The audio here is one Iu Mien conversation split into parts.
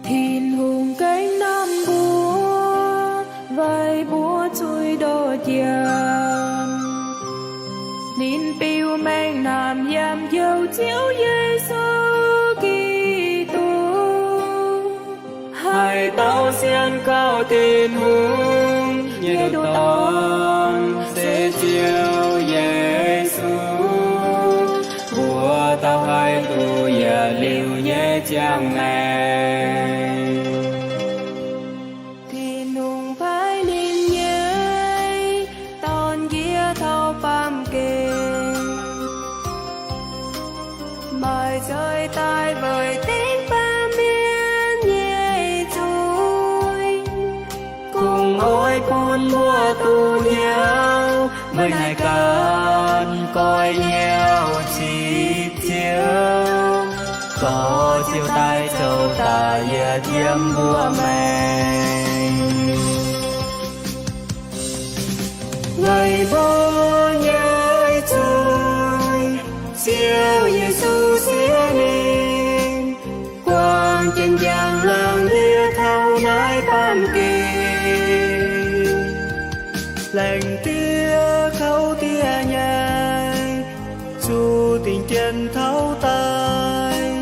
Tin-Hungh gengh namh mbuo, weic mbuo zuiz-ndorqc jiex. Ninh biux mengh naamh yiem Ziouv Yesu Giduc, haih dauh sienx kaux Tin-Hungh nyei ndoqc dorn, se Ziouv Yesu. Mbuo dauh haih duqv yietc liuz nyei ziangh maengc. Tin-Hungh paaiv ninh nyei Dorn njiec taux baamh gen, maaih nzuih daaih weic dengv baamh mienh nyei zuiz, kungx oix bun mbuo duqv hnyouv, meih naaic ganh goiv hnyouv citv Ziouv, dorh Ziouv daaih zoux da'yietv yiem mbuo maengc. Weic mbuo nyei zuiz, Ziouv Yesu siev ninh, buangh jienv njang-laangc njiec taux naaiv baamh gen, laengz diev kouv diev nyei, zuqc dingc jienv taux daaih.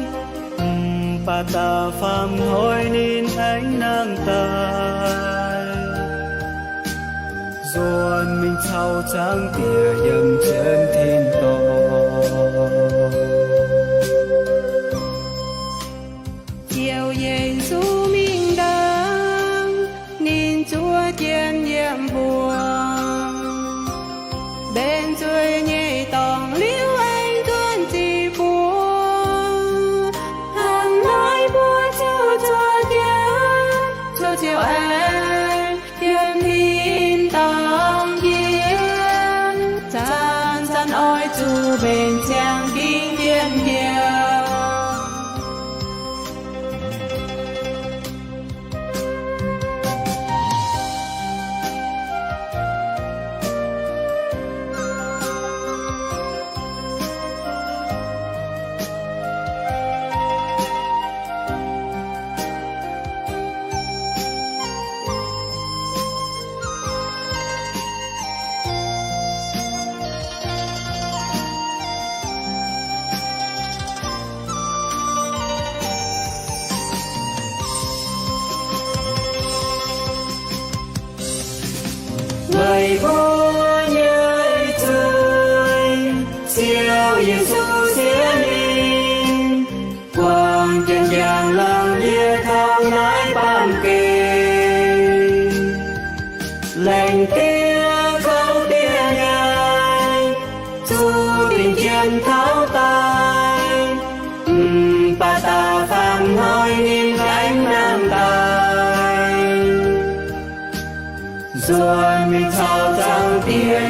Mv baac da'faam hnoi ninh aengx nangh daaih, nzuonx mingh caux Zaangc Diex yiem jienv tin-dorngh. Ziouv Yesu mingh ndaangc, ninh zuov jienv yiem mbuo, mbenc nzuih nyei dorngx liuz aengx nzuonx ziqc mbuo. Hnangv naaiv mbuo zuqc zuov jienv, Ziouv aengx yiem tin-dorngh yiem, zanc-zanc oix zuqc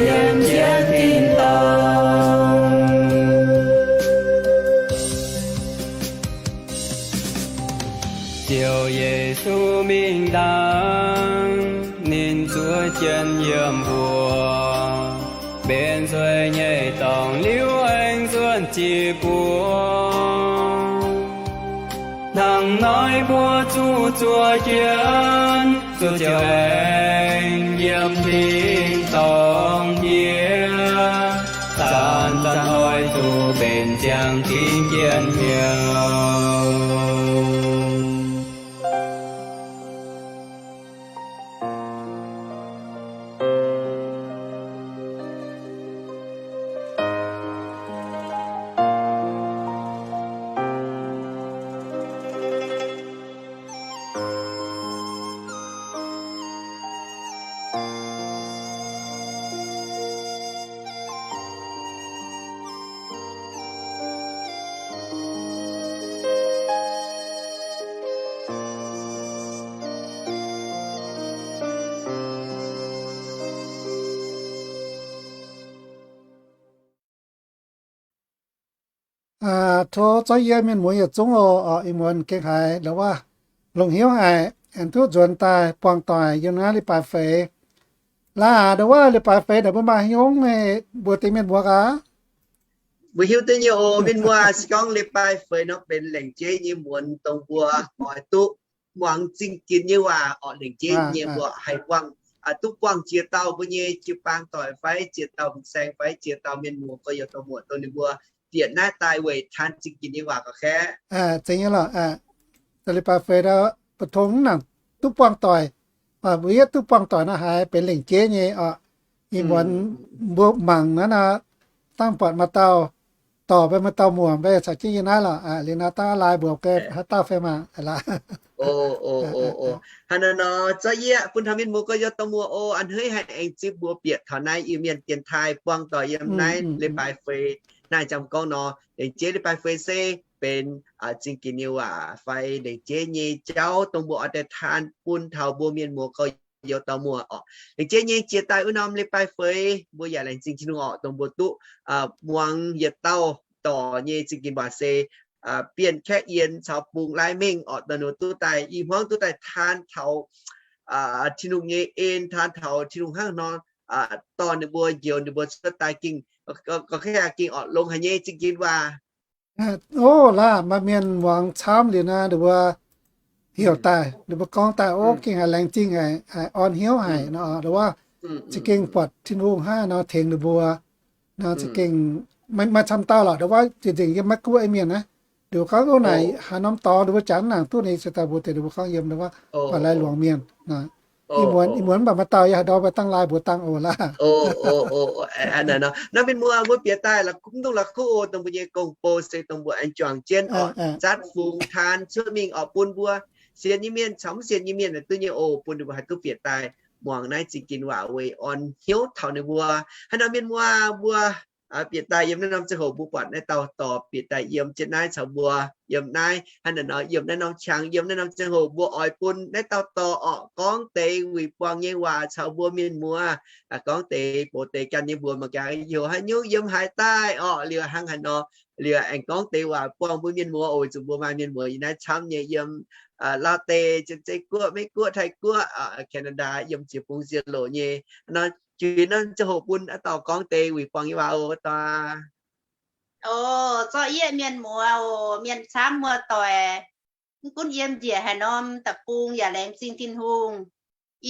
yiem jienv tin-dorngh. Ziouv Yesu mingh dangh, ninh zuov jienv yiem mbuo, mbenc nzueic nyei dorngx liuz aengx nzuonx jiex buo. Hnangv naaiv mbuo zuqc zuov jienv, zuqc ziouc aengx yiem tin-dorngh yie, zanc-zanc oix zuqc mbenc ziangx dingc jienh hnyouv. Tov zorqv yie mienh muoz yietc zungv oc. Ih muonz gengh haiz ndau wuov longc hnyouv haic, aengx duqv nzuonx daaih buangh doic yiem naaiv leiz-baaix feix. Laaix ndau wuov leiz-baaix feix naaic mbuo maaih hnyouv mbuox deix mienh muoz aqv. Mbuo hiuv duqv nyei oc mienh muoz, se gorngv leiz-baaix feix nor benx lengc jeiv nyei muonz dongh mbuo oix duqv muangx zingh ginx nyei waac orqc. Lengc jeiv nyei mbuo haih buangh, duqv buangh ziex dauh mbuo nyei jiu-baang doic fai ziex dauh fin-saeng fai ziex dauh mienh muoz gorx-youz dorh muoc dongh ninh mbuo bieqc naaiv daaih weic taan zingh ginx nyei waac gauh kaeqv. Zeiz nyei lorqc. Leiz-baaix feix ndau, mbu'ndongx mv nangc duqv buangh doic, mbuo yietv duqv buangh doic nor haiz benx lengc jeiv nyei orqc. Ih muonz mbuo mangc naaiv nor, dangh buatc maaih dauh dorh mbuo, maaih dauh muoc mbuo caux jienv yiem naaiv lorqc. Liuz nor dangh aav lai mbuox ge haaix dauh fai mangc. Hnangv naaiv nor, zorqv yie bun taux mienh muoz gorx-youz dorh muoc oc, a'hneiv haic aengx zipv mbuo bieqc taux naaiv Iu-Mienh dienx taaih buangh doic yiem naaiv leiz-baaix feix. Naaiv jangx gorngv nor, lengc jeiv leiz-baaix feix se benx zingh ginx nyei waac fai lengc jeiv nyei jauv dongh mbuo oix daaih taan bun taux mbuo mienh muoz gorx-youz dorh muoc orqc. Lengc jeiv nyei jiex daaih wuov norm leiz-baaix feix mbuo yaac laengz zingh Tin-Hungh orqc, dongh mbuo duqv muangx yietc dauh dorc nyei zingh ginx waac se Bienh Kaeqv Yien caux Bungx Lai Mengh orqc, dongh ninh duqv daaih i hmuangv duqv daaih taan taux Tin-Hungh nyei en, taan taux Tin-Hungh hnangv nor dorh ninh mbuo, njoux ninh mbuo cuotv daaih gengh, ga'naaiv gengh orqc, longx haic nyei zingh ginx waac. Ov, laaix maaih mienh muangx camv liuz naaiv, ninh mbuo heuc daaih, ninh mbuo gorngv daaih, ov, gengh haiz laengz zingh haic, haiz orn hnyouv haic nor, wuov za'gengh buatc Tin-Hungh hnangv nor tengx ninh mbuo nor, za'gengh maaih camv dauh lorqc, wuov zinh nzengc yiem Meiv Guoqv mienh naaiv, ninh mbuo gorngv, ov, naaic haaix norm dorngx ninh mbuo jangx nangc duqv, ninh ziouc daaih mbuox deix ninh mbuo gorngv yiem wuov Baac Lai Luangc Mienh. Ih muonz, ih muonz mv baac maaih dauh yie haaix ndau mbuo dangh laai mbuox dangh oc laaix. Naaiv mienh muoz mbuo bieqc daaih la'kuqv, mv dungx la'kuqv oc, dongh mbuo nyei gong-bou se dongh mbuo aengx juangc jienv orqc, zatv fungx taan cuotv mingh orqc bun mbuo sienx nyei mienh caux mv sienx nyei mienh duqv nyei oc, bun ninh mbuo haih duqv bieqc daaih muangx naaiv zingh ginx waac weic orn hnyouv taux ninh mbuo. Hnangv nor mienh muoz mbuo bieqc daaih yiem naaiv norm ziangh hoc mbuo buatc naaiv dauh dorc bieqc daaih yiem jienv naaiv caux mbuo yiem naaiv. Hnangv naaiv nor yiem naaiv norm qangx, yiem naaiv norm ziangh hoc mbuo oix bun naaiv dauh dorc orqc gorngv deix wuic buangh nyei waac caux mbuo mienh muoz, gorngv deix bouc deix ganh nyei mbuox mangc gaax heuc haaix nyungc yiem haaix daaih orqc, liuz hnangv haaix nor, liuz aengx gorngv deix waac buangh mbuo mienh muoz oc. Weic zuqc mbuo maaih mienh muoz yiem naaiv camv nyei, yiem Laauv Deic, Janx-Zei Guoqv, Meiv Guoqv, Taiv Guoqv, Canada, yiem ziex bung ziex loc nyei. Nor juix norm ziangh hoc bun aa dorc gorngv deix wuic buangh nyei waac oc, aa dorc. Oc, zorqv yie mienh muoz oc, mienh camv muoz-doic, mv gunv yiem njiec haaix norm deic-bung yaac laengz zingh Tin-Hungh.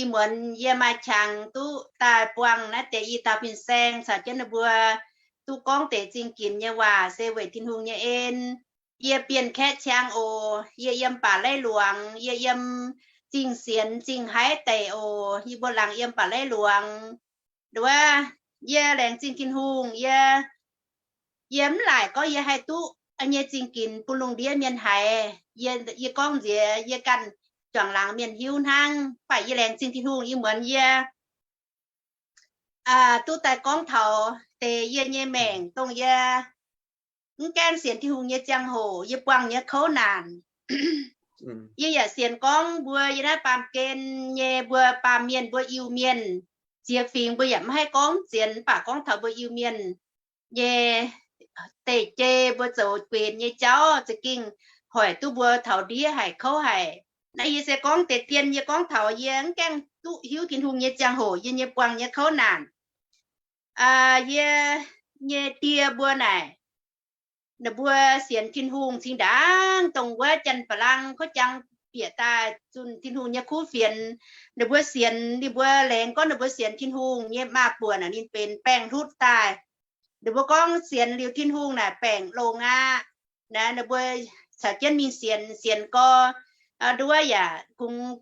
Ih muonz yie maaih qangx duqv daaih buangh naaiv deix i dauh fin-saeng caux jienv ninh mbuo duqv gorngv deix zingh ginx nyei waac se weic Tin-Hungh nyei en. Yie Bienh Kaeqv Qangx oc. Yie yiem Baac Lai Luangc. Yie yiem Zingh Sienx, Zingh Haiv deic oc. Yie mbuo laangz yiem Baac Lai Luangc. Nduov, yie laengz zingh Tin-Hungh. Yie, yie mv laaic gorngv yie haih duqv nyei zingh ginx bun lungh ndiev mienh haiz. Yie, yie gorngv nziex yie ganh juangc laangz mienh hiuv hnangv. Mv baac yie laengz zingh Tin-Hungh ih muonz yie duqv daaih gorngv taux deix yie nyei maengc dongh yie mv gaengh sienx Tin-Hungh nyei ziangh hoc yie buangh nyei kouv naanc. Yie yaac sienx gorngv mbuo yiem naaiv baamh gen nyei mbuo baamh mienh, mbuo Iu-Mienh, ziex fingx mbuo yaac maiv haih gorngv zien, mv baac gorngv taux mbuo Iu-Mienh nyei deic-jei mbuo zoux guenx nyei jauv za'gengh hoic duqv mbuo taux ndiev haic kouv haic. Naaiv yie se gorngv deix dien, yie gorngv taux yie mv gaengh duqv hiuv Tin-Hungh nyei ziangh hoc yie nyei buangh nyei kouv naanc. Yie nyei die mbuo naaic, ninh mbuo sienx Tin-Hungh cingx ndaangc dongh wuov janx-ba'lang kouv jang bieqc daaih zunh Tin-Hungh nyei kuv fienx. Ninh mbuo sienx, ninh mbuo laengz gorngv ninh mbuo sienx Tin-Hungh nyei maa-buoc naaic ninh benx baengc hlutv daaih. Ninh mbuo gorngv sienx liuz Tin-Hungh naaic baengc longx aqv. Naaiv ninh mbuo caux jienv mingh sienx, sienx gau, nduov yaac kungx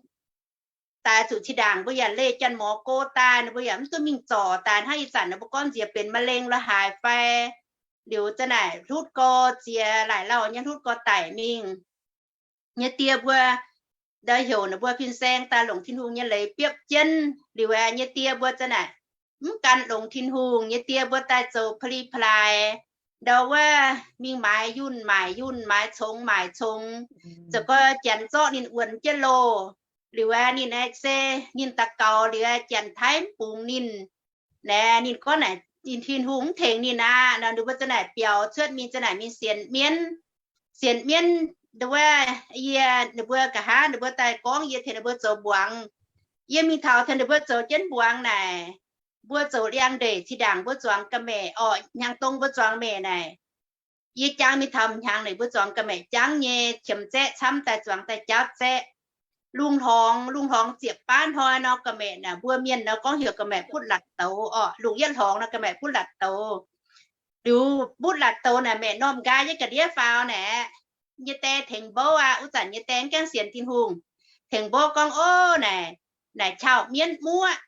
daaih zuqc zinh ndaangc mbuo yaac leih janx-mor go daaih, ninh mbuo yaac mv duqv mingh zorc daaih hnangv ih zanc ninh mbuo gorngv nziex benx มะเร็ง la'haaix fai liuz za'naaic hlutv gau, ziex laaic lauh nyei hlutv gau daic mingh. Nyei die mbuo ndau heuc ninh mbuo fin-saeng daaih longc Tin-Hungh nyei leiz biopv jienv liuz, nyei die mbuo za'naaic mv gan longx Tin-Hungh. Nyei die mbuo daaih zoux pa'li pa'laaix, ndau wuov mingh maaiz yunh maaic yunh, maaiz congx maaic congx, zoux gau janx zorqv ninh wuonx jienv loh. Liuz ninh naaic se ninh daux gaux liuz janx-taiv mv bungx ninh. Naaic ninh gorngv naaic ninh Tin-Hungh mv tengx ninh aqv. Ninh mbuo za'naaic biaux cuotv mingh za'naaic mingh sienx mienv. Sienx mienv, ndau wuov yie, ninh mbuo nqa'haav ninh mbuo daaih gorngv yie tengx ninh mbuo zoux mbuangz. Yie mingh taux tengx ninh mbuo zoux jienv mbuangz naaic, mbuo zoux liangx-ndeic, zinh ndaangc mbuo zuangx ga'maeqc orqc, hnyangx-dong mbuo zuangx maeqc naaic, yie jangv mingh taux m'hnyangx naaic mbuo zuangx ga'maeqc jangv nyei, qiemx zaeqv camv daaih zuangx daaih jaapv zaeqv. Lungh hlorngx, lungh hlorngx ziepc baav hnoi nor ga'maeqc naaic, mbuo mienh nor gorngv heuc ga'maeqc butv latc douz orqc. Lungh yietv hlorngx nor ga'maeqc butv latc douz. Liuz butv latc douz naaic maeqc normh nqaai nyei ga'ndiev faaux naaic, nyei die tengx mbouv aqv. Wuov zanc nyei die mv gaengh sienx Tin-Hungh, tengx mbouv gorngv, Ov, naaic, naaic qauv mienv muoqv,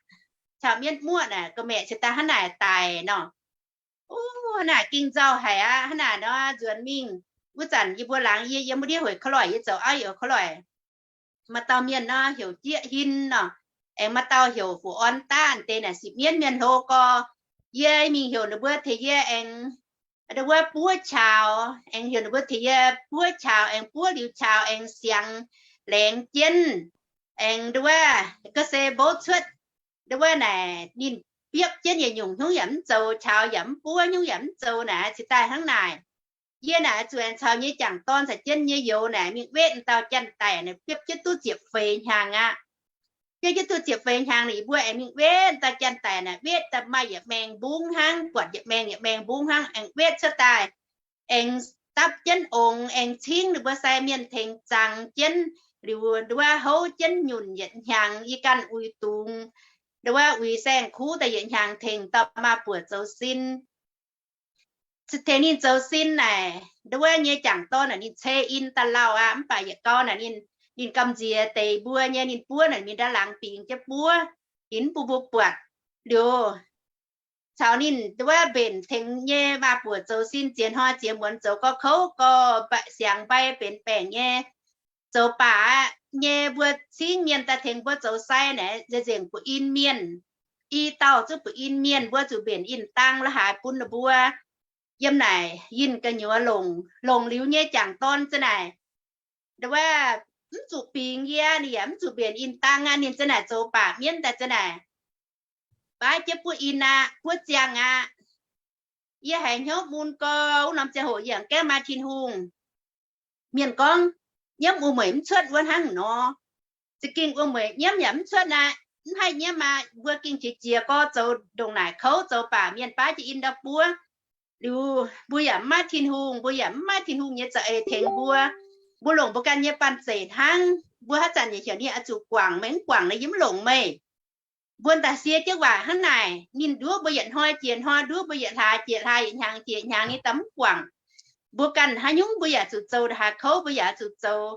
qauv mienv muoqv naaic ga'maeqc cingx daaih hnangv naaic daic nor. Ov, hnangv naaic ging nzauh haic aqv. Hnangv naaic nor nzuonx mingh, wuov zanc yie mbuo laangz yie yiem wuov ndiev hoic kouv loic, yie zoux auv hoic kouv loic. Maaih dauh mienh nor heuc Jieqv Hin nor, aengx maaih dauh heuc Fu Orn Daanh, deix naaic sipv mienv mienh hlo gau. Yie mingh heuc ninh mbuo tengx yie aengx nduov buov qaux, aengx heuc ninh mbuo tengx yie buov qaux, aengx buov liuz qaux aengx siangx laengz jienv, aengx nduov ga'se mbouv cuotv. Nduov naaic ninh biopv jienv yietc nyungc, hnyungv yaac mv zoux, qaux yaac mv buov, hnyungv yaac mv zoux naaic, cingx daaih hnangv naaic. Yie naaic zuqc aengx caux nyei jangc dorn caux jienv nyei youz naaic mingh wetv dauh janx-daic naaic, biopv jienv duqv ziepc feix hnyangx aqv. Biopv jienv duqv ziepc feix hnyangx naaic, yie mbuo aengx mingh wetv dauh janx-daic naaic, wetv daaih maaih yietc maengx mbungv hnangv, buatc yietc maengx yietc maengx mbungv hnangv, aengx wetv cuotv daaih, aengx dapv jienv ongx, aengx cingv ninh mbuo sai mienh tengx zangx jienv, liuz nduov houv jienv nyunc yietc hnyangx, yie ganh uix dungz, nduov uix saeng-kuv daaih yietc hnyangx tengx dauh maa-buoc zoux sin. Tengx ninh zoux sin naaic, nduov nyei jangc dorn naaic ninh cei in daaih lauh aqv. Mv baac yietc gau naaic ninh, ninh gamh nziex deix mbuo nyei, ninh buov naaic mingh ndaav laangz bingx jienv buov, ninh mv bun mbuo buatc. Liuz caux ninh nduov mbenc tengx nyei maa-buoc zoux sin ziex hnoi ziex muonz zoux gau kouv gau, siangx mbai benx baengc nyei. Zoux baac aqv nyei mbuo cingv mienh daaih tengx mbuo zoux sai naaic, nzengc nzengc buov in mienh. I dauh zuqc buov in mienh, mbuo zuqc mbenc in-dang la'haaix bun ninh mbuo yiem naaic yinh gu'nyuoz longc. Longc liuz nyei jangc dorn za'naaic, nduov mv zuqc bingx yie, ninh yaac mv zuqc mbenc in-dang aqv. Ninh za'naaic zoux baac mienv daaih za'naaic baav jienv buov in aqv, buov ziangh aqv. Yie haiz hnyouv mun gau, wuov norm ziangh hoc yie aengx gaengh maaih Tin-Hungh. Mienh gorngv, nyiemv wuom-mueic mv cuotv wuov hnangv nor. Za'gengh wuom-mueic nyiemv yaac mv cuotv aqv. Mv haih nyiemv aqv. Mbuo gengh jiex jiez gorx zoux ndongc naaic kouv, zoux baac mienh baav jienv in ndau buov. Liuz mbuo yaac mv maaih Tin-Hungh, mbuo yaac mv maaih Tin-Hungh nyei za'eix tengx mbuo. Mbuo longc mbuo ganh nyei banh zeic hnangv. Mbuo haaix zanc yaac heuc ninh oix zuqc guangc, meih mv guangc nor yie mv longc meih. Mbuo daaih sie jienv waac hnangv naaic, ninh nduov mbuo yietc hnoi jiex hnoi, nduov mbuo yietc hlaax jiex hlaax, yietc hnyangx jiex hnyangx, ninh daaih mv guangc. Mbuo ganh haaix nyungc mbuo yaac zuqc zoux, haaix kouv mbuo yaac zuqc zoux.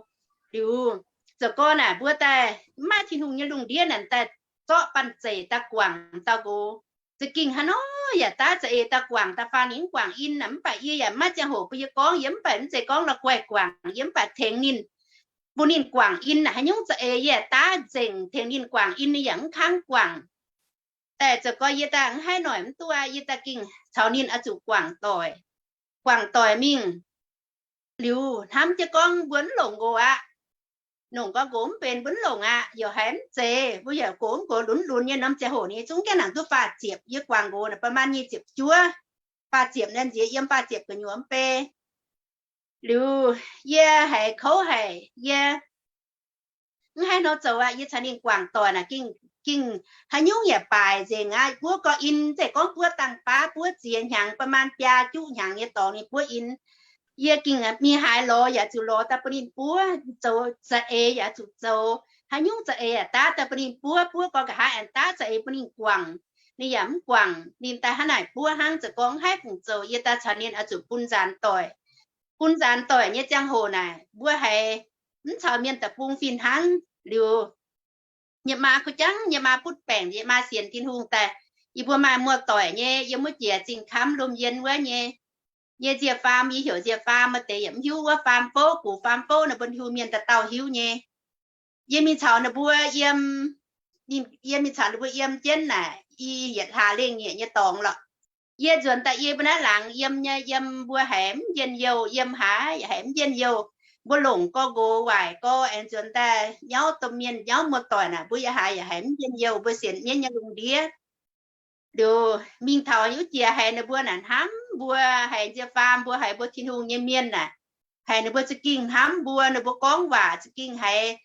Liuz zoux gorn naaic mbuo daaih mv maaih Tin-Hungh nyei lungh ndiev naaic daaih zorqv banh zeic daaih guangc dauh nqox. Za'gengh haaix nor yaac daav za'eix daaih guangc, daaih faanh ninh mv guangc in naaic. Mv baac yie yaac mv maaih ziangh hoc bun yie gorngv, yie mv baac mv zeiz gorngv la'guaih guangc, yie mv baac tengx ninh, bun ninh guangc in naaic. Haaix nyungc za'eix yie daav nzengc tengx ninh guangc in, ninh yaac mv kangv guangc. Daaih zoux gorn yie daaih mv haih noic mv duqv, yie daaih gengh caux ninh oix zuqc guangc doic. Guangc doic mingh liuz hnamv jienv gorngv mbuo mv longc nqox aqv. Nongc gau nqox mv benx mbuo mv longc aqv, yaac haiz mv zeiz. Mbuo yaac gox mv gox lunx lunx nyei norm ziangh hoc ninh zungv gaengh nangc duqv faah ziepc. Yie guangc nqox naaic ประมาณ nyic ziepc juov, faah ziepc naaiv nziex yiem faah ziepc gu'nyuoz mv bei. Liuz yie haiz kouv haic, yie mv haih hnoi zoux aqv. Yie caux ninh guangc doic naaic ging, ging haaix nyungc yaac baaic nzengc aqv. Buov gorx in, zeiz gorngv buov dangh baav, buov ziex hnyangx, ประมาณ biaa juqv hnyangx nyei dorngx ninh buov in. Yie ging mingh haaix lorz yaac zuqc lorz daaih bun ninh buov, zoux za'eix yaac zuqc zoux, haaix nyungc za'eix yaac daav daaih bun ninh buov, buov gorx nqa'haav aengx daav za'eix bun ninh guangc. Ninh yaac mv guangc, ninh daaih hnangv naaic buov hnangv. Zoux gorngv haiv fungc zoux, yie daaih caux ninh oix zuqc bun nzaanx doic. Bun nzaanx doic nyei ziangh hoc naaic mbuo haiz mv caux mienh deic-bung fih hnangv. Liuz yie maa kuh jangv, yie maa butv baengc, yie maa sienx Tin-Hungh daaih. Yie mbuo maaih muoz-doic nyei, yiem wuov jiex Zingh Kamv Lomh Yien wuov nyei, nyei nzie faam, yie heuc nzie faam, maaih deix yaac mv hiuv wuov faam fouv, gux faam fouv naaic, mbuo Tin-Hungh mienh dauh dauh hiuv nyei. Yie mingh caux ninh mbuo yiem, yie mingh caux ninh mbuo yiem jienv naaic i yietc hlaax lengh nyieqc nyei dorngx lorqc. Yie nzuonx daaih yie mbuo naaiv laangz yiem nyei, yiem mbuo haiz mv njien-youh, yiem haaix yaac haiz mv njien-youh. Mbuo longc gorx nqox waaic gorx aengx nzuonx daaih nyauv domh mienh, nyauv muoz-doic naaic, mbuo yaac haaix yaac haiz mv njien-youh, mbuo sienx mienv nyei lungh ndiev. Liuz mingh taux wuov jiex haiz ninh mbuo naaic hnamv mbuo, haiz nzie faam mbuo, haiz mbuo Tin-Hungh nyei mienh naaic, haiz ninh mbuo za'gengh hnamv mbuo, ninh mbuo gorngv waac za'gengh haiz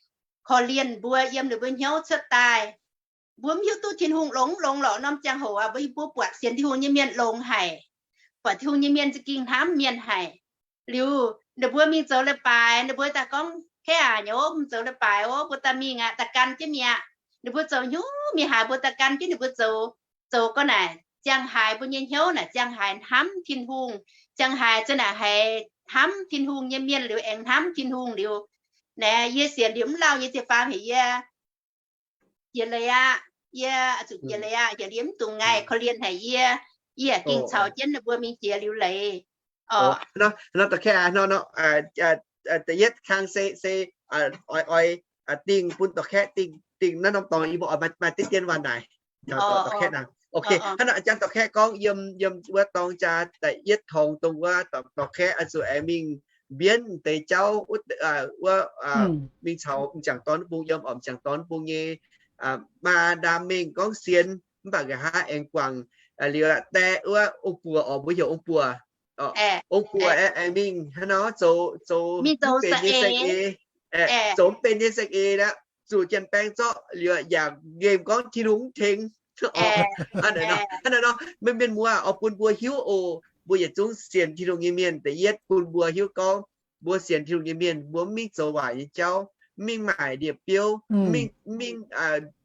korv-lienh mbuo yiem ninh mbuo hnyouv cuotv daaih. Mbuo mv hiuv duqv Tin-Hungh longx mv longx lorqc. Norm ziangh hoc aqv, mbuo, mbuo buatc sienx Tin-Hungh nyei mienh longx haic, buatc Tin-Hungh nyei mienh za'gengh hnamv mienh haic. Liuz ninh mbuo mingh zoux leiz-baaix, ninh mbuo daaih gorngv, Kaav aac, nyouz mingh zoux leiz-baaix oc, mbuo daaih mingh aqv, daaih gan jienv mingh aqv. Ninh mbuo zoux hnyouv mingh haaix mbuo daaih gan jienv ninh mbuo zoux. Zoux gau naaic ziangh haaix mbuo nyei hnyouv naaic ziangh haaix hnamv Tin-Hungh, ziangh haaix za'naaic haiz hnamv Tin-Hungh nyei mienh liuz aengx hnamv Tin-Hungh liuz. Naaic yie sienx liuz mv lauh nyei ziepc faam haic yie jiex leiz aqv. Yie zuqc jiex leiz aqv, jiex liuz mv dungx ngaih korv-lienh haic yie. Yie gengh caux jienv ninh mbuo mingh jiex liuz leiz. Da'yietv kang se, se oix, oix dingh bun dorh kaeqv dingh, dingh naaiv norm dorngx yie mbuo oix maaih deix dien waac naaic. Dorh kaeqv naaic. Ok, hnangv naaic jangx dorh kaeqv gorngv yiem, yiem wuov dorngx jaa da'yietv tongx dongh wuov dorh kaeqv oix zuqc aengx mingh mbienv deix jauv wuov, mingh caux m'jangc dorn bung yiem, m'jangc dorn bung nyei maa ndaam mengh gorngv sienx, mv baac nqa'haav aengx guangc liuz daeh wuov ong-buoc oc, mbuo heuc ong-buoc. Ong-buoc aengx mingh hnangv nor zoux, zoux mv benx nyei saeng-eix, zoux mv benx nyei saeng-eix aqv, zuqc janx-baeng zorqv liuz yaac nqemh gorngv Tin-Hungh mv tengx. Hnangv naaic nor, mienh muoz oix bun mbuo hiuv oc. Mbuo yietc zungv sienx Tin-Hungh nyei mienh, da'yietv bun mbuo hiuv gorngv mbuo sienx Tin-Hungh nyei mienh, mbuo mv mingh zoux waaic nyei jauv, mv mingh maaic ndie-biouv, mv mingh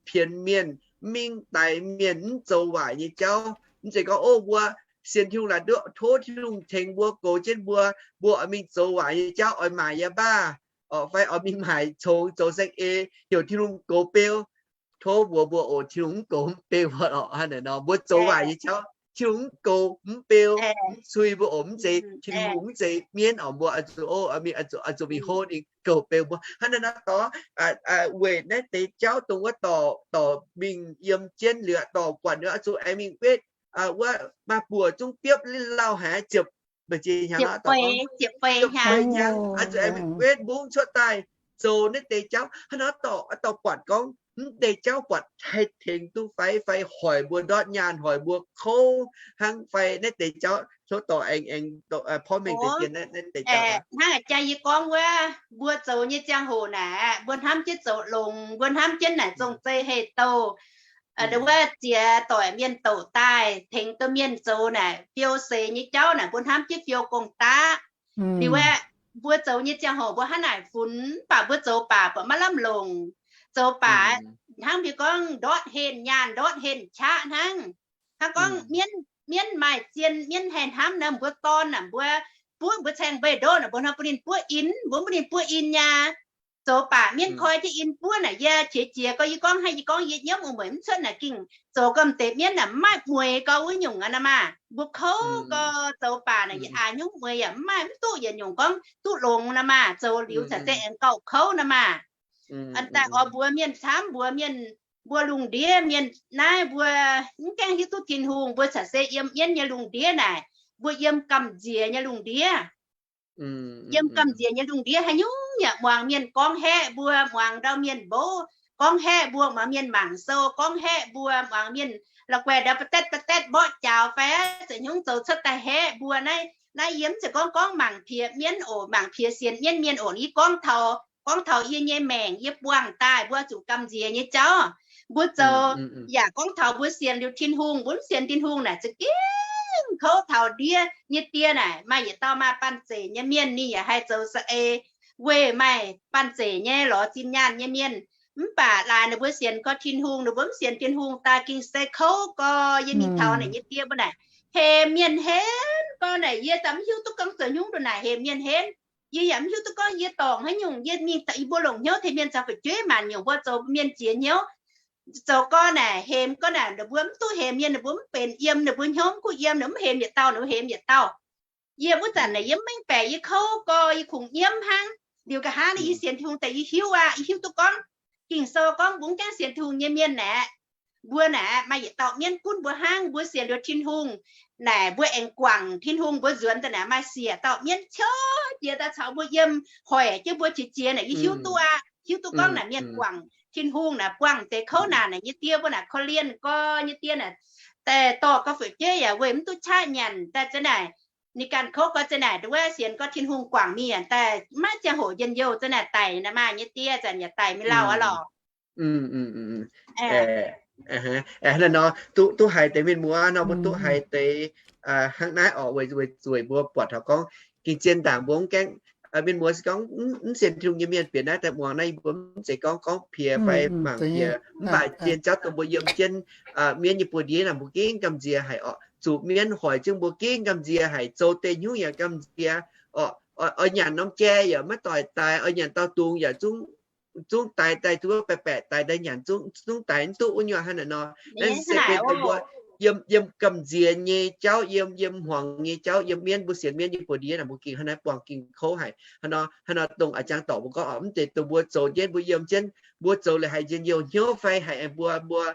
pienx mienh, mv mingh daix mienh, mv zoux waaic nyei jauv. Mv zeiz gorngv, ov, mbuo sienx Tin-Hungh laaix nduov tov Tin-Hungh tengx mbuo goux jienv mbuo, mbuo oix mingh zoux waaic nyei jauv, oix maaic yaac baav, fai oix mingh maaic congx zoux saeng-eix heuc Tin-Hungh goux beu. Tov mbuox mbuo oc, Tin-Hungh mv goux mv beu mbuo lorqc. Hnangv naaic nor, mbuo zoux waaic nyei jauv, Tin-Hungh mv goux mv beu, mv cui mbuo oc. Mv zeiz Tin-Hungh, mv zeiz mienv oc. Mbuo oix zuqc, oix zuqc mingh hlo ninh goux beu mbuo. Hnangv naaiv nor dorh weic naaiv deix jauv dongh wuov dorh, dorh mingh yiem jienv liuz, dorh buatc liuz oix zuqc aengx mingh wetv wuov maaih buoc zungv biopv lauh haic ziepc, ziepc feix hnyangx, oix zuqc aengx mingh wetv mbungv cuotv daaih zoux naaiv deix jauv. Hnangv naaiv dorh, dorh buatc gorngv mv deix jauv buatc haih tengx duqv fai, fai hoic mbuo ndortv nyaanh, hoic mbuo kouv hnangv fai naaiv deix jauv. Tov dorh aengx, aengx porv mengh deix dien naaiv deix jauv. Hnangv jaa yie gorngv wuov, mbuo zoux nyei ziangh hoc naaic, mbuo hnamv jienv zoux longx, mbuo hnamv jienv naaic zong zei heh douh, wuov ziex doic mienh douc daaih tengx domh mienh zoux naaic fiou seix nyei jauv naaic, mbuo hnamv jienv fiou gong-daqv. Liuz aeqv, mbuo zoux nyei ziangh hoc mbuo hnangv naaic funx, mv baac mbuo zoux baac buatc maiv lamh longc. Zoux baac hnangv mbuo gorngv ndortv henh nyaanh, ndortv henh qaqv hnangv. Hnangv gorngv mienv, mienv maaih zien, mienv haih hnamv naaic, mbuo dorn naaic, mbuo buov mbuo caeng mbeix ndoqv naaic, mbuo hnamv bun ninh buov in, mbuo mv bun ninh buov in nyei. Zoux baac mienv koi jienv in buov naaic, yie qiex jiez gau, yie gorngv haaix, yie gorngv yie nyiemv mueic mv cuotv naaic, gengh zoux gau m'deix mienv naaic mv maaih mueiz gau wuov nyungc aqv naaic maah. Mbuo kouv gau, zoux baac naaic yie aax nyungc mueiz yaac mv maaih, mv duqv yietc nyungc gorngv duqv longx naaic maah. Zoux liuz caux se aengx gauh kouv naaic maah. Daaih oix mbuox mienh camv, mbuox mienh, mbuo lungh ndiev mienh naaiv mbuo mv gaengh hiuv duqv Tin-Hungh, mbuo caux se yiem mienv nyei lungh ndiev naaic, mbuo yiem gamh nziex nyei lungh ndiev. Yiem gamh nziex nyei lungh ndiev haaix nyungc yaac muangx mienh gorngv haeqv mbuo, muangx ndau mienh mbouv gorngv haeqv mbuo, muangx mienh mangc sou gorngv haeqv mbuo, muangx mienh la'guaih ndau ba'detv ba'detv mborqv jaax fai zoux cuotv daaih haeqv mbuo. Naaiv, naaiv yie mv zeiz gorngv gorngv mangc piex mienv oc, mangc piex sienx mienv mienh oc. Yie gorngv taux, gorngv taux yie nyei maengc yie buangh daaih mbuo zuqc gamh nziex nyei jauv. Mbuo zoux, yaac gorngv taux mbuo sienx liuz Tin-Hungh, mbuo mv sienx Tin-Hungh naaic za'gengh kouv taux ndiev nyei die naaic. Maaih yietc dauh maaih banh zeic nyei mienh ninh yaac haih zoux saeng-eix weih maaih banh zeic nyei lorz zinh nyaanh nyei mienh. Mv baac laaix ninh mbuo sienx gorx Tin-Hungh, ninh mbuo mv sienx Tin-Hungh daaih gengh se kouv gorx. Yie mingh taux naaic nyei die mbuo naaic, hemx mienh henv gorx naaic. Yie daaih mv hiuv duqv gorngv zoux hnyungv ndongc naaic hemx mienh henv. Yie yaac mv hiuv duqv gorngv yie dorngc haaix nyungc. Yie mingh, yie mbuo longc hnyouv tengx mienh caux fu'jueiv maanc nyungc mbuo zoux mienh jiex hnyouv, zoux gorx naaic, hemx gorx naaic, ninh mbuo mv duqv hemx mienh, ninh mbuo mv benx yiem, ninh mbuo hnyouv mv kuv yiem, ninh mv hemx yietc dauh, ninh mv hemx yietc dauh. Yie wuov zanc naaic yie mv mengh baeqc, yie kouv gorx, yie kungx nyiemv hnangv. Liuz nqa'haav naaic yie sienx Tin-Hungh daaih yie hiuv aqv. Yie hiuv duqv gorngv Ging-Sou gorngv mbuo mv gaengh sienx Tin-Hungh nyei mienh aeqv, mbuo naaic maaih yietc dauh mienv gunv mbuo hnangv. Mbuo sienx liuz Tin-Hungh naaic, mbuo aengx guangc Tin-Hungh, mbuo nzuonx daaih naaic maaih siec dauh mienv ciouv jiex daaih caux mbuo yiem, hoic jienv mbuo qiex jiez naaic. Yie hiuv duqv aqv. Hiuv duqv gorngv naaic mienh guangc Tin-Hungh naaic, buangh deix kouv naanc naaic nyei die mbuo naaic, korv-lienh gorx nyei die naaic, daaih dorh gorx fu'jueiv yaac weih mv duqv qaqv nyanc daaih za'naaic. Ninh ganh kouv gorx za'naaic, nduov sienx gorx Tin-Hungh guangc mingh daaih maiv ziangh hoc njien-youh za'naaic daic naaic maah nyei die, zanc yaac daic mingh lauh aqv lorqc. Hnangv naaiv nor, duqv, duqv haiz deix mienh muoz nor, mbuo duqv haiz deix hnangv naaiv orqc, weic, weic zueiz mbuo buatc taux gorngv gengh zien ndaangc mbuo mv gaengh, mienh muoz se gorngv mv sienx Tin-Hungh nyei mienh bieqc naaiv daaih muangx naaiv, yie mbuo mv zeiz gorngv gorngv piex fai mangc piex, mv baac zien jauv dongh mbuo yiem jienv mienv nyei buoz-ndiev naaic, mbuo gengh gamh nziex haic orqc. Zuqc mienv hoic jienv mbuo gengh gamh nziex haic, zoux deix hnyouv yaac gamh nziex orqc. Oix nyanc norm jai yaac maiv doic daix, oix nyanc dauh dungz yaac zungv, zungv daix daaih duqv baeqc baeqc daix daaih nyanc, zungv daix mv duqv wuov nyuoqc hnangv naaic nor. Naaiv se benx dongh mbuo yiem, yiem gamh nziex nyei jauv, yiem, yiem hmuangx nyei jauv, yiem mienv, mbuo sienx mienv nyei buoz-ndiev naaic, mbuo gengh hnangv naaiv buangh gengh kouv haic. Hnangv nor, hnangv nor dongh a'jangx dorc mbuo gorngv orqc, mv zeiz dongh mbuo zoux jienv, mbuo yiem jienv, mbuo zoux liuz haiz njien-youh hnyouv fai haiz mbuo, mbuo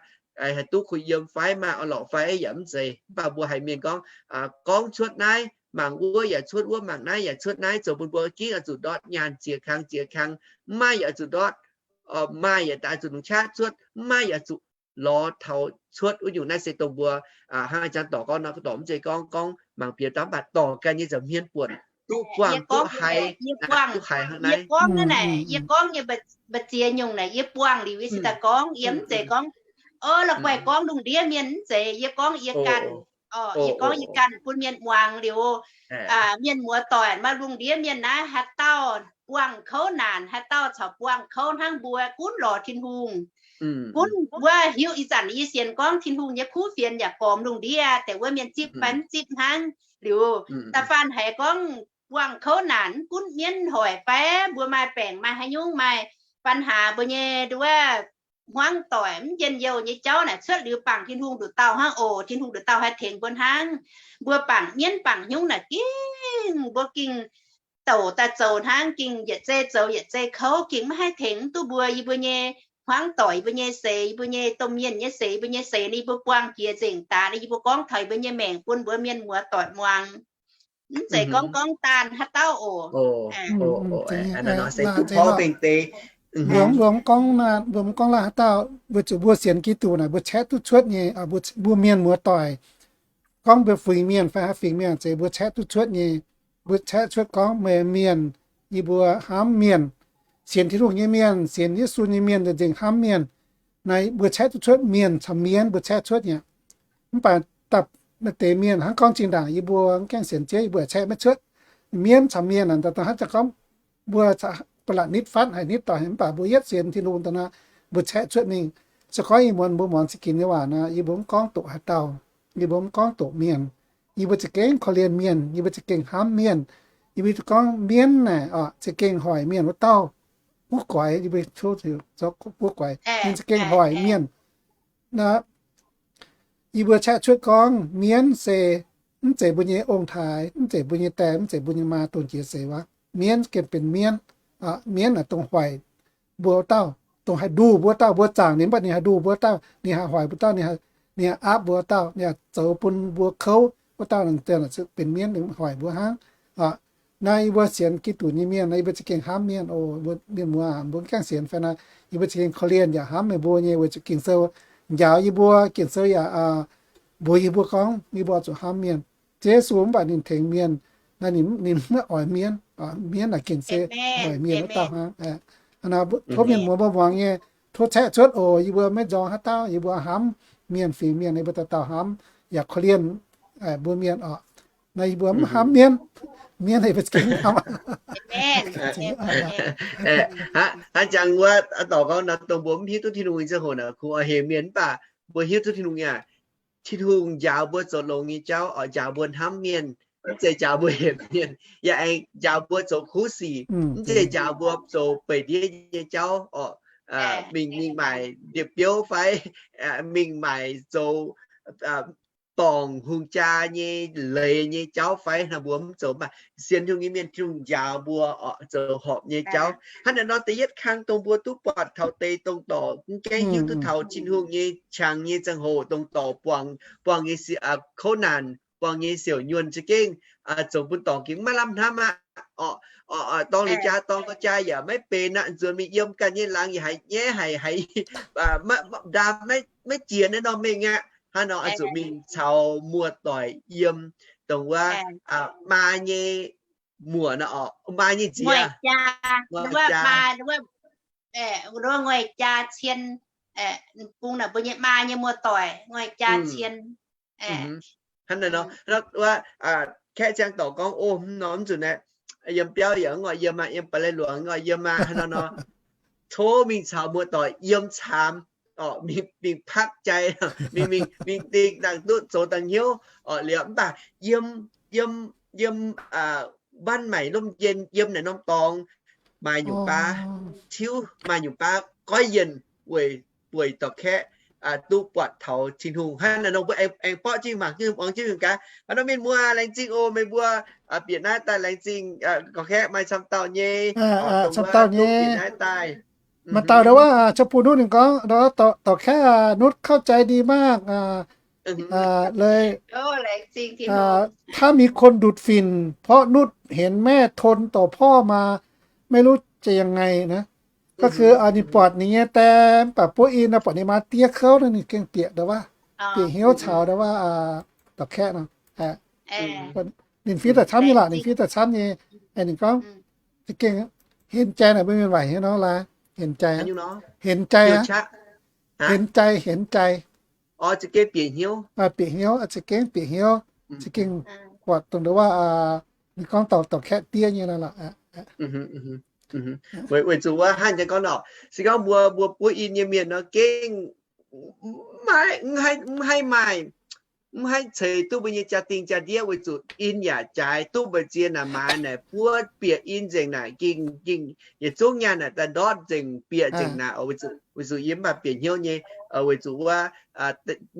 haih duqv kuh yiem fai maaih orn-lorqc fai yaac mv zeiz. Mv baac mbuo haiz mienh gorngv, gorngv cuotv naaiv mangc wuov yaac cuotv wuov, mangc naaiv yaac cuotv naaiv, zoux bun mbuo gengh oix zuqc ndortv nyaanh ziex kang ziex kang, mv maaih yaac oix zuqc ndortv, maaih yaac daaih zuqc longc qaqv cuotv, mv maaih yaac zuqc lorz taux cuotv wuov nyungc. Naaiv se dongh mbuo hnangv a'jangx dorc gorngv nor, dorc mv zeiz gorngv, gorngv mangc piex daaih, mv baac dorc ganh nyei nza'hmien buonc duqv buangh duqv haiz, duqv haiz hnangv naaiv. Yie gorngv naaiv naaic, yie gorngv nyei mba'ziex nyungc naaic, yie buangh liuz yie se daaih gorngv, yie mv zeiz gorngv, o, la'guaih gorngv lungh ndiev mienh, mv zeiz. Yie gorngv yie ganh, yie gorngv yie ganh bun mienh muangx liuz, mienh muoz-doic maaih lungh ndiev mienh naaiv haaix dauh buangh kouv naanc, haaix dauh caux buangh kouv hnangv mbuo gunv lorz Tin-Hungh. Gunv wuov hiuv ih zanc yie sienx gorngv Tin-Hungh nyei kuv fienx yaac gormx lungh ndiev, deix wuov mienh zipv fai mv zipv hnangv. Liuz da'faanh haiz gorngv buangh kouv naanc mv gunv mienv hoic fai mbuo maaih baengc maaih haaix nyungc maaih ปัญหา mbuo nyei nduov hmuangv doic mv njien-youh nyei jauv naaic, cuotv liuz bangc Tin-Hungh nduqc dauh hnangv oc. Tin-Hungh nduqc dauh haih tengx mbuo hnangv. Mbuo bangc mienv bangc hnyungv naaic gengh, mbuo gengh douc daaih zoux hnangv, gengh yietc zei zoux yietc zei kouv, gengh maiv haih tengx mv duqv mbuo, yie mbuo nyei hmuangv doic, yie mbuo nyei seix, yie mbuo nyei domh mienh nyei seix, yie mbuo nyei seix, ninh mbuo buangh jiex nzengc daaih, ninh mbuo gorngv taux yie mbuo nyei maengc bun mbuo mienh muoz-doic muangx. Mv zeiz gorngv gorngv daanh haaix dauh oc. Mbuo mv gorngv, mbuo mv gorngv laaih haaix dauh, weic zuqc mbuo sienx Giduc naaic, mbuo caeqv duqv cuotv nyei, mbuo mienh muoz-doic, gorngv mbuo fingx mienh fai haaix fingx mienh zeiz mbuo caeqv duqv cuotv nyei. Mbuo caeqv cuotv gorngv meih mienh, yie mbuo hnamv mienh, sienx Tin-Hungh nyei mienh, sienx Yesu nyei mienh, nzengc hnamv mienh. Naaiv mbuo caeqv duqv cuotv mienh caux mienv mbuo caeqv cuotv nyei. Mv baac dapv maaih deix mienh hnangv gorngv zinh ndaangc yie mbuo mv gaengh sienx Ziouv, yie mbuo caeqv maiv cuotv. Mienv caux mienh naaic, da'hnangv gorngv mbuo ba'laqc nitv fatv haic, nitv doic haic, mv baac mbuo yietv sienx Tin-Hungh daaih nor, mbuo caeqv cuotv mingh. Se gorngv ih muonz mbuo muangx za'gengh nyei waac nor, yie mbuo mv gorngv doqc haaix dauh, yie mbuo mv gorngv doqc mienh. Yie mbuo za'gengh korv-lienh mienh, yie mbuo za'gengh hnamv mienh. Yie mbuo gorngv mienv naaic oc, za'gengh hoic mienh wuov dauh, guv guaix, yie mbuo zoux guv guaix, ninh za'gengh hoic mienh. Naaiv yie mbuo caeqv cuotv gorngv mienv se mv zeiz mbuo nyei ong-taaix, mv zeiz mbuo nyei die, mv zeiz mbuo nyei maa dongh jiex seix wuov. Mienv gengh benx mienv. Mienv naaic dongh hoic mbuo wuov dauh, dongh haih nduh mbuo wuov dauh. Mbuo zaangc ninh, mv baac ninh haih nduh mbuo wuov dauh, ninh haih hoic mbuo dauh, ninh haih, ninh haih aapv mbuo wuov dauh, ninh haih zoux bun mbuo kouv wuov dauh, benx mienv, ninh hoic mbuo hnangv. Naaiv yie mbuo sienx Giduc nyei mienh, yie mbuo za'gengh hnamv mienh oc. Mbuo mienh muoz, mbuo mv gaengh sienx fai naaic, yie mbuo za'gengh korv-lienh yaac hnamv meih mbuo nyei weic zuqc Ging-Sou njaaux yie mbuo, Ging-Sou yaac mbuox yie mbuo gorngv yie mbuo zuqc hnamv mienh. Ziouv Yesu mv baac ninh tengx mienh, naaiv ninh maiv oix mienv. Mienv naaic gengh se oix mienh wuov dauh hnangv. Tov mienh muoz mbuo muangx nyei, tov caeqv cuotv oc. Yie mbuo maiv nzorng haaix dauh, yie mbuo hnamv mienh fingx mienh, yie mbuo dauh dauh hnamv yaac korv-lienh mbuo mienh oc. Naaiv yie mbuo mv hnamv mienv, mienv yie mbuo za'gengh mv hnamv. Hnangv jangx wuov dorc gorngv nor, dongh mbuo mv hiuv duqv Tin-Hungh nyei ziangh hoc naaic kungx oix hemx mienh, mv baac mbuo hiuv duqv Tin-Hungh nyei aqv. Tin-Hungh njaaux mbuo zoux longx nyei jauv oc, njaaux mbuo hnamv mienh, mv zeiz njaaux mbuo hemx mienh. Yaac aengx njaaux mbuo zoux kuv sic, mv zeiz njaaux mbuo zoux beic ndiev nyei jauv oc. Mingh, mingh maaic ndie-biouv fai mingh maaic zoux dorngc hungh jaa nyei leiz nyei jauv fai hnangv, mbuo mv zoux. Mv baac sienx Tin-Hungh nyei mienh, Tin-Hungh njaaux mbuo oc zoux horpc nyei jauv. Hnangv naaiv nor da'yietv kang dongh mbuo duqv buatc taux deix dongh dorc mv gaengh hiuv duqv taux Tin-Hungh nyei qangx nyei ziangh hoc, dongh dorc buangh, buangh nyei kouv naanc, buangh nyei siouc nyuonh za'gengh zoux bun dorc gengh maiv lamh hnamv aqv. Dorng liuz jaa, dorng gau jaa yaac maiv benx aqv. Nzuonx mingh yiem ganh nyei laangz yaac haiz nyaiv, haiz, haiz ndaam maiv jiex naaiv norm mengh aqv. Hnangv nor oix zuqc mingh caux muoz-doic yiem dongh wuov maa nyei muoc nor, maa nyei nziex, nguaih jaa cien, bung naaic mbuo nyei maa nyei muoz-doic, nguaih jaa cien. Hnangv naaiv nor, wuov kaeqv ziangh dorc gorngv, o, mv nor mv zuqc naaiv, yiem biauv yaac mv oix yiem aqv, yiem ba'lei luangc mv oix yiem aqv. Hnangv nor nor, tov mingh caux muoz-doic yiem caamx, mingh pakv jai, mingh, mingh dingh dangh duqv zoux dangh hnyouv oc. Liuz mv baac yiem, yiem, yiem mbanv maaic lomh njien, yiem naaic norm dorngx, maaih nyungc baav tiuv, maaih nyungc baav goiv yienh weic bueix dorh kaeqv duqv buatc taux Tin-Hungh. Hnangv naaiv nor mbuo aengx, aengx borqv jienv mangc jienv, muangx jienv gaax. Hnangv nor mienh muoz, laengz zingh oc. Meih mbuo bieqc naaiv daaih laengz zingh, gorx-kaeqv maaih camv dauh nyei, camv dauh nyei naaiv daaih. Maaih dauh ndo wuov, ziouc bun nutv ninh gorngv, dorh kaeqv, nutv เข้าใจดีมาก เลย ถ้ามีคนดูดฝิ่น เพราะนุชเห็นแม่ทนต่อพ่อมา ไม่รู้จะยังไงนะ ก็คือ ninh buatc ninh nyei die mv baac buov in, buatc ninh maa diev kouv, ninh gengh bieqc ndo wuov, bieqc hnyouv caux ndo wuov, dorh kaeqv nor. Ninh fiev daaih camv nyei lorqc, ninh fiev daaih camv nyei. Ninh gorngv, za'gengh เห็นใจ naaic mbuo mienh waac heuc nor laaix, เห็นใจ, เห็นใจ, เห็นใจ, เห็นใจ, bieqc hnyouv, za'gengh bieqc hnyouv, za'gengh buatc dongh ndo wuov, ninh gorngv dorh kaeqv diev nyei lorqc. Weic zuqc wuov hnangv jang gorngv nor, se gorngv mbuo, mbuo buov in nyei mienh nor gengh mv haih maaih, mv haih ceix duqv mbuo nyei jaa-dingh jaa-ndiev, weic zuqc in yaac jaaix duqv mbu'ziex naaic, maaiz naaic buov bieqc in nzengc naaic, ging, ging yietc zungv nyaanh naaic daaih ndortv nzengc, bieqc nzengc naaic, weic zuqc yie mv baac bieqc hnyouv nyei, weic zuqc wuov,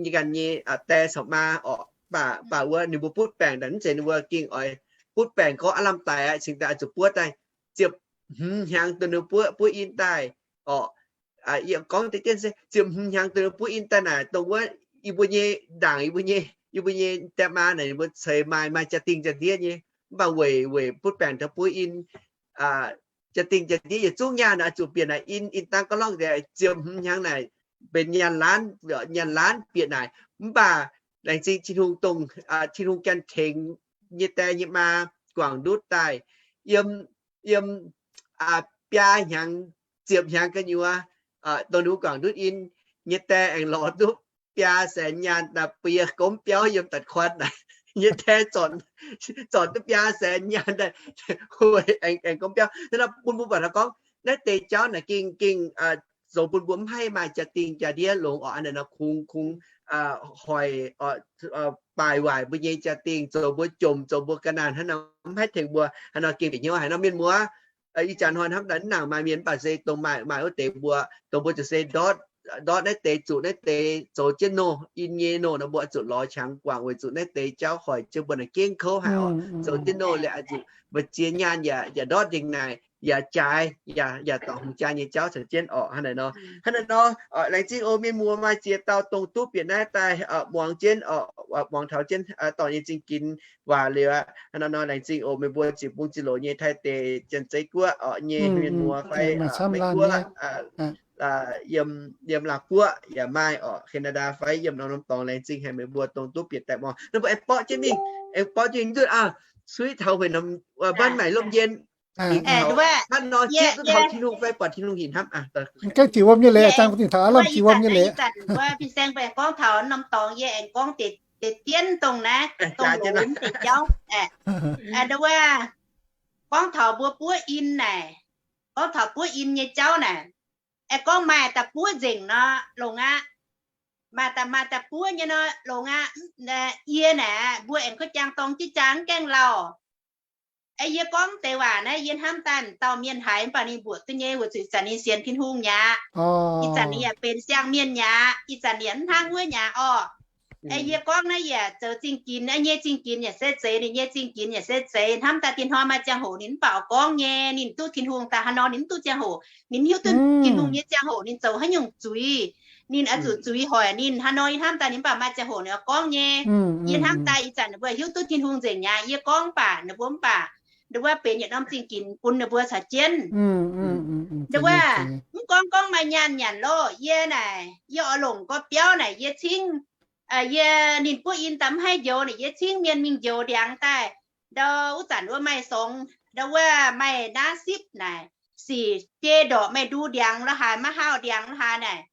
nyei ganh nyei die caux maa orqc, baac, baac wuov ninh mbuo butv baengc daaih mv zeiz ninh mbuo gengh oix butv baengc gorngv aav lamh daic aqv, cingx daaih oix zuqc buov daaih ziepc hmz hnyangx dongh ninh buov, buov in daaih orqc. Yie gorngv deix jienv se ziepc hmz hnyangx dongh ninh buov in daaih naaic, dongh wuov yie mbuo nyei ndaangc, yie mbuo nyei, yie mbuo nyei die maa naaic ninh mbuo ceix maaih, maaih jaa-dingh jaa-ndiev nyei, mv baac weic, weic butv baengc taux buov in, jaa-dingh jaa-ndiev yietc zungv nyaanh naaic, zuqc bieqc naaic in, in dangh gorngv lorngh nzengc, ziepc hmz hnyangx naaic benx nyaanh laanv, nyaanh laanv bieqc naaic. Mv baac laengz zingh Tin-Hungh dongh, Tin-Hungh ganh tengx nyei die nyei maa guangc ndutv daaih, yiem, yiem biaa hnyangx, ziepc hnyangx gu'nyuoz, dongh ninh mbuo guangc ndutv in, nyei die aengx lorz duqv biaa saenx nyaanh daaih, bun yie gomv biauv yiem da'kuan naaic. Nyei die zornc, zornc duqv biaa saenx nyaanh daaih, aengx, aengx gomv biauv. Hnangv naaic bun mbuo buatc taux gorngv naaiv deix jauv naaic gengh, gengh zoux bun mbuo mv haih maaih jaa-dingh jaa-ndiev longx orqc. Hnangv naaic nor kungx, kungx hoic, baaic waaic mbuo nyei jaa-dingh, zoux mbuo jomc, zoux mbuo ga'naanh, hnangv nor mv haih tengx mbuo. Hnangv nor gengh bieqc hnyouv haic nor mienh muoz. Ih jaax hnoi hnamv daaih mv nangc maaih mienh, mv baac se dongh maaih, maaih wuov deix mbuo, dongh mbuo zuqc se ndortv, ndortv naaiv deix zuqc naaiv deix zoux jienv nouh, in nyei nouh nor mbuo zuqc lorz qangx guangc weic zuqc naaiv deix jauv hoic jienv mbuo naaic gengh kouv haic orqc. Zoux jienv nouh liuz zuqc mbu'ziex nyaanh yaac, yaac ndortv nzengc naaic. yaac jaaix, yaac dorngc hungh jaa nyei jauv caux jienv orqc. Hnangv naaiv nor, hnangv naaiv nor, laengz zingh oc mienh muoz maaih ziex dauh dongh duqv bieqc naaiv daaih muangx jienv, muangx taux jienv dorh nyei zingh ginx waac liuz aqv. Hnangv naaiv nor laengz zingh oc meih mbuo ziepc bung ziepc loz nyei Taiv deic, Janx-Zei guoqv orqc nyei mienh muoz fai Meiv guoqv, yiem Laauv guoqv yaac maaih orqc, Canada fai yiem norm norm dorngx. Laengz zingh haic meih mbuo dongh duqv bieqc daaih muangx. Naaiv mbuo aengx borqv jienv mingh, aengx borqv jienv nduqv aqv. Suiv taux hueic norm, mbanv maaic lomh njien, hnangv nor zieqv duqv taux Tin-Hungh fai buatc Tin-Hungh hinc hnamv. Gaengh jiex wuom nyei leiz, zaang dingc taux aav lamh jiex wuom nyei leiz. Yie aengx gorngv taux norm dorngx, yie aengx gorngv deix dien dongh naaiv, dongh loz deix jauv. Nduov wuov, gorngv taux mbuo buov in naaic, gorngv taux buov in nyei jauv naaic, aengx gorngv maaih da'buov nzengc nor, longx aqv. Maaih da'buov nyei nor, longx aqv. Yie naaic, mbuo aengx kuv jaang dorng jienv jaang mv gaengh lauh. Yie gorngv deix waac naaiv, yie hnamv daaih m'dauh mienh haiz mv baac ninh mbuoqc duqv nyei, weic zuqc ih zanc ninh sienx Tin-Hungh mi'aqv. Ih zanc ninh yaac benx siang-mienh mi'aqv. Ih zanc ninh mv hnangv wuov mi'aqv orqc. Yie gorngv naaiv yaac zoux zingh ginx, nyei zingh ginx yaac se zeiz, ninh nyei zingh ginx yaac se zeiz. Hnamv daaih dinh hnoi maaih ziangh hoc ninh mv baac gorngv nyei, ninh duqv Tin-Hungh daaih haaix nor ninh mv duqv ziangh hoc, ninh hiuv duqv Tin-Hungh nyei ziangh hoc ninh zoux haaix nyungc zuiz, ninh oix zuqc zuiz hoic ninh haaix nor. Yie hnamv daaih ninh mv baac maaih ziangh hoc ninh oix gorngv nyei. Yie hnamv daaih ih zanc ninh mbuo hiuv duqv Tin-Hungh nzengc mi'aqv. Yie gorngv mv baac ninh mbuo mv baac, nduov wuov benx yietc norm zingh ginx bun ninh mbuo caux jienv. Nduov wuov, mv gorngv gorngv maaih nyaanh nyanc loh, yie naaic, yie oix longc gorqv-biauv naaic, yie cingv, yie ninh buov in daaih mv haih njoux naaic, yie cingv mienh mingh njoux ndiangx daaih. Ndau wuov zanc wuov maaih songx, ndau wuov maaih naaiv sipv naaic, sic biei ndorqc, meih ndu ndiangx la'haaix, maiv haauh ndiangx la'haaix naaic.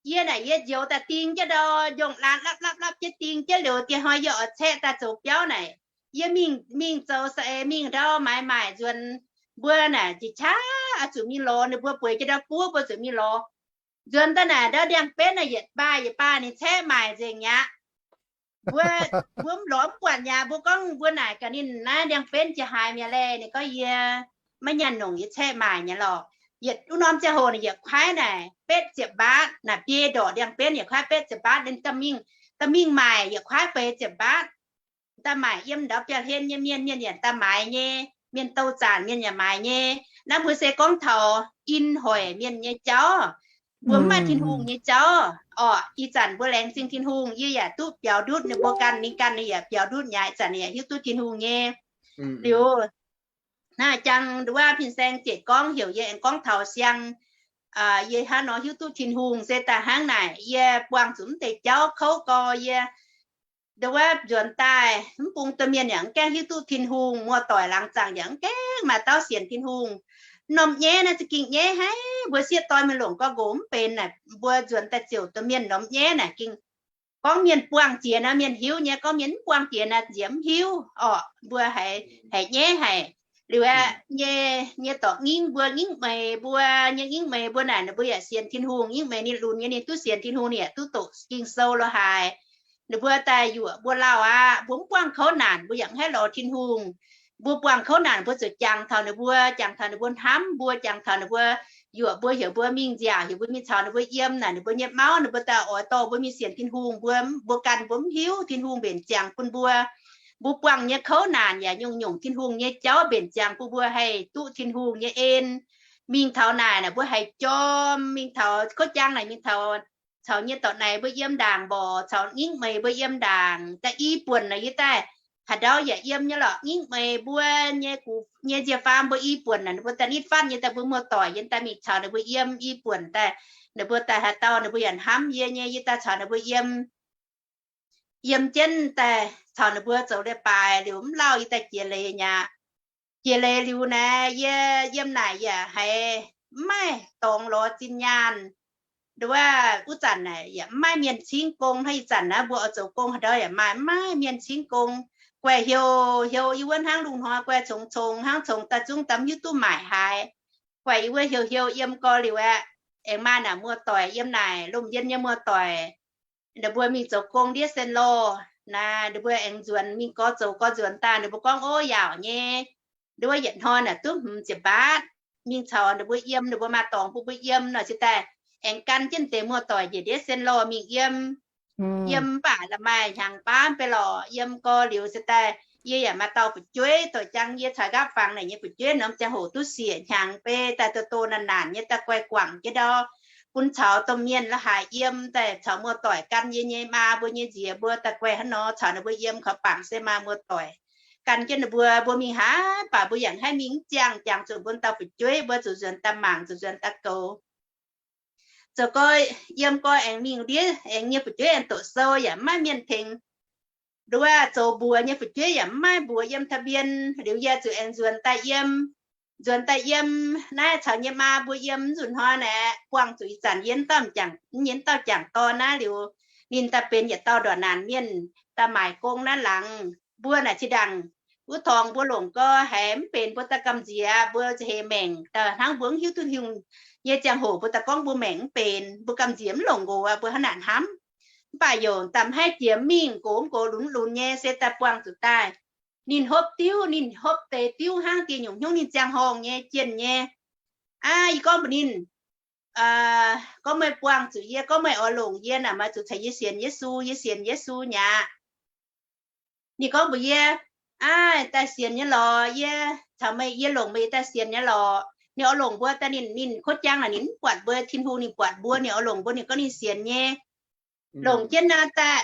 Yie naaic yie njoux daaih ding jienv ndau njongh laanh lapv lapv lapv jienv ding jienv liuz, diex hnoi yie oix caeqv daaih zoux biauv naaic, yie mingh mingh zoux saeng-eix mingh ndau maaiz maaic nzuonx. Mbuo naaic njiec qaqv oix zuqc mingh lorz, ninh mbuo bueix jienv ndau buov mbuo zuqc mingh lorz. Nzuonx daaih naaic ndau ndiangx-benv naaic yietc baaih yietc baaih ninh caeqv maaic nzengc mi'aqv. Mbuo, mbuo mv lorz mv buatc mi'aqv. Mbuo gorngv mbuo naaic gaax ninh naaiv ndiangx-benv jiex haaix mi'aqv laeh. Ninh gorngv yie maiv nyaanh nongc, yie caeqv maaic nyei lorqc. Yietc wuov norm ziangh hoc naaic yietc kuaaiv naaic betv ziepc mbaatv, naaic biei ndorqc ndiangx-benv yietc kuaaiv betv ziepc mbaatv. Ninh daaih mingh, daaih mingh maaic yietc kuaaiv feix ziepc mbaatv. Daaih maaic yiem ndau biauv-hlen nyei mienh, mienh yaac daaih maaiz nyei, mienh douh zaanc mienh yaac maaiz nyei. Naaiv mbuo se gorngv taux in hoic mienh nyei jauv. Mbuo mv maaih Tin-Hungh nyei jauv orqc. Ih zanc mbuo laengz zingh Tin-Hungh, yie yaac duqv biaux ndutv ninh mbuo ganh, ninh ganh ninh yaac biaux ndutv nyei, ih zanc ninh yaac hiuv duqv Tin-Hungh nyei. Liuz, naaiv jangx nduov wuov fin-saeng ziouc gorngv heuc yie aengx gorngv taux siang, yie hnangv nor hiuv duqv Tin-Hungh se daaih hnangv naaic. Yie buangh zuqc mv deix jauv kouv gau, yie nduov wuov nzuonx daaih mv bung domh mienh yaac mv gaengh hiuv duqv Tin-Hungh, muoz-doic laangz zaangc yaac mv gaengh maaih dauh sienx Tin-Hungh. Norm nyaiv naaiv za'gengh nyaiv haic, mbuo sieqv doic mienh longc gorngv nqox mv benx naaic, mbuo nzuonx daaih ziouc domh mienh norm nyaiv naaic gengh gorngv mienh buangh jiex nor mienh hiuv nyei, gorngv mienh mv buangh jiex naaic nziex mv hiuv orqc. Mbuo haiz, haiz nyaiv haic. Liuz aeqv, nyei, nyei dorc ngingv mbuo, ngingv meix mbuo, nyei ngingv meix mbuo naaic ninh mbuo yaac sienx Tin-Hungh, ngingv meix ninh lunx nyei ninh duqv sienx Tin-Hungh, ninh yaac duqv doqc Ging-Sou lo haaix. Ninh mbuo daaih yuoqc mbuo lauh aqv, mbuo mv buangh kouv naanc mbuo yaac mv haih lorz Tin-Hungh. Mbuo buangh kouv naanc mbuo zuqc jangx taux ninh mbuo, jangx taux ninh mbuo hnamv mbuo, jangx taux ninh mbuo yuoqc mbuo, heuc mbuo mingh nziaauc, heuc mbuo mingh caux ninh mbuo yiem naaic, ninh mbuo nyei mauv ninh mbuo daaih oix dorh mbuo mingh sienx Tin-Hungh. Mbuo, mbuo ganh mbuo mv hiuv Tin-Hungh mbenc ziangx bun mbuo. Mbuo buangh nyei kouv naanc yaac nyungc-nyungc Tin-Hungh nyei jauv mbenc ziangx bun mbuo haih duqv Tin-Hungh nyei en. Mingh taux naaic naaic mbuo haiz jorm, mingh taux kouv jaang naaic, mingh taux caux nyei dorc naaic mbuo yiem ndaangc mborqc, caux ngingv meix mbuo yiem ndaangc. Daaih i buonc naaic yie daaih haaix ndau yaac yiem nyei lorqc. Ngingv meix mbuo nyei gux nyei nzie faam mbuo i buonc naaic, ninh mbuo daaih nitv fatv nyei daaih mbuo muoz-doic yie daaih mingh caux ninh mbuo yiem i buonc daaih. Ninh mbuo daaih haaix dauh ninh mbuo yaac hnamv yie nyei, yie daaih caux ninh mbuo yiem. Yiem jienv daaih caux ninh mbuo zoux leiz-baaix liuz mv lauh yie daaih jiex leiz nyei aqv. Jiex leiz liuz naaic yie yiem naaic yaac haiz mv maaih dorngx lorz zinh nyaanh. Nduov wuov, wuov zanc naaic yaac mv maaih mienh cingv gong hnangv ih zanc naaiv mbuo oix zoux gong haaix ndau yaac maaih, mv maaih mienh cingv gong. Guaih heuc heuc yie wuov hnangv lungh hnoi guaih congx congx hnangv, congx daaih zungv daaih mv hiuv duqv maaic haaix. Guaih yie wuov heuc heuc yiem gorx liuz aeqv, aengx maaih naaic muoz-doic yiem naaic lomh njien nyei muoz-doic. Ninh mbuo mingh zoux gong ndiev Sen Lorh naaic, ninh mbuo aengx nzuonx mingh gorx zoux gorx nzuonx daaih, ninh mbuo gorngv, ov, yaauc nyei. Nduov wuov yietc hnoi naaic duqv hmz ziepc mbaatv. Mingh caux ninh mbuo yiem, ninh mbuo maaih dorngx bun mbuo yiem nor, se daaih aengx gan jienv deix muoz-doic njiec ndiev Sen Lorh mingh yiem. Yiem mv baac la'maaih hnyangx baav mv bei lorqc, yiem gorx liuz se daaih Yie yaac maaih dauh fu'jueiv doic jang yie caux nqaapv fangx naaic nyei fu'jueiv norm ziangh hoc duqv siec hnyangx beiv daaih doh doh naanc naanc nyei daaih guai guangc jienv ndau, bun caux domh mienh la'haaix yiem daaih caux muoz-doic gan yie nyei maa mbuo nyei nziex mbuo daaih guai hnangv nor caux ninh mbuo yiem kaux bangc se maa muoz-doic gan jienv ninh mbuo. Mbuo mingh haaix baac mbuo yaac haih mingh mv ziangh, jangx zuqc bun dauh fu'jueiv mbuo zuqc nzuonx daaih mangc, zuqc nzuonx daaih goux. Zoux gau, yiem gau aengx mingh ndiev aengx nyei fu'jueiv aengx doqc sou yaac mv maaih mienh tengx. Nduov zoux mbuox nyei fu'jueiv yaac mv maaih mbuox yiem ทะเบียน. Liuz yie zuqc aengx nzuonx daaih yiem, nzuonx daaih yiem naaiv caux nyei maa mbuo yiem nzunc hnoi naaic buangh zuqc ih zanc yie, yie dauh jangc dorn naaiv liuz, ninh daaih benx yietc dauh ndorqc naanc mienh daaih maaic gong naaiv laangz. Mbuo naaic zinh ndaangc wuov torngx mbuo longc gau haiz mv benx mbuo daaih gamh nziex, mbuo heh maengc daaih hnangv mbuo mv hiuv duqv Tin-Hungh nyei ziangh hoc mbuo daaih gorngv mbuo maengc mv benx, mbuo gamh nziex mv longc nqox, mbuo hnangv naaic hnamv. Mv baac youc daaih mv haih jiex mingh, gox mv gox, lunx mv lunx nyei se daaih buangh zuqc daaih. Ninh hopv diuv, ninh hopv deix diuv hnangv dieh nyungc hnyouv ninh ziangh horngh nyei jienh nyei. Aa, yie gorngv mbuox ninh, gorngv meih buangh zuqc yie, gorngv meih oix longc yie naaic, meih zuqc caux yie sienx Yesu, yie sienx Yesu mi'aqv. Ninh gorngv mbuox yie, aa, daaih sienx nyei lorqc, yie caux meih, yie longc meih daaih sienx nyei lorqc. Ninh oix longc mbuo daaih, ninh, ninh kotv jangv naaic ninh mv buatc mbuo Tin-Hungh, ninh buatc mbuo, ninh oix longc mbuo, ninh gorngv ninh sienx nyei. Longc jienv naaic daaih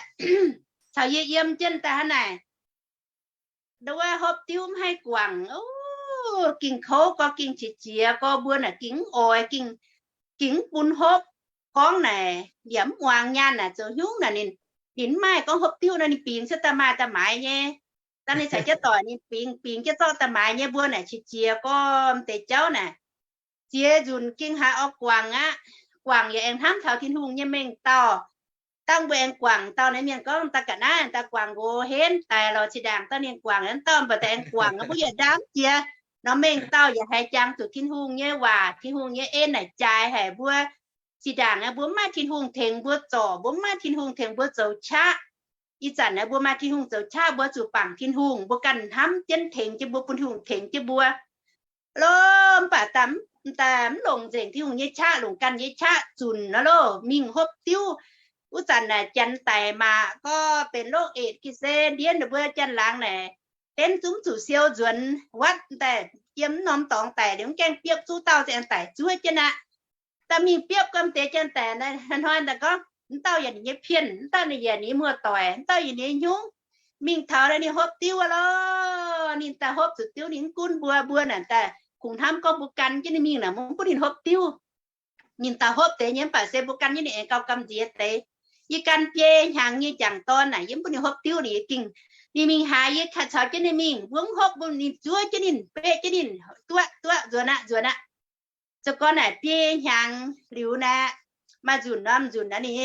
caux yie yiem jienv daaih hnangv naaic. Nduov hopv diuv mv haih guangc, o, gengh kouv gau, gengh qiex jiez gau, mbuo naaic gengh mv oix, gengh, gengh mv bun hopv. Gorngv naaic yaac mv muangx nyaanh naaic zoux hnyungv naaic ninh, ninh mv maaih gorngv hopv diuv nor ninh bingx cuotv daaih maaih daaih maaiz nyei. Dangh ninh caux jienv doic ninh bingx, bingx jienv zorqv daaih maaiz nyei, mbuo naaic qiex jiez gorm deix jauv naaic. Ziex nzunc gengh haiz oix guangc aqv. Guangc yaac aengx hnamv taux Tin-Hungh nyei mengh dauh. Dangh mbuo aengx guangc dauh naaiv mienh gorngv daaih ga'naaiv daaih guangc nqox henv daic lorqc, zinh ndaangc daaih ninh guangc aqv, dauh mv baac daaih aengx guangc aqv, mbuo yaac ndaam jiex. Nor mengh dauh yaac haiz jangx zuqc Tin-Hungh nyei waac, Tin-Hungh nyei en naaic jaaix haic mbuo. Zinh ndaangc aqv, mbuo mv maaih Tin-Hungh tengx mbuo zorc, mbuo mv maaih Tin-Hungh tengx mbuo zoux qaqv. Ih zanc naaiv mbuo maaih Tin-Hungh zoux qaqv, mbuo zuqc bangc Tin-Hungh, mbuo ganh hnamv jienv tengx jienv mbuo, bun Tin-Hungh tengx jienv mbuo. Lo, mv baac daaih, daaih mv longc nzengc Tin-Hungh nyei qaqv, longc ganh nyei qaqv zunc nor loh, mingh hopv diuv. Wuov zanc naaic janx daic maac gorngv benx loh etc ga'sie ndiev ninh mbuo janx-laangz naaic, benx zungv zuqc siou nzuonx, wuov daaih yiem mv norm dorngx daic liuz mv gaengh biopv zuqc dauh ziangh daic zuov jienv aqv. Daaih mingh biopv ga'naaiv deix janx daic, hnoi-hnoi daaih gorngv, mv dauh yaac ninh nyei pienh, mv dauh ninh yaac ninh muoz-doic, mv dauh yaac ninh nyei hnyouv. Mingh taux naaiv ninh hopv diuv aqv lorh. Ninh daaih hopv zuqc diuv ninh mv gunv mbuo, mbuo naaic daaih kungx hnamv gorngv mbuo gan jienv ninh mingh naaic, mbuo mv bun ninh hopv diuv. Ninh daaih hopv deix nyei mv baac se mbuo gan jienv ninh aengx gauh gamh nziex deix. Yie gan biei hnyangx nyei jangc dorn naaic yie mv bun ninh hopv diuv, ninh yie gengh, ninh mingh haaix yie caux jienv ninh mingh, mbuo mv hopv mbuo ninh zuov jienv ninh, beqv jienv ninh, duqv duqv nzuonx aqv, nzuonx aqv. Zoux gorn naaic biei hnyangx liuz naaic, maaih nzunc norm nzunc naaiv ninh,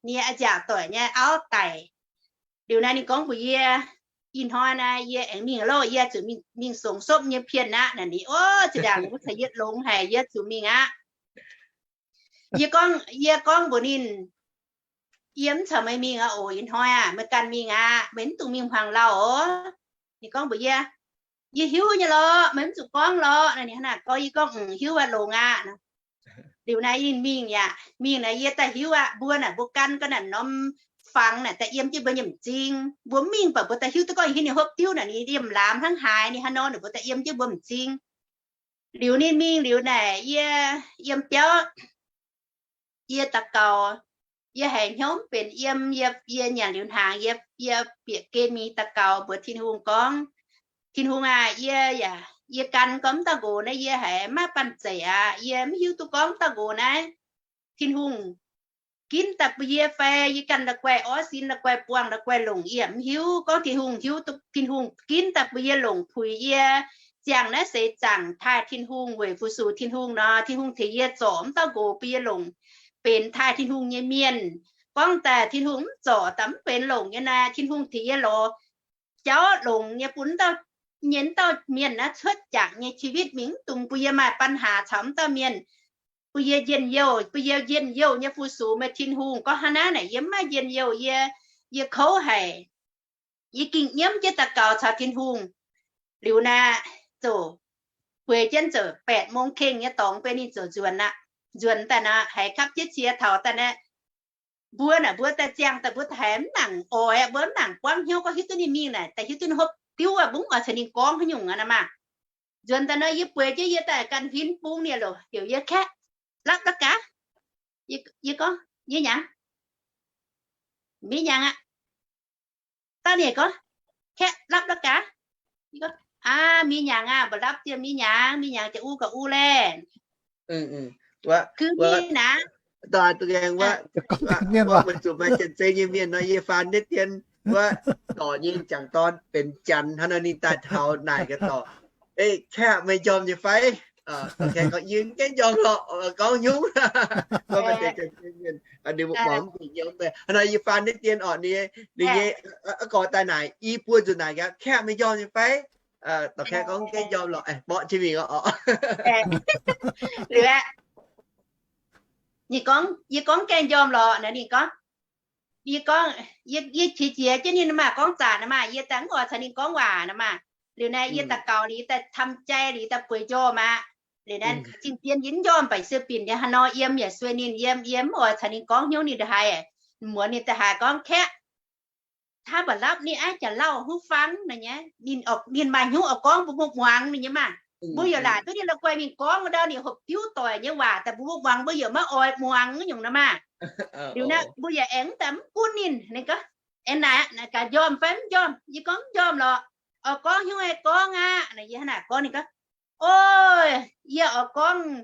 ninh nyei a'nziaauc doic nyei auv daic. Liuz naaiv ninh gorngv mbuox yie, ih hnoi naaiv yie aengx mingh loh, yie zuqc mingh, mingh songx sopv nyei pienh aqv. Naaic ninh, o, zinh ndaangc mbuo caux yie longx haic, yie zuqc mingh aqv. Yie gorngv, yie gorngv mbuox ninh, yie mv caux meih mingh aqv oc. Ih hnoi aah, meih ganh mingh aqv. Meih mv dungx mingh hmuangx lauh oc. Ninh gorngv mbuox yie, yie hiuv nyei lorqc, meih mv zuqc gorngv lorqc. Naaic ninh hnangv naaic gorngv, yie gorngv, mm, hiuv aqv, longx aqv. Liuz naaiv ninh mingh yaac mingh naaic, yie daaih hiuv aqv. Mbuo naaic mbuo gan ga'naaiv norm fangx naaic daaih yiem jienv mbuo nyei m'zing. Mbuo mv mingh baac mbuo daaih hiuv duqv gorngv yie hiuv ninh hopv diuv naaic, ninh yiem laamz hnangv haaix, ninh hnangv nor ninh mbuo daaih yiem jienv mbuo m'zing. Liuz ninh mingh liuz naaic, yie yiem biauv, yie daux gaux, yie haiz hnyouv mv benx yiem, yie, yie nyanc liuz hnaangx, yie, yie bieqc gen mingh daux gaux mbuox Tin-Hungh gorngv, Tin-Hungh aah, yie yaac, yie gan gorngv mv dauh nqox naaiv yie haiz maiv banh zeic aqv. Yie mv hiuv duqv gorngv mv dauh nqox naaiv Tin-Hungh ginv daaih bun yie fai yie ganh la'guaih orv sin, la'guaih buangh, la'guaih longc, yie mv hiuv. Gorngv Tin-Hungh hiuv duqv, Tin-Hungh ginv daaih bun yie longc puix yie ziangh naaiv seix zaangc taaih Tin-Hungh weic fu-sux Tin-Hungh nor, Tin-Hungh tengx yie zorc mv dauh nqox bun yie longc benx taaih Tin-Hungh nyei mienh. Gorngv daaih Tin-Hungh mv zorc daaih mv benx longc nyei naaiv, Tin-Hungh tengx yie lorz jauv longx nyei bun mv dauh, nyei mv dauh mienh naaiv cuotv jangc nyei ชีวิต mingh, mv dungx bun yie maaih ปัญหา caux mv dauh mienh. Bun yie njien-youh, bun yie njien-youh nyei fu-sux meih Tin-Hungh. Gorngv hnangv naaiv naaic yie mv maaih njien-youh, yie, yie kouv haic. Yie ging nyiemv jienv daux gaux caux Tin-Hungh. Liuz naaiv ziouc bueix jienv ziouc แปดโมง kengh nyei dorngx beiv ninh ziouc nzuonx aqv. Nzuonx daaih naaic haiz gapv jienv cie taux daaih naaiv, mbuo naaic mbuo daaih ziangh daaih mbuo haiz mv nangc oix, mbuo mv nangc buangv hnyouv gorngv hiuv duqv ninh mingh naaic, daaih hiuv duqv ninh hopv, diuv aqv, mbuo mv oix caux ninh gorngv haaix nyungc aqv nor maah. Nzuonx daaih nor yie bueix jienv yie daaih ganh huin bung ninh loc, heuc yie, Kaeqv, lapv la'gaax. Yie gorngv, Nyei hnyangx? Mienh hnyangx aqv. Da'nyeic gorngv, Kaeqv, lapv la'gaax. Aa, mienh hnyangx aqv. Mbuo lapv dieh mienh hnyangx, mienh hnyangx jaax u gauh u laeh. Gux mienh aqv. Weic zuqc maaih janx-zei nyei mienh nor, yie faan naaiv dien wuov dorc nyei jangc dorn benx janx hnangv nor, ninh daaih taux naaic gaax dorc, Kaeqv, meih njormh nyei fai? Kaeqv gorngv, Yie mv gaengh njormh lorqc. Gorngv nyungc, gorngv maaih deix janx-zei mienh ninh mbuo muangx mv bieqc hnyouv. Hnangv nor yie faan naaiv dien orqc, ninh nyei, ninh nyei gorx daaih naaic, i buo nzunc naaic gaax, Kaeqv, meih njormh nyei fai? Dorc Kaeqv gorngv, Mv gaengh njormh lorqc. Mborqv jienv mingh orqc. Liuz aeqv, ninh gorngv, Yie gorngv gaengh njormh lorqc naaic. Ninh gorngv, Yie gorngv, yie qiex jiez jienv ninh maah, gorngv zanc maah, yie daaih mv oix caux ninh gorngv waac nor maah. Liuz naaiv yie daux gaux liuz daaih, tam jai liuz daaih bueix njormh aqv. Liuz naaiv zinh dien yie mv njormh, baac se binc nyei haaix nor yiem yaac sueih ninh, yiem yie mv oix caux ninh gorngv hnyouv ninh ndongc haaix. Muonz ninh da'haaix gorngv, Kaeqv, hnangv mba'lapv ninh aiv jaax lauh huv fangv nor nyei, ninh maaih hnyouv oix gorngv mbuo muangx ninh nyei maah. Mbuo yaac laaic duqv ninh la'guaih mingh gorngv ndau ninh hopv diuv doic nyei waac daaih mbuo muangx, mbuo yaac maiv oix muangx nyungc nor maah. Liuz naaiv mbuo yaac aengx daaih mv gunv ninh. Ninh gorngv, Aengx naaic aqv, naaic gaax njormh fai mv njormh? Yie gorngv, Mv njormh lorqc. Oix gorngv hnyouv aeqv, gorngv aqv. Yie hnangv naaic gorngv, ninh gorngv, O, yie oix gorngv,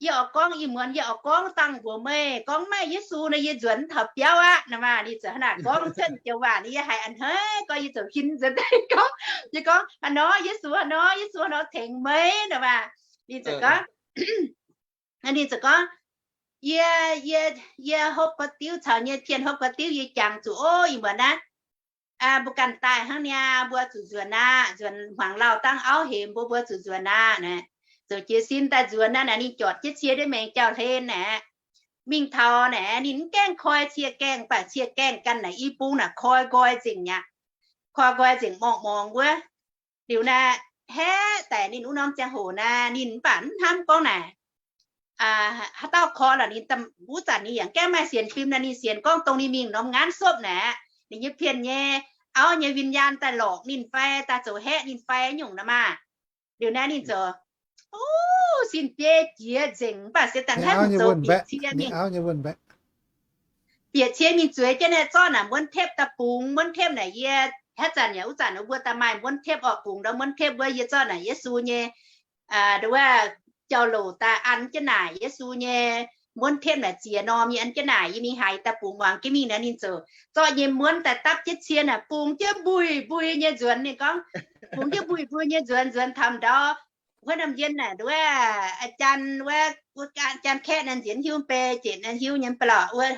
yie oix gorngv, ih muonz yie oix gorngv dangh mbuox meih gorngv maaih Yesu nor, yie nzuonx taux biauv aqv nor maah. Ninh ziouc hnangv naaic gorngv cuotv joux waac, ninh yie haiz a'hneiv gorngv, yie ziouc hin nzuonx daaih gorngv, yie gorngv, Haaix nor Yesu, haaix nor Yesu, haaix nor tengx meih nor maah. Ninh ziouc gorngv, ninh ziouc gorngv, Yie, yie, yie hopv ga'diuv caux nyei pien hopv ga'diuv, yie jangx zuqc ov, ih muonz naaiv mbuo ganh daaih hnangv niaa, mbuo zuqc nzuonx aqv. Nzuonx hmuangx lauh dangv auv hemx mbuo, mbuo zuqc nzuonx aqv. Naaic ziouc jiez sin daaih nzuonx aqv. Naaic ninh juatc jienv cie ndiev maengx jauv-hlen naaic, mingh taux naaic ninh mv gaengh koi cie gaengh, mv baac cie gaengh ganh naaic i bung naaic koi nqoi nzengc aqv. Koi nqoi nzengc morngh-morngh wuov. Liuz naaic haeqv daic ninh wuov norm ziangh hoc naaic, ninh mv baac mv hnamv gorngv naaic haaix dauh koi lorqc. Ninh wuov zanc ninh yaac gaengh maaih sienx fim naaic, ninh sienx gorngv dongh ninh mingh norm ngaanv sopv naaic, ninh nyei pien nyei auv nyei win-nyaanh daaih lorqc ninh fai, daaih zoux haeqv ninh fai nyungc nor maah. Liuz naaiv ninh ziouc, o, sin biei jiex nzengc, mv baac se dangh hnangv zoux bieqc cie mingh. Bieqc cie mingh zueiz jienv naaiv, zorqv naaic muonv tepv daaih bungx. Muonv tepv naaic yie, haaix zanc yaac wuov zanc mbuo daaih maaih muonv tepv orqc, bungx ndau muonv tepv wuov, yie zorqv naaic Yesu nyei, wuov, jauv-louc daaih an jienv naaic, Yesu nyei muonv tepv naaic ziex norm yie an jienv naaic, yie mingh haaix daaih bungx muangx jienv mingh naaic. Ninh ziouc zorqv nyei muonv daaih dapv jienv cie naaic bungx jienv mbuiz mbuiz nyei nzuonx. Ninh gorngv, bungx jienv mbuiz mbuiz nyei nzuonx, nzuonx taux ndau wuov norm yien naaic, wuov, aa, jaan wuov, jaan kaeqv naaic nziex hiuv mv bei, jec naaic hiuv nyei mv bei lorqc, wuov,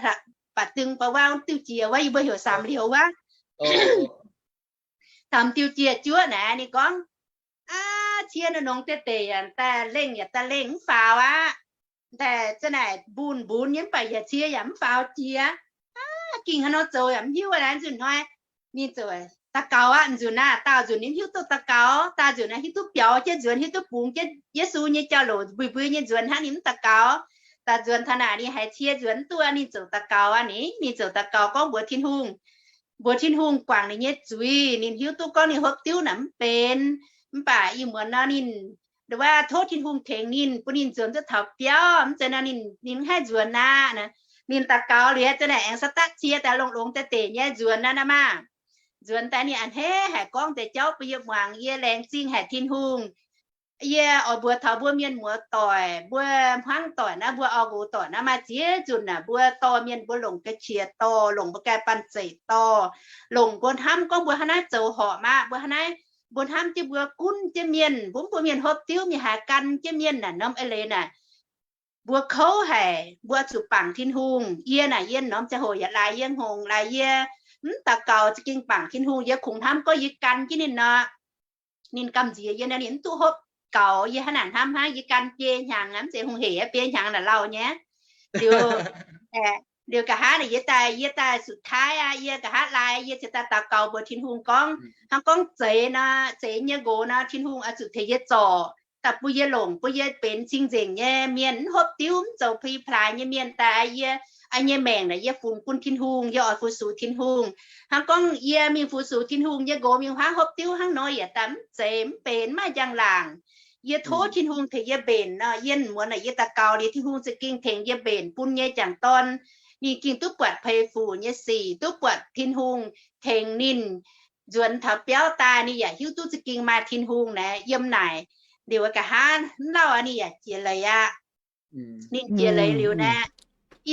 baac dưng baac wuov diuh jiex wuov, yie mbuo heuc Samc Liouc wuov. Taux diuh jiex juov naaic ninh gorngv, aa, cie nongx deix deix yaac daaih lengh, yaac daaih lengh mv faaux aqv. Daaih za'naaic mbun mbunx nyei mv baac yaac cie yaac mv faaux jiex. Aa, ging haaix nor zoux yaac mv hiuv aqv. Naaiv nzunc hnoi ninh ziouc daux gaux aqv. Nzunc naaic daauh nzunc ninh hiuv duqv daux gaux, daauh nzunc naaic hiuv duqv biaux jienv nzuonx, hiuv duqv bungx jienv Yesu nyei jauv-louc mbuiz mbuiz nyei nzuonx hnangv, ninh mv daux gaux. Daauh nzuonx taux naaic ninh haiz cie nzuonx mv duqv, ninh ziouc daux gaux aqv. Ninh, ninh ziouc daux gaux gorngv mbuox Tin-Hungh, mbuox Tin-Hungh guangc ninh nyei zuiz. Ninh hiuv duqv gorngv ninh hopv diuv naaic mv benx, mv baac ih muonz nor ninh, wuov, tov Tin-Hungh tengx ninh, bun ninh nzuonx duqv taux biauv. Mv zeiz nor ninh, ninh mv haih nzuonx aqv. Ninh daux gaux liuz za'naaic aengx sa'daqv cie daaih longx-longx deix deix nyei nzuonx aqv maah. Nzuonx daaih ninh a'hneiv haic gorngv deix jauv bun yie muangx, yie laengz zingh haic Tin-Hungh. Yie oix mbuox taux mbuo mienh muoz doic, mbuo hmuangv doic naaiv, mbuo auv-nqox doic naaiv, maaih ziex nzunc naaic mbuo dorh mienh mbuo longc ga'qiex dorh, longc mbuo ganh banh zeic dorh, longc mbuo hnamv gorngv mbuo hnangv naaiv zoux horpc maah, mbuo hnangv naaiv, mbuo hnamv jienv mbuo gunv jienv mienh, mbuo mv bun mienh hopv diuv, mienh haiz gan jienv mienh naaic, norm eix leiz naaic mbuo kouv haic, mbuo zuqc bangc Tin-Hungh. Yie naaic yie norm ziangh hoc yaac laaix yie hngongx, laaix yie mv daux gaux za'gengh bangc Tin-Hungh. Yie kungx hnamv gorngv yie gan jienv ninh nor, ninh gamh nziex yie nor, ninh mv duqv hopv gaux. Yie hnangv naaic hnamv hnangv, yie gan biei hnyangx, mv zeiz hungh hec, biei hnyangx naaic lauh nyei. Liuz, liuz nqa'haav naaic yie daaih, yie daaih สุดท้าย aqv, yie nqa'haav laaix yie ziouc daaih daux gaux mbuox Tin-Hungh gorngv, hnangv gorngv zeiz nor, zeiz nyei nqox nor, Tin-Hungh oix zuqc tengx yie zorc daaih bun yie longc, bun yie benx cing-nzengc nyei mienh, mv hopv diuv, mv zoux pi-plaaix nyei mienh daaih. Yie yie nyei maengc naaic yie funx bun Tin-Hungh, yie oix fu-sux Tin-Hungh. Hnangv gorngv yie mingh fu-sux Tin-Hungh, yie nqox mingh huaav hopv diuv hnangv nor yaac daaih mv zeiz, mv benx, mv maaih njang-laangc. Yie tov Tin-Hungh tengx yie mbenc nor, yie muonz naaic yie daux gaux liuz Tin-Hungh za'gengh tengx yie mbenc bun nyei jangc dorn. Ninh gengh duqv buatc peix fuc nyei sic, duqv buatc Tin-Hungh tengx ninh nzuonx taux biauv daaih, ninh yaac hiuv duqv za'gengh maaih Tin-Hungh naaic yiem naaic. Liuz nqa'haav mv lauh ninh yaac jiex leiz aqv. Ninh jiex leiz liuz naaic,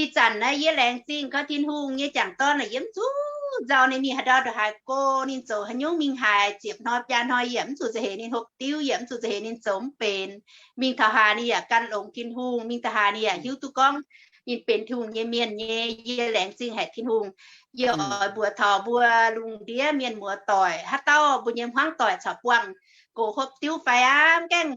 ih zanc naaiv yie laengz zingh gorngv Tin-Hungh nyei jangc dorn naaic yie mv zuqc nzauh ninh mingh haaix ndau ndongc haaix go, ninh zoux haaix nyungc mingh haaix, ziepc hnoi biaa hnoi yie mv zuqc za'heix ninh hopv diuv, yie mv zuqc za'heix ninh zoux mv benx. Mingh taux haaix ninh yaac gan longx Tin-Hungh, mingh taux haaix ninh yaac hiuv duqv gorngv ninh benx Tin-Hungh nyei mienh nyei. Yie laengz zingh haic Tin-Hungh. Yie oix mbuox taux mbuo lungh ndiev mienh muoz doic, haaix dauh mbuo nyei hmuangv doic caux buangh gox hopv diuv fai aqv, mv gaengh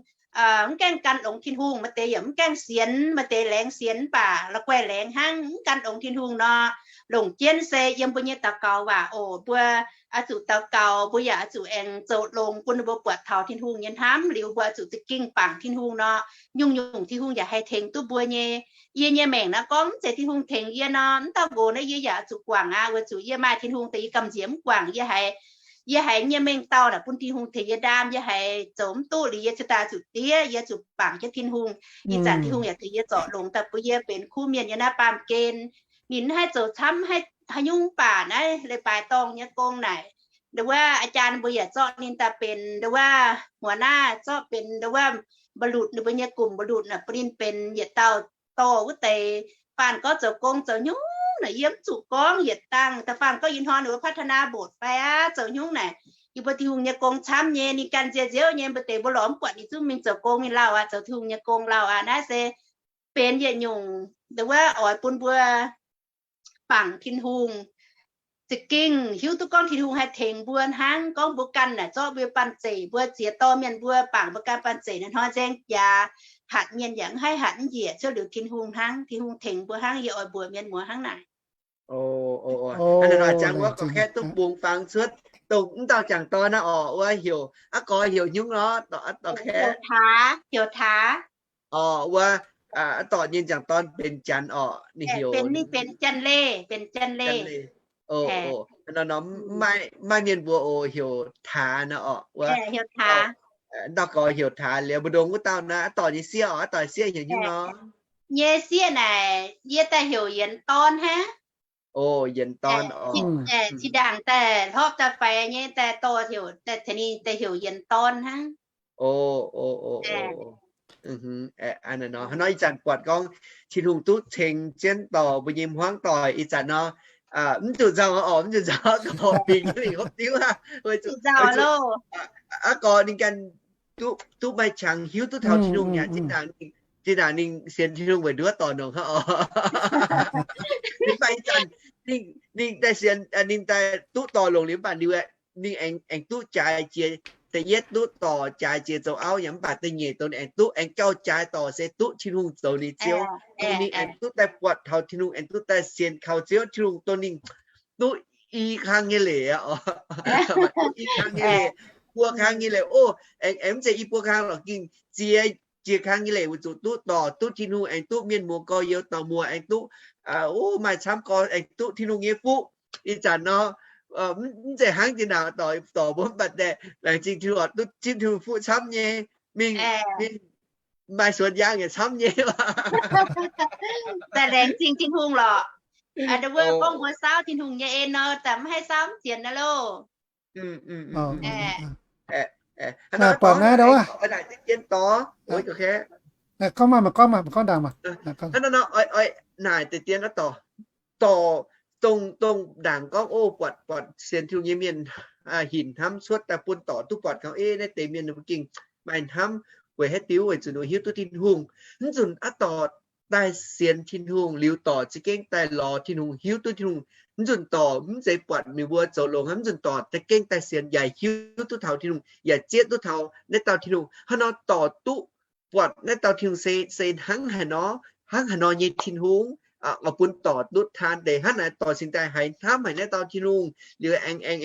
mv gaengh gan longx Tin-Hungh, maaih deix yaac mv gaengh sienx, maaih deix laengz sienx mv baac la'guaih laengz hnangv, mv gan longx Tin-Hungh nor, longc jienv se yiem mbuo nyei daux gaux waac oc. Mbuo oix zuqc daux gaux, mbuo yaac oix zuqc aengx zoux longx bun ninh mbuo buatc taux Tin-Hungh nyei hnamv liuz, mbuo oix zuqc za'gengh bangc Tin-Hungh nor, nyungc-nyungc Tin-Hungh yaac haih tengx duqv mbuo nyei. Yie nyei maengc naaiv gorngv mv zeiz Tin-Hungh tengx yie nor, mv dauh nqox naaiv yie yaac oix zuqc guangc aqv, weic zuqc yie maaih Tin-Hungh deix yie gamh nziex mv guangc. Yie haiz, yie haiz nyei mengh dauh naaic bun Tin-Hungh tengx yie ndaam, yie haiz zoux mv duqv liuz yie cingx daaih zuqc diev, yie zuqc bangc jienv Tin-Hungh. Ih zanc Tin-Hungh yaac tengx yie zorc longx daaih bun yie benx kuv mienh yiem naaiv baamh gen. Ninh mv haih zoux camv haaix nyungc mv baac naaiv leiz-baaix dorngh nyei gong naaic, nduov wuov อาจารย์ mbuo yaac zorqv ninh daaih benx nduov wuov หัวหน้า, zorqv benx nduov wuov mba'lutc, ninh mbuo nyei gomh mba'lutc naaic bun ninh benx yietc dauh dorh wuov deix. Faanh gorngv zoux gong zoux nyungc naaic yie mv zuqc gorngv yietc dangh. Da'faanh gorngv ih hnoi ninh mbuo พัฒนาโบสถ์ fai aqv, zoux nyungc naaic, yie mbuo Tin-Hungh nyei gong camv nyei, ninh ganh nzie nziouv nyei, mbuo deix mbuo lorz mv buatc ninh zungv mingh zoux gong mingh lauh aqv, zoux Tin-Hungh nyei gong lauh aqv. Naaiv se benx yietc nyungc nduov wuov oix bun mbuo bangc Tin-Hungh, za'gengh hiuv duqv gorngv Tin-Hungh haih tengx mbuo hnangv. Gorngv mbuo ganh naaic zorqv mbuo banh zeic, mbuo ziex dorh mienh mbuo bangc mbuo ganh banh zeic naaiv hnoi nzaeng jaax, hatc mienh yaac mv haih hatc mv njiec cuotv liuz Tin-Hungh hnangv. Tin-Hungh tengx mbuo hnangv. Yie oix mbuox mienh muoz hnangv naaic. Hnangv naaic jangx wuov gorngv kaeqv duqv bungx fangx cuotv dongh mv dauh jangx dorn naaiv orqc, wuov heuc aqv gorx heuc nyungc lorqc, dorh kaeqv heuc Taax. Orqc, wuov aqv dorh nyei jangx dorn benx Janx orqc, ninh heuc, ninh benx Janx-Leih, benx Janx-Leih. Nor, nor, maiv maaih mienh mbuox oc, heuc Taax nor orqc, wuov, heuc Taax. Ndau gorx heuc Taax liuz, mbu'ndongx wuov dauh naaiv aqv dorh nyei sieqv orqc, aqv dorh sieqv heuc nyungc nor. Nyei sieqv naaic yie daaih heuc Yienx Dorn hnangv. Oc, Yienx Dorn orqc. Zinh ndaangc daaih hlorpv daaih faix nyei daaih dorh heuc, daaih tengx ninh daaih heuc Yienx Dorn hnangv. Oc, oc, oc. Hnangv nor ih zanc buatc gorngv Tin-Hungh duqv ceng jienv dorh mbuo nyei hmuangv doic ih zanc nor, mv zuqc nzauh orqc, mv zuqc nzauh, gorngv bingx mingh hopv diuv aqv. Weic zuqc aqv gorx ninh ganh duqv, duqv maaih qangx hiuv duqv taux Tin-Hungh mi'aqv. Zinh ndaangc ninh sienx Tin-Hungh weic nduov dorh longx hnangv orqc. Mv baac ih zanc ninh daaih sienx, ninh daaih duqv dorh longx liuz mv baac liuz, ninh aengx, aengx duqv jaaix jiex, da'yietv duqv dorh jaaix jiex zoux auv yaac mv baac da'nyeic dongh ninh aengx duqv, aengx gauh jaaix dorh se duqv Tin-Hungh zoux ninh Ziouv. Dongh ninh aengx duqv daaih buatc taux Tin-Hungh, aengx duqv daaih sienx kaux Ziouv Tin-Hungh, dongh ninh duqv i kang nyei leiz, duqv i kang nyei leiz, buo kang nyei leiz. Oc, aengx, aengx mv zeiz i buo kang lorqc, gengh ziex, ziex kang nyei leiz weic zuqc duqv dorh, duqv Tin-Hungh, aengx duqv mienh muoz gorx-youz dorh muoc, aengx duqv, oc, maaih camv gorx, aengx duqv Tin-Hungh nyei fuqv. Ih zanc nor, mv zeiz hnangv zinh ndaangc dorh, dorh mbuo mv baac deix laengz zingh Tin-Hungh, duqv zipv Tin-Hungh fuqv camv nyei, mingh, mingh maaih suonx yaang yaac camv nyei. Daaih laengz zingh Tin-Hungh lorqc. Wuov gorngv mbuo saauv Tin-Hungh nyei en nor, daaih mv haih saauv mv sienx naaiv loh. Buatc naaiv, gorngv maah, gorngv maah, gorngv ndaangc maah. Naaic deix dien dorh, dongh, dongh ndaangc gorngv, oc, buatc, buatc sienx Tin-Hungh nyei mienh hinc hnamv cuotv daaih bun dorc duqv buatc gorngv, ei, naaiv deix mienh ninh mbuo gengh maaih hnamv weic haaix diuc, weic zuqc ninh hiuv duqv Tin-Hungh. Mv zunc aqv dorc daaih sienx Tin-Hungh liuz dorc za'gengh daaih lorz Tin-Hungh, hiuv duqv Tin-Hungh. Mv zunc dorc mv zeiz buatc meih mbuo zoux longx hnangv, mv zunc dorc za'gengh daaih sienx yaac hiuv duqv taux Tin-Hungh, yaac zieqv duqv taux naaiv dauh Tin-Hungh. Hnangv nor dorc duqv buatc naaiv dauh Tin-Hungh se, se hnangv haaix nor, hnangv haaix nor nyei Tin-Hungh. bun dorc duqv taan deix hnangv naaic, dorc cingx daaih haiz hnamv haic naaiv dauh Tin-Hungh liuz aengx, aengx,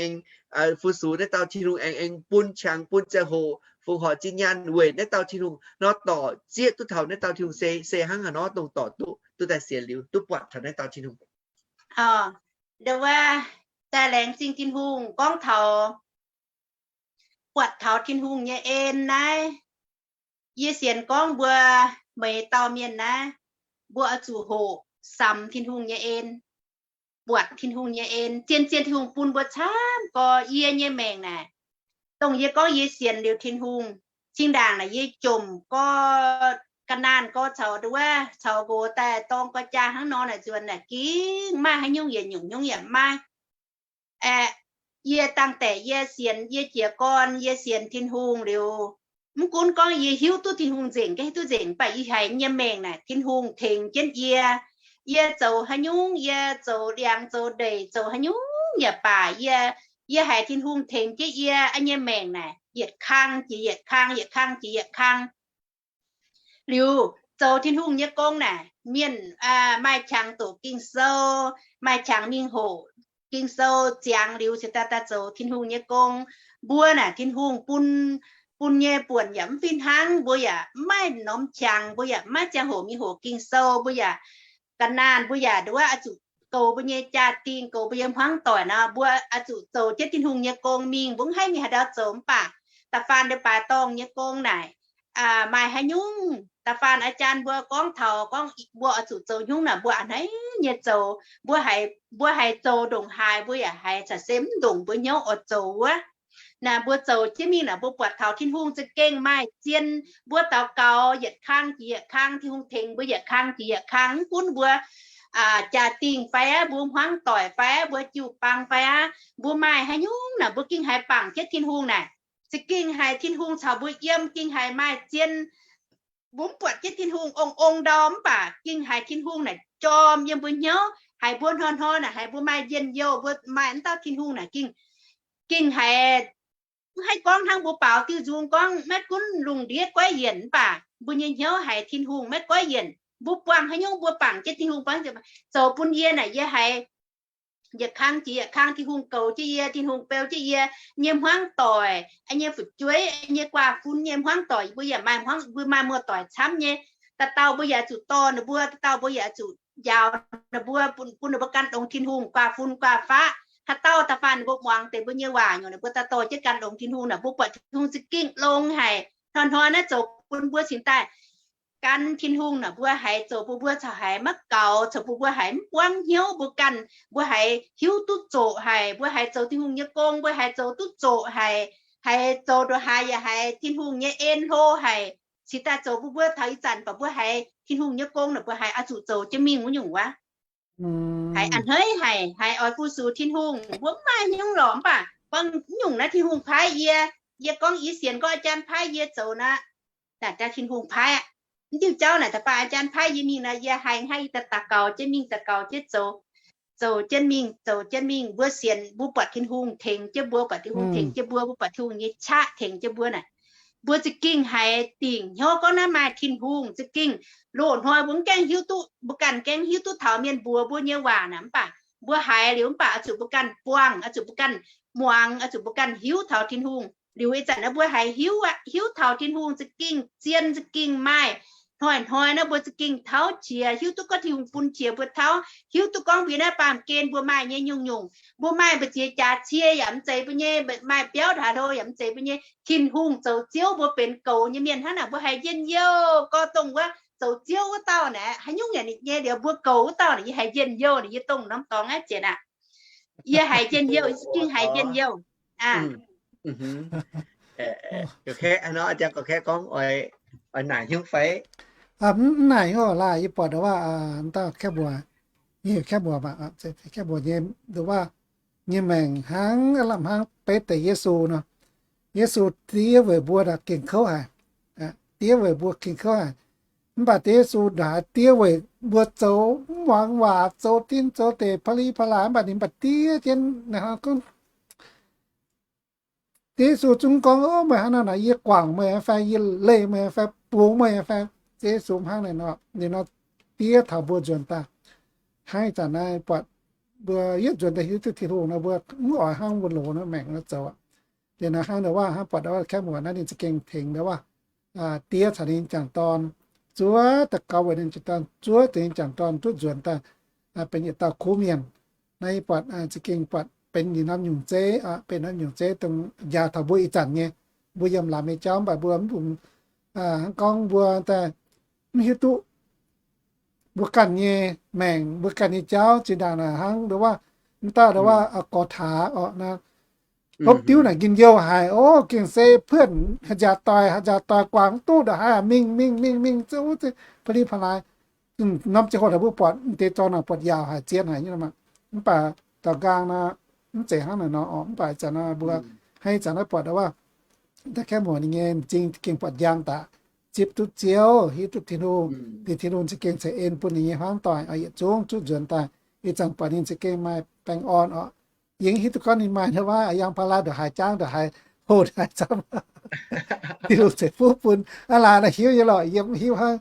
aengx fu-sux naaiv dauh Tin-Hungh, aengx, aengx bun qangx bun ziangh hoc fongc horc zinh nyaanh weic naaiv dauh Tin-Hungh nor, dorc zieqv duqv taux naaiv dauh Tin-Hungh se, se hnangv haaix nor dongh dorc duqv, duqv daaih sienx liuz duqv buatc taux naaiv dauh Tin-Hungh. Aa, da'wuov, daaih laengz zingh Tin-Hungh gorngv taux buatc taux Tin-Hungh nyei en naaiv. Yie sienx gorngv mbuo meix dauh mienh naaiv, mbuo oix zuqc hoqc samx Tin-Hungh nyei en, buatc Tin-Hungh nyei en, zien-zien Tin-Hungh bun mbuo camv gorx. Yie nyei maengc naaic, dongh yie gorngv yie sienx liuz Tin-Hungh, zinh ndaangc naaic yie jomc gorx, ga'naanh gorx caux da'wuov caux nqox daaih dorng gorx jaa hnangv nor naaic, nzuonx naaic gengh maaih haaix nyungc yietc nyungc nyungc yaac maiv maaih. Aeqv, yie dangh deix yie sienx, yie jiez gorn yie sienx Tin-Hungh liuz, mv gunv gorngv yie hiuv duqv Tin-Hungh nzengc, hiuv duqv nzengc, mv baac yie haiz nyei maengc naaic Tin-Hungh tengx jienv yie. Yie zoux haaix nyungc, yie zoux liangx zoux ndeic zoux haaix nyungc yaac baac yie, yie haiz Tin-Hungh tengx jienv yie. Yie nyei maengc naaic yietc kang jiex yietc kang, yietc kang jiex yietc kang. Liuz zoux Tin-Hungh nyei gong naaic, mienh maaih qangx doqc Ging-Sou, maaih qangx mingh hoqc Ging-Sou ziangx liuz cingx daaih daaih zoux Tin-Hungh nyei gong. Mbuo naaic Tin-Hungh bun, bun nyei buonc yaac mv fih hnangv. Mbuo yaac mv maaih norm qangx, mbuo yaac mv maaih ziangh hoc mingh hoqc Ging-Sou, mbuo yaac ga'naanh, mbuo yaac nduov oix zuqc goux mbuo nyei jaa-dingh, goux mbuo nyei hmuangv doic nor, mbuo oix zuqc zoux jienv Tin-Hungh nyei gong mingh. Mbuo mv haih mingh haaix ndau zoux, mv baac da'faanh ndeic-baaix dorngh nyei gong naaic, maaih haaix nyungc da'faanh อาจารย์ mbuo gorngv taux gorngv mbuo oix zuqc zoux nyungc naaic, mbuo a'hneiv nyei zoux. Mbuo haiz, mbuo haiz zoux ndongc haaix, mbuo yaac haiz caux se mv ndongc mbuo hnyouv oix zoux wuov. Naaic mbuo zoux jienv mingh naaic, mbuo buatc taux Tin-Hungh za'gengh maaih zien. Mbuo daux gaux yietc kang jiex yietc kang, Tin-Hungh tengx mbuo yietc kang jiex yietc kang. Mv gunv mbuo jaa-dingh fai aqv, mbuo hmuangv doic fai aqv, mbuo jiu-baang fai aqv, mbuo maaih haaix nyungc naaic, mbuo gengh haiz bangc jienv Tin-Hungh naaic. Za'gengh haiz Tin-Hungh caux mbuo yiem, gengh haiz maaih zien. Mbuo mv buatc jienv Tin-Hungh ong-ong ndau, mv baac gengh haiz Tin-Hungh naaic jorm yiem mbuo hnyouv, haiz mbuo hnoi-hnoi naaic haiz mbuo maaih njien-youh, mbuo maaih wuov dauh Tin-Hungh naaic gengh, gengh haiz mv haih gorngv hnangv mbuo baaux diuh nzung gorngv maiv gunv lungh ndiev goiv yienc, mv baac mbuo nyei hnyouv haiz Tin-Hungh maiv goiv yienc. Mbuo buangh haaix nyungc mbuo bangc jienv Tin-Hungh, buangh zoux bun yie naaic yie haiz yietc kang jiex yietc kang Tin-Hungh goux jienv yie, Tin-Hungh beu jienv yie nyei hmuangv doic, nyei fu'jueiv, nyei guaa fun nyei hmuangv doic. Mbuo yaac maaih hmuangv, mbuo maaih muoz-doic camv nyei. Dauh dauh mbuo yaac zuqc dorh ninh mbuo, dauh dauh mbuo yaac zuqc njaaux ninh mbuo, bun ninh mbuo gan longx Tin-Hungh, guaa fun guaa faqv. Haaix dauh da'faanh ninh mbuo muangx deix mbuo nyei waac nyungc, ninh mbuo daaih dorh jienv gan longx Tin-Hungh naaic, mbuo buatc Tin-Hungh za'gengh longx haic. Hnoi-hnoi naaiv zoux bun mbuo cingx daaih gan Tin-Hungh naaic, mbuo haiz zoux bun mbuo caux haiz maiv gaux, zoux bun mbuo haiz mv buangv hnyouv. Mbuo ganh mbuo haiz hiuv duqv zoqc haic, mbuo haiz zoux Tin-Hungh nyei gong mbuo haiz zoux duqv zoqc haic, haiz zoux ndongc haaix yaac haiz Tin-Hungh nyei en hlo haic. Cingx daaih zoux bun mbuo taux ih zanc baac mbuo haiz Tin-Hungh nyei gong naaic mbuo haiz oix zuqc zoux jienv mingh wuov nyungc wuov. Haiz a'hneiv haic, haiz oix fu-sux Tin-Hungh. Mbuo mv maaih haaix nyungc lorqc, mv baac gorngv nyungc naaiv Tin-Hungh paaiv yie. Yie gorngv yie sienx gorngv อาจารย์ paaiv yie zoux naaic, naaic daaih Tin-Hungh paaiv aqv. Mv diuh jauv naaic da'faanh อาจารย์ paaiv yie mingh nor, yie haiz hnangv yie daaih daux gaux jienv mingh, daux gaux jienv zoux, zoux jienv mingh, zoux jienv mingh. Mbuo sienx, mbuo buatc Tin-Hungh tengx jienv mbuo, buatc Tin-Hungh tengx jienv mbuo, mbuo buatc Tin-Hungh nyei qaqv tengx jienv mbuo naaic, mbuo za'gengh haiz dingc hnyouv gorngv naaiv maaih Tin-Hungh za'gengh. Loz-hnoi mbuo mv gaengh hiuv duqv, mbuo ganh gaengh hiuv duqv taux mienh mbuox mbuo nyei waac naaic, mv baac mbuo haiz liuz mv baac oix zuqc mbuo ganh buangh, oix zuqc mbuo ganh muangx, oix zuqc mbuo ganh hiuv taux Tin-Hungh. Liuz ih zanc naaiv mbuo haiz hiuv aqv, hiuv taux Tin-Hungh za'gengh zien, za'gengh maaih. Hnoi-hnoi naaiv mbuo za'gengh tauv qiex, hiuv duqv gorngv Tin-Hungh bun qiex mbuo tauv, hiuv duqv gorngv mbuo naaiv baamh gen mbuo maaih nyei nyungc-nyungc. Mbuo maaih mbu'ziex jaax cie yaac mv zeiz mbuo nyei, maaih biauv ndaaih hlo yaac mv zeiz mbuo nyei. Tin-Hungh zoux Ziouv, mbuo benx goux nyei mienh hnangv naaic, mbuo haiz njien-youh. Gorngv dongh wuov zoux Ziouv wuov dauh naaic, haaix nyungc yaac ninh nyei liuz, mbuo goux wuov dauh naaic, yie haiz njien-youh, yie dongh norm dorngx aqv zienx aqv. Yie haiz njien-youh, yie za'gengh haiz njien-youh. Aa, gorngv, oix naaic hnyouv fai? Mv naaic hnyouv laaih, yie buatc waac, dauh Kaeqv mbuox, nyei Kaeqv mbuox, Kaeqv mbuox nyei, waac, nyei maengc hnangv lamh hnangv beiv deix Yesu nor. Yesu diev weic mbuo gengh kouv haic. Diev weic mbuo gengh kouv haic. Mv baac diev Yesu naaic diev weic mbuo zoux mv muangx waac, zoux dien zoux deic, pa'li pa'laaix, mv baac ninh mv baac diev jienv naaic hnangv gorngv, diev Yesu zungv gorngv, meih hnangv naaic, yie guangc meih fai, yie leih meih fai, bungx meih fai. Diev Yesu hnangv naaic nor, ninh nor diev taux mbuo nzuonx daaih. hnangv ih zanc naaiv buatc mbuo yietv nzuonx daaih hiuv duqv Tin-Hungh nor, mbuo mv oix hnangv mbuo loz nor maengc nor zoux aqv. Liuz naaiv hnangv ndau waac hnangv buatc ndau waac Kaeqv Muoc naaiv ninh za'gengh tengx ndau waac diev caux ninh nyei jangc dorn zuov daaih gaux weic ninh jangc dorn, zuov deix ninh jangc dorn duqv nzuonx daaih benx yietc dauh kuv mienh. Naaiv yie buatc za'gengh buatc benx yietc norm nyungc zeiv, benx norm nyungc zeiv dongh njaaux taux mbuo ih zanc nyei, mbuo yiem laamz nyei jauv mv baac mbuo mv dungx hnangv gorngv mbuo daaih mv hiuv duqv mbuo ganh nyei maengc, mbuo ganh nyei jauv zinh ndaangc naaic hnangv ndau waac, mv dauh ndau waac gorx taax orqc nor, hopv diuv naaic njien-youh haic, o, gengh se เพื่อน haaix njaaux doic, haaix njaaux doic guangc mv duqv ndongc haaix, mingh mingh mingh mingh zungv pa'lin pa'laaix. Norm ziangh hoc naaic mbuo buatc deix zorng naaic buatc yaauc haic, zien haic nyei maah. Mv baac daaux nqaang nor, mv zeiz hnangv naaic nor orqc. Mv baac ih zanc nor mbuo hnangv ih zanc naaiv buatc ndau waac Kaeqv Muoc ninh nyei m'zing gengh buatc njang daaih, zipv duqv Ziouv, hiuv duqv Tin-Hungh, liuz Tin-Hungh za'gengh ceix en bun ninh nyei hmuangv doic oix yietc zungv zuqv nzuonx daaih. Ih zanc buatc ninh za'gengh maaih baengh orn orqc. Yie hiuv duqv gorngv ninh maaih ndau waac yangh ภาระ ndongc haaix, jaangv ndongc haaix, hoqc ndongc haaix camv. Tin-Hungh ceix fuqv bun, aav laanh naaic hiuv nyei lorqc, yie mv hiuv hnangv.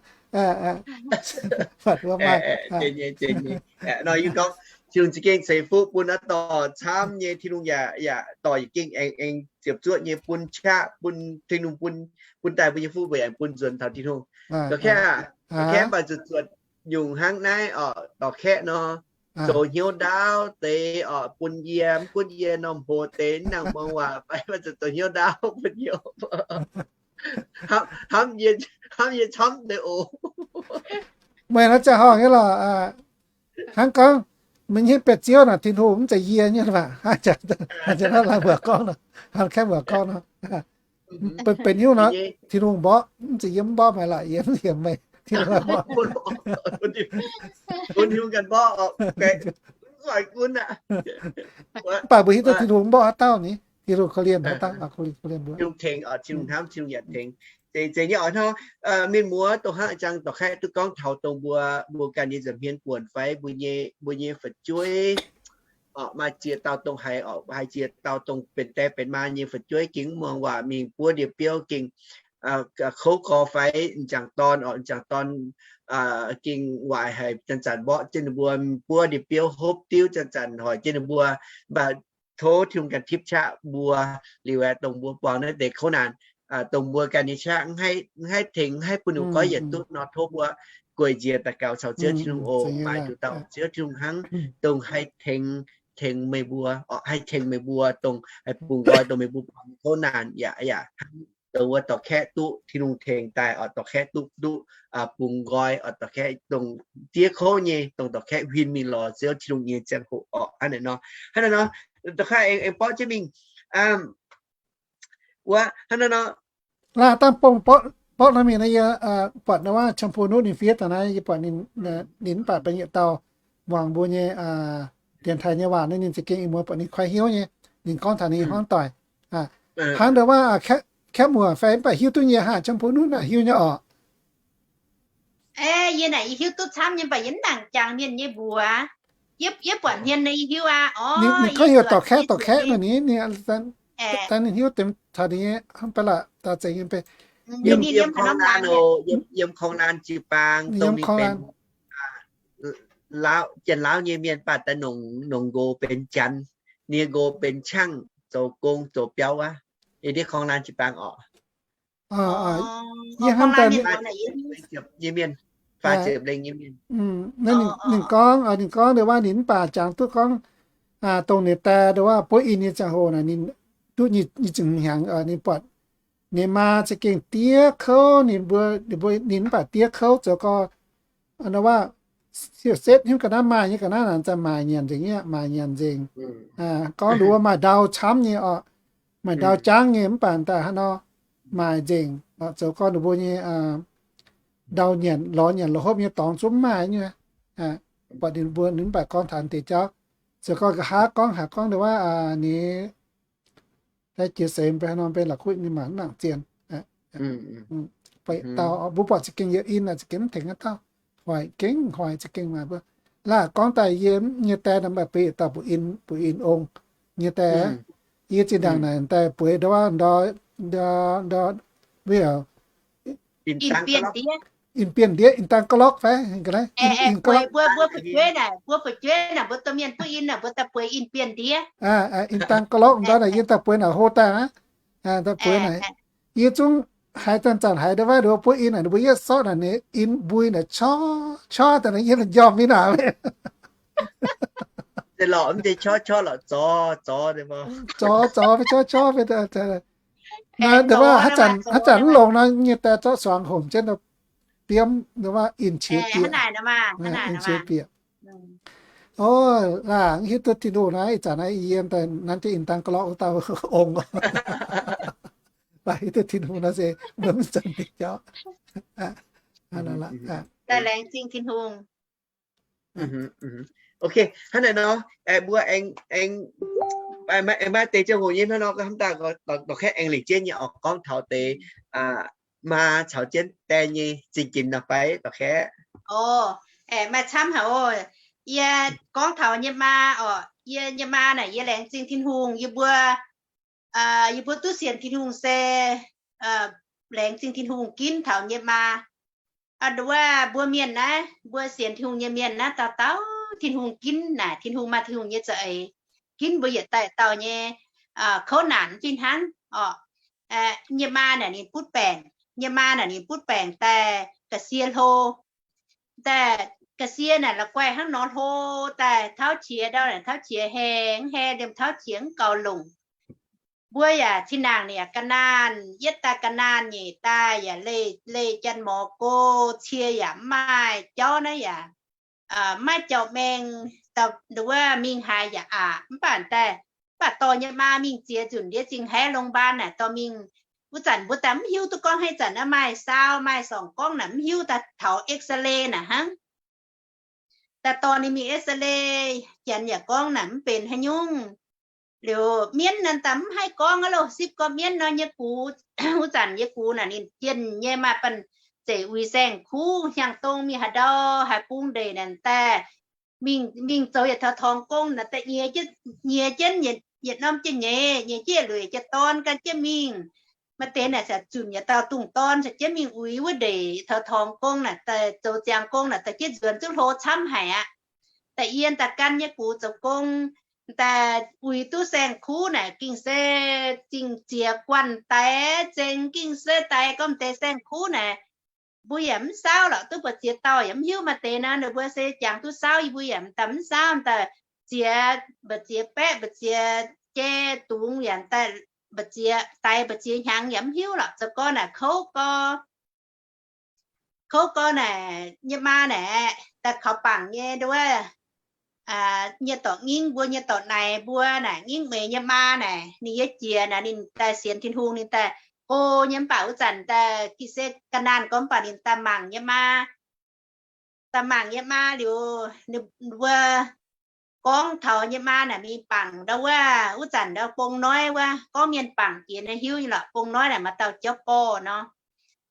Buatc wuov maaih. Nor yie gorngv, Tin-Hungh za'gengh ceix fuqv bun naaiv dorh camv nyei, Tin-Hungh yaac, yaac dorh yaac gengh aengx, aengx ziepc zuoqv nyei bun qaqv, bun Tin-Hungh bun, bun daaih mbuo nyei fuqv weic aengx bun nzuonx taux Tin-Hungh. Dorh kaeqv, dorh kaeqv mv baac zuqc zuotc nyungc hnangv naaiv orqc, dorh kaeqv nor, zoux hnyouv ndaauv deix orqc, bun yie, mv gunv yie norm hlo deix mv nangc muangx waac fai mv baac zuqc zoux hnyouv ndaauv bun yie. Hnamv, hnamv yie camv deix oc. Meih naaiv ziangh horngh nyei lorqc, hnangv gorngv meih nyei betv ziouv naaic Tin-Hungh mv zeiz yie nyei aqv. Hnangv naaiv laanh mbuoqc gorngv nor, hnangv kaeqv mbuoqc gorngv nor, benx hnyouv nor, Tin-Hungh mborqv, mv zeiz yie mv mborqv meih lorqc, yie mv hiemx meih, Tin-Hungh mborqv. Bun Tin-Hungh ganh mborqv oc. Mv baac mbuo hiuv duqv Tin-Hungh mborqv haaix dauh ni, Tin-Hungh korv-lienh haaix dauh, korv-lienh, korv-lienh mbuo. Tin-Hungh tengx oc, Tin-Hungh hnamv, Tin-Hungh yaac tengx. Zeiz, zeiz nyei oc hnangv mienh muoz dongh hnangv ih zanc dorh kaeqv duqv gorngv taux dongh mbuo, mbuo ganh nyei nza'hmien buonc fai mbuo nyei, mbuo nyei fu'jueiv orqc, maaih ziex dauh dongh haiz, haiz ziex dauh dongh benx die benx maa nyei fu'jueiv gengh mv muangx waac mingh buov ndie-biouv gengh kouv gorx fai m'jangc dorn orqc, m'jangc dorn gengh waaic haic, zanc-zanc mborqv jienv ninh mbuo buov ndie-biouv hopv diuv, zanc-zanc hoic jienv ninh mbuo. Mv baac tov Tin-Hungh ganh tipv qaqv mbuo liuz aeqv, dongh mbuo buangh naaiv deix kouv naanc, dongh mbuo ganh nyei qaqv mv haih tengx, mv haih bun ninh goiv yietc duqv nor, tov mbuo gueic njiec daux gaux caux Ziouv Tin-Hungh oc. Maaih nduqc dauh Ziouv Tin-Hungh hnangv dongh haih tengx, tengx meih mbuo, haih tengx meih mbuo, dongh haih bungx nqoi dongh meih mbuo buangh kouv naanc yaac, yaac hnangv dongh wuov dorh kaeqv duqv Tin-Hungh tengx daaih oc, dorh kaeqv duqv, duqv bungx nqoi oc, dorh kaeqv dongh diev kouv nyei, dongh dorh kaeqv huin mingh lorz Ziouv Tin-Hungh nyei ziangh hoc orqc. Hnangv naaiv nor, hnangv naaiv nor, dorh kaeqv aengx, aengx borqv jienv mingh wuov, hnangv naaiv nor. Laah dangh bung borqv nor mingh naaiv, yie buatc naaiv waac ชมพูนุช ninh fiev daaih naaiv, yie buatc ninh, ninh mv baac benx yietc dauh muangx mbuo nyei dienx taaix nyei waac naaiv, ninh za'gengh ih muonz buatc ninh kuaaiv hnyouv nyei, ninh gorngv taux ninh nyei hmuangv doic. Hnangv ndau waac Kaeqv Muoc fai mv baac hiuv duqv nyei haah, ชมพูนุช naaic hiuv nyei orqc. Yie naaic yie hiuv duqv camv nyei, mv baac yie mv nangc jangx mienh nyei mbuox. Yie buatc hmien nor yie hiuv aqv. Ninh gorngv heuc dorc kaeqv, dorc kaeqv nor ninh, ninh daaih ninh hiuv deix taux ninh nyei hnangv ba'laqc daaih zeiz nyei. Yiem, yiem, yiem korng-laanh jiu-baang, yiem korng-laanh. Janx-Laauv nyei mienh baac daaih nongc, nongc nqox benx Janx, ninh nyei nqox benx Qangv, zoux gong zoux biauv wuov. Yiem ndiev korng-laanh jiu-baang orqc. Yie hnamv daaih nyei mienh, faah ziepc lengh nyei mienh. Ninh gorngv, ninh gorngv ndau waac ninh mv baac jangx duqv gorngv dongh ninh daeh ndau waac buov in nyei ziangh hoc naaic, ninh duqv nyic ziepc hnyangx, ninh buatc ninh maa za'gengh diev kouv ninh mbuo, ninh mbuo, ninh mv baac diev kouv zoux gorx ndau waac siou-setv hnyouv ga'naaiv maaih nyei ga'naaiv naaic, za'maaic nyanc nzengc nyei, maaic nyanc nzengc. Gorngv ndau wuov maaih ndau camv nyei orqc, maaih ndau jangv nyei, mv baac daaih hnangv nor maaic nzengc, zoux gorx ninh mbuo nyei ndau nyanc lorz, nyanc lorz hopv nyei dorngx zungv mv maaih nyei. Buatc ninh mbuo ninh mv baac gorngv taux deix jauv, zoux gorx nqa'haav gorngv haiz gorngv ndau waac ninh jiex seix mv bei haaix nor mv bei la'kuqv ninh mangc mv nangc zien. Mbuo buatc za'gengh yiem in, za'gengh mv tengx haaix dauh, hoic gengh hoic za'gengh maaih mbuo. Laah gorngv daaih yie nyei daeh mv baac beiv yietc dauh buoz in, buoz in ong nyei daeh. Yie zinh ndaangc naaic daaih bueix ndau waac ndau, ndau, ndau, in bienh ndiev, in dang ga'lorqv fai, in, in ga'lorqv. Mbuo, mbuo fu'jueiv naaic, mbuo fu'jueiv naaic, mbuo domh mienh buov in naaic, mbuo daaih bueix in bienh ndiev. In dang ga'lorqv daaih naaic, yie daaih bueix naaic hlo daaih aqv. Daaih bueix naaic, yie zungv haiz zanc-zanc haiz ndau wuov, ninh mbuo buov in naaic, ninh mbuo yietv sortv naaic, ninh in mbui naaic, qor, qor daaih naaic, yie njormh mingh naaic. Zorqv, zorqv, qor, qor. Naaiv ndau wuov haaix zanc mv longx nor, nyei daaih zorqv suangx homc jienv biomv, ndau wuov in qiex bieqc, in qiex bieqc. O, laangz hiuv duqv Tin-Hungh naaiv, ih zanc naaiv yie daaih nanv jienv in dang ga'lorqv wuov dauh ong. Laangz hiuv duqv Tin-Hungh naaiv se mbuo mv zanc dingc jauv. Daaih laengz zingh Tin-Hungh. Ok, hnangv naaic nor, mbuo aengx, aengx maaih deix ziangh hoc nyei hnangv nor, hnamv daaih dorh kaeqv aengx lengc jienv nyei oc, gorngv taux deix maa caux jienv die nyei zingh ginx nor fai dorh kaeqv. O, maaih camv haic oc. Yie gorngv taux nyei maa oc, yie nyei maa naaic yie laengz zingh Tin-Hungh, yie mbuo, yie mbuo duqv sienx Tin-Hungh se laengz zingh Tin-Hungh ginv taux nyei maa. Nduov mbuo mienh naaiv, mbuo sienx Tin-Hungh nyei mienh naaiv, dauh dauh Tin-Hungh ginv naaic, Tin-Hungh maaih Tin-Hungh nyei za'eix ginv mbuo yietc dauh dauh nyei kouv naanc fih hnangv oc. Nyei maa naaic ninh butv baengc, nyei maa naaic ninh butv baengc daaih ga'sie hlo. Daaih ga'sie naaic la'guaih hnangv nor hlo daaih tauv qiex ndau naaic, tauv qiex heh, heh liemh tauv qiex mv gaux longc. Mbuo yaac zinh ndaangc yaac ga'naanh, yietv daaih ga'naanh, nyeic daaih yaac leih, leih janx-morz go, cie yaac mv maaih jauv naaiv yaac maiv jauv-mengh, nduov mingh haaix yaac aqc. Mv baac daaih, mv baac dorh nyei maa mingh ziex nzunc ndiev zingh haiv โรงพยาบาล naaic dorh mingh. Wuov zanc mbuo daaih mv hiuv duqv gorngv haaix zanc naaiv maaih saau maaih sorngc gorngv naaic, mv hiuv daaih taux X-ray naaic hnangv. Daaih dorh ninh mingh X-ray, janx yaac gorngv naaic mv benx haaix nyungc. Liuz mienv naaic daaih mv haih gorngv aqv loh, sipv gorngv mienv nor nyei gux. Wuov zanc nyei gux naaic ninh jienh nyei maaih banh zeic uix saeng-kuv, hnyangx-dong mingh haaix ndau, haaix bung ndeic naaic daaih mingh, mingh zoux yietc taux torngx gong naaic daaih nyiex jienv, nyiex jienv yietc norm jienv nyeiz, nyiex jienv lueic jienv dorn gan jienv mingh. Maaih deix naaic se zunc yietc dauh dungz dorn caux jienv mingh uix wuov ndeic taux torngx gong naaic, daaih zoux ziangx gong naaic daaih jienv nzuonx zuqc hlo camv haic aqv. Daaih yie daaih gan nyei gux zoux gong, daaih uix duqv saeng-kuv naaic gengh se zingh ziex guanh daix zengx, gengh se daix gormx deix saeng-kuv naaic. Mbuo yaac mv saauv lorqc, duqv buatc ziex dauh yaac mv hiuv. Maaih deix naaic ninh mbuo se jangx duqv saauv, yie mbuo yaac daaih mv saauv, daaih ziex, mba'ziex baeqv, mba'ziex jai dungz yaac daaih, mba'ziex daix mba'ziex hnyangx yaac mv hiuv lorqc. Zoux gorn naaic kouv gorx, kouv gorx naaic nyei maa naaic daaih kaux bangc nyei nduov, nyei dorc ngingv mbuo, nyei dorc naaic mbuo naaic, ngingv meix nyei maa naaic, ninh yie jiex naaic ninh daaih sienx Tin-Hungh, ninh daaih go nyei. Mv baac wuov zanc daaih gengh se ga'naanh gorx, mv baac ninh daaih mangc nyei maa, daaih mangc nyei maa liuz, ninh mbuo gorngv taux nyei maa naaic mingh bangc ndau wuov, wuov zanc ndau bung noi wuov, gorngv mienh bangc jiex naaiv hiuv nyei lorqc. Bung noi naaic maaih dauh jauv borh nor,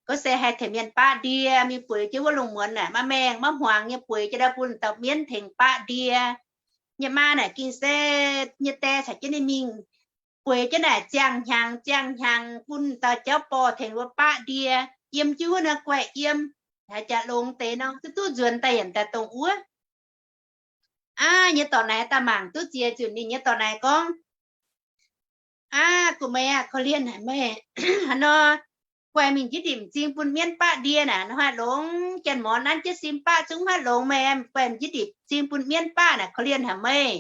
gorngv se haih tengx mienh baqv ndie, mingh bueix jienv wuov lungh muonz naaic maiv maengh maiv hmuangx nyei, bueix jienv ndau bun dauh mienv tengx baqv ndie. Nyei maa naaic gengh se nyei die caux jienv ninh mingh bueix jienv naaic ziangh hnyangx ziangh hnyangx bun dauh jauv borh tengx wuov baqv ndie, yiem jienv wuov naaiv guaih yiem, haaix jaax longx deix nor, duqv duqv nzuonx daaih yienc daaih dongh wuov. Aav, nyei dorc naaic daaih mangc duqv ziex nzunc, ninh nyei dorc naaic gorngv, Aav, gu'meix aah, korv-lienh haic meih. Hnangv nor, guaih mingh njiec ndipc m'zing bun mienv baqv ndie naaic nor haih longx. Janx-morz nanv jienv sim baqv zungv maiv longx, meih guaih mingh njiec ndipc m'zing bun mienv baqv naaic korv-lienh haic meih.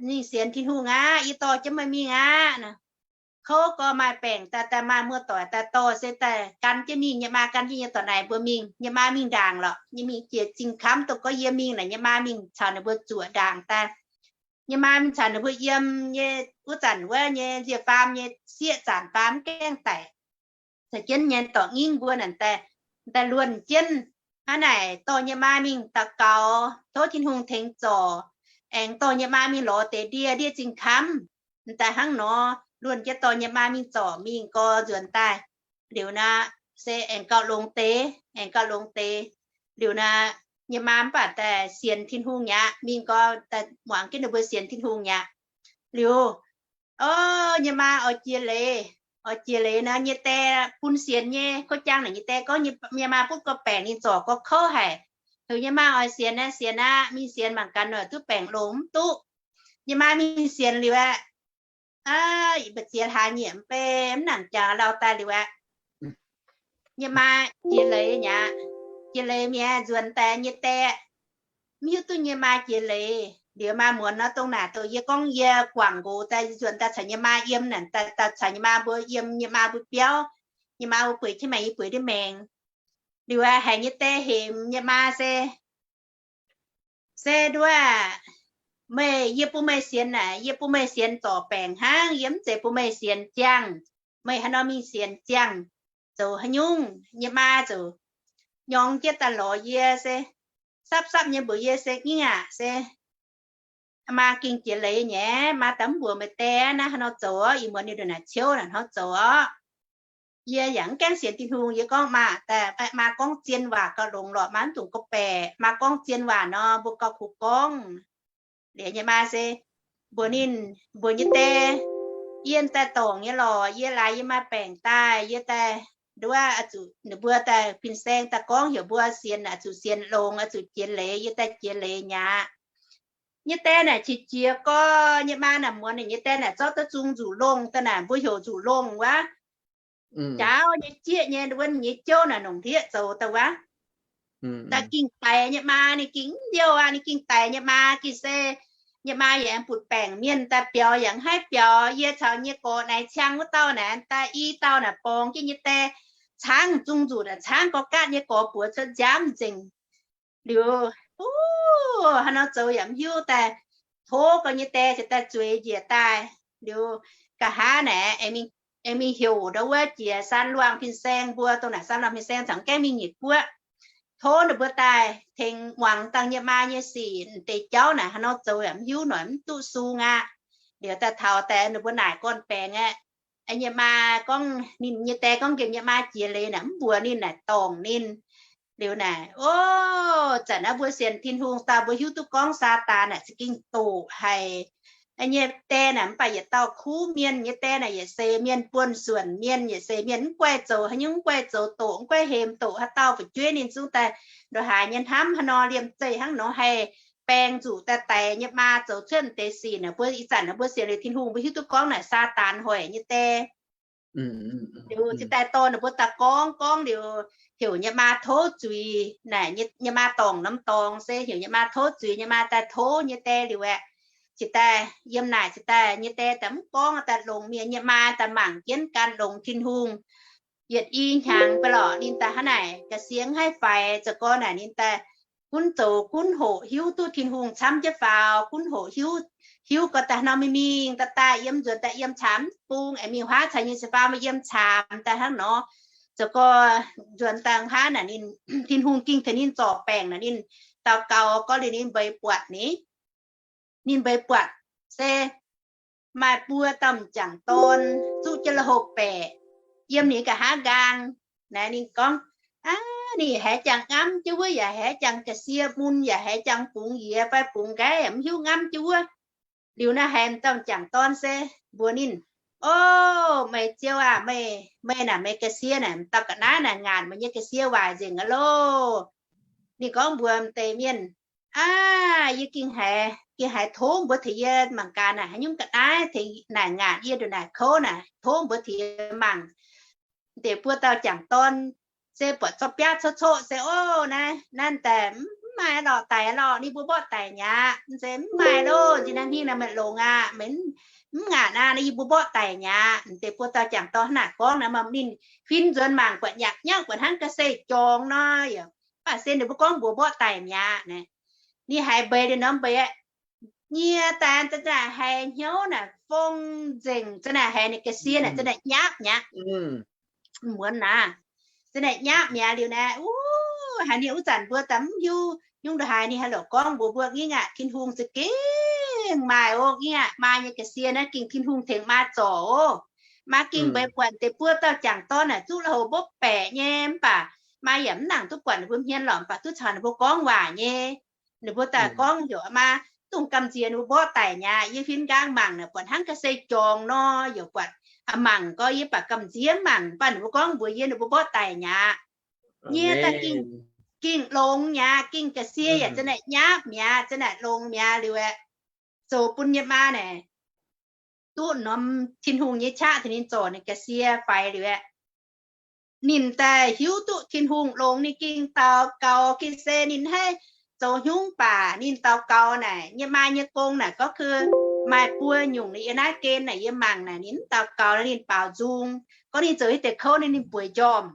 Ninh sienx Tin-Hungh aqv, yie dorh jienv meih mingh aqv. Kouv gorx maaih baengc daaih, daaih maaih muoz-doic daaih dorh se daaih gan jienv mingh. Nyei maa gan jienv nyei dorc naaic mbuo mingh. Nyei maa mingh ndaangc lorqc, nyei mingh jiex zingh kamv. Dongh gorngv yie mingh naaic, nyei maa mingh caux ninh mbuo zuoqc ndaangc daaih. Nyei maa mingh caux ninh mbuo yiem nyei wuov zanc wuov nyei nzie faam nyei sieqv zanc faam mv gaengh daic. Caux jienv nyei dorc ngingv mbuo naaic daaih, daaih luonh jienv. Hnangv naaic dorh nyei maa mingh daux gaux tov Tin-Hungh tengx zorc, aengx dorh nyei maa mingh lorz deix ndie, ndie zingh kamv. Daaih hnangv nor luonh jienv dorh nyei maa mingh zorc, mingh gorx nzuonx daaih. Liuz naaic se aengx gauh longx deix, aengx gauh longx deix. Liuz naaic nyei maa mv baac daaih sienx Tin-Hungh mi'aqv, mingh gorx daaih muangx jienv ninh mbuo sienx Tin-Hungh mi'aqv. Liuz, o, nyei maa oix jiex leiz, Oix jiex leiz nor, nyei die bun sienx nyei. Kouv jang naaic nyei die gorngv, nyei maa butv gorqv-baengc ninh zorc gorqv-kouv haic. Heuc nyei maa oix sienx aqv, sienx aqv, mingh sienx mangc gaax nor duqv baengc longx mv duqv. Nyei maa mingh sienx liuz aqv, mbu'ziex hlaax nyieqc mv bei mv nangc jaax lauh daaih liuz aqv, nyei maa jiex leiz mi'aqv. Jiex leiz mi'aqv, nzuonx daaih nyei die mv hiuv duqv nyei maa jiex leiz. Liuz maa muonz nor, dongh naaic dongh yie gorngv yie guangc nqox daaih nzuonx daaih caux nyei maa yiem naaic, daaih caux nyei maa mbuo yiem, nyei maa mbuo biauv, nyei maa mbuo bueix jienv maengx, yie bueix jienv maengx. Liuz aqv, haiz nyei die hemx nyei maa se, se nduov, meih, yie bun meih sienx naaic, yie bun meih sienx zorc baengc hnangv, yie mv zeiz bun meih sienx ziangh. Meih haaix nor mingh sienx ziangh, zoux haaix nyungc? Nyei maa ziouc nyorng jienv daaih lorz yie se, sapv-sapv nyei mbuox yie se, Ngingh aac, se maa gengh jiex leiz nyei. Maa daaih mv mbuox meih die naaiv haaix nor zoux, ih muonz ninh ndongc naaic ciouv naaic hnangv zoux orqc. Yie yaac mv gaengh sienx Tin-Hungh. Yie gorngv, Maa, maa gorngv zien waac gauh longx lorqc, maa mv dungx gorqv-baeqc. Maa gorngv zien waac nor, mbuo gauh kuv gorngv. Liuz nyei maa se mbuox ninh, mbuox nyei die, Yie daaih dorngc nyei lorqc. Yie laaix yie maa baengc daaih, yie daaih nduov, zuqc ninh mbuo daaih fin-saeng daaih gorngv heuc mbuo sienx, zuqc sienx longx, zuqc jiex leiz, yie daaih jiex leiz mi'aqv. Nyei die naaic qiex jiez gorx, nyei maa naaic muonz ninh nyei die naaic zorqv duqv zung nzuqc longh daaih naaic, mbuo heuc nzuqc longh wuov, jaauv nyei jieqv nyei, wuov nyei jouv naaic nongc hlieqv zoux daaih wuov. Daaih gengh daix nyei maa, ninh gengh mv ndiouh aqv. Ninh gengh daix nyei maa gengh se, nyei maa yaac aengx butv baengc mienh daaih biaux, yaac mv haih biaux. Yie caux nyei gorx naaic, ciang wuov dauh naaic, daaih i dauh naaic borngz jienv nyei die caangv zung nzuqc, caangv gorx gaatv nyei gorx buoz cuotv nziaamv nzengc. Liuz, haaix nor zoux yaac mv hiuv, daaih tov gorx nyei die ziouc daaih zueiz njiec daaih. Liuz, nqa'haav naaic aengx mingh heuc ndau wuov jiex Saan Luangh fin-saeng mbuo, dongh naaic Saan Luangh fin-saeng caux gaengh mingh nyei guoqv, tov ninh mbuo daaih tengx muangx dangh nyei maa nyei sic. Deix jauv naaic haaix nor zoux yaac mv hiuv, noic mv duqv sung aqv. Liuz daaih taux deix ninh mbuo naaic gorn-baengx aqv. Nyei maa gorngv, ninh nyei die gorngv nqemh nyei maa jiex leiz naaic mv mbuox ninh naaic, dorngc ninh. Liuz naaic, o, zanc naaiv mbuo sienx Tin-Hungh daaih mbuo hiuv duqv gorngv Saadaan naaic za'gengh doqc haic. Nyei die naaic mv baac yietc dauh kuv mienh, nyei die naaic yietc seix mienh buonv-suonc mienh, yietc seix mienh mv guaih zoux haaix nyungc, mv guaih zoux doqc, mv guaih hemx doqc haaix dauh fu'jueiv ninh zungv daaih ndongc haaix nyei hnamv haaix nor liemh zeih hnangv nor haih baeng nzuqc daaih daix nyei maa zoux cuotv deix sic naaic. Mbuo ih zanc naaic mbuo sienx liuz Tin-Hungh mbuo hiuv duqv gorngv naaic Saadaan hoic nyei die. Liuz ziouc daaih dorh ninh mbuo daaih gorngv, gorngv liuz heuc nyei maa tov zuiz naaic, nyei maa dorngc norm dorngx se heuc nyei maa tov zuiz, nyei maa daaih tov nyei die liuz aeqv, ziouc daaih yiem naaic ziouc daaih nyei die daaih mv gorngv, daaih longx mienh, nyei maa daaih mangc jienv gan longx Tin-Hungh. Yietc i hnyangx ba'lorqc ninh daaih hnangv naaic ga'sie mv haih faix, zoux gorn naaic ninh daaih gunv zoux gunv hoqc hiuv duqv Tin-Hungh camv jienv faaux, gunv hoqc hiuv, hiuv gorx daaih haaix nor mingh mingh daaih daaih yiem nzuonx daaih yiem caamx bung, aengx mingh huaav caux nyei seix faam yiem caamx daaih hnangv nor. Zoux gorn nzuonx daaih hnangv naaic ninh, Tin-Hungh gengh tengx ninh zorc baengc naaic, ninh daux gaux gorngv liuz ninh mbeix buatc ni. Ninh mbeix buatc se maaih buo dauh m'jangc dorn zuqv jienv lui-houx baeqc yiem ninh nqa'haav nqaang. Naaiv ninh gorngv, aav, ninh haiz jangx ngamv jienv wuov, yaac haiz jangx ga'sie mun, yaac haiz jangx bungx yiex fai bungx nqaiv, yaac mv hiuv ngamv jienv wuov. Liuz naaiv haiz m'dauh m'jangc dorn se mbuox ninh, O, meih ziouv aah, meih, meih naaic meih ga'sie naaic m'dauh ga'naaiv naaic ngaanc meih nyei ga'sie waaic nzengc aqv loh. Ninh gorngv mbuox m'deix mienh, Aav, yie gengh haiz, gengh haiz tov mbuo tengx yie mangc gaax naaic haaix nyungc ga'naaiv tengx naaic ngaanc yie ndongc naaic kouv naaic, tov mbuo tengx yie mangc. M'deix buo dauh m'jangc dorn se buatc zorqv biaav coqv coqv se, O, naaiv, naaiv daaih mv maaih lorqc, daic lorqc, ninh mbuo mborqv daic mi'aqv. Se mv maaih loh, zinh naaiv hingv naaiv meih longx aqv, meih mv ngaanc aqv, naaiv yie mbuo mborqv daic mi'aqv. M'deix buo dauh m'jangc dorn hnangv naaic gorngv naaic, mv ninh huin nzuonx mangc buatc nyaqc nyaqv buatc hnangv ga'sie jorngx nor, yaac mv baac se ninh mbuo gorngv mbuox mborqv daic mi'aqv naaic. Ninh haiz mbeix liuz nor mbeix aqv. Nyie daaih za'naaic haiz hnyouv naaic fong nzengc, za'naaic haiz ninh ga'sie naaic za'naaic nyaqv mi'aqv. Muonz naaic, za'naaic nyaqv mi'aqv liuz naaic, u, haiz ninh wuov zanc mbuo daaih mv hiuv nyungc ndongc haaix, ninh haaix lorqc gorngv mbuox mbuo ngingv aqv, Tin-Hungh za'gengh maaih oc, ngingv aqv, maa nyei ga'sie naaiv gengh Tin-Hungh tengx maa zorc oc. Maa gengh mbeix buatc deix buo dauh m'jangc dorn naaic zuqv lui-houx mbopv baeqc nyei, mv baac maa yaac mv nangc duqv buatc ninh mbuo hmien lorqc, mv baac duqv caux ninh mbuo gorngv waac nyei. Ninh mbuo daaih gorngv heuc maa, dongh gamh nziex ninh mbuo mborqv daic mi'aqv. Yie huin nqaang mangc naaic buatc hnangv ga'sie jorngx nor, yaac buatc mangc gorx, yie baac gamh nziex mangc, mv baac ninh mbuo gorngv mbuox yie ninh mbuo mborqv daic mi'aqv. Nyie daaih gengh longx mi'aqv, gengh ga'sie yaac zanc naaic nyapv mi'aqv, zanc naaic longx mi'aqv liuz aeqv, zoux bun yie maa naaic duqv norm Tin-Hungh nyei qaqv tengx ninh zorc ninh ga'sie faix liuz aeqv, ninh daaih hiuv duqv Tin-Hungh longx, ninh gengh daux gaux, gengh se ninh haih zoux hnyungv baac ninh daux gaux naaic, yie maa nyei gong naaic gorngv maaih buo nyungc ninh yiem naaiv gen naaic yie mangc naaic ninh mv daux gaux, ninh baaux nzung. Gorngv ninh zoux i deix kouv ninh, ninh bueix njormh.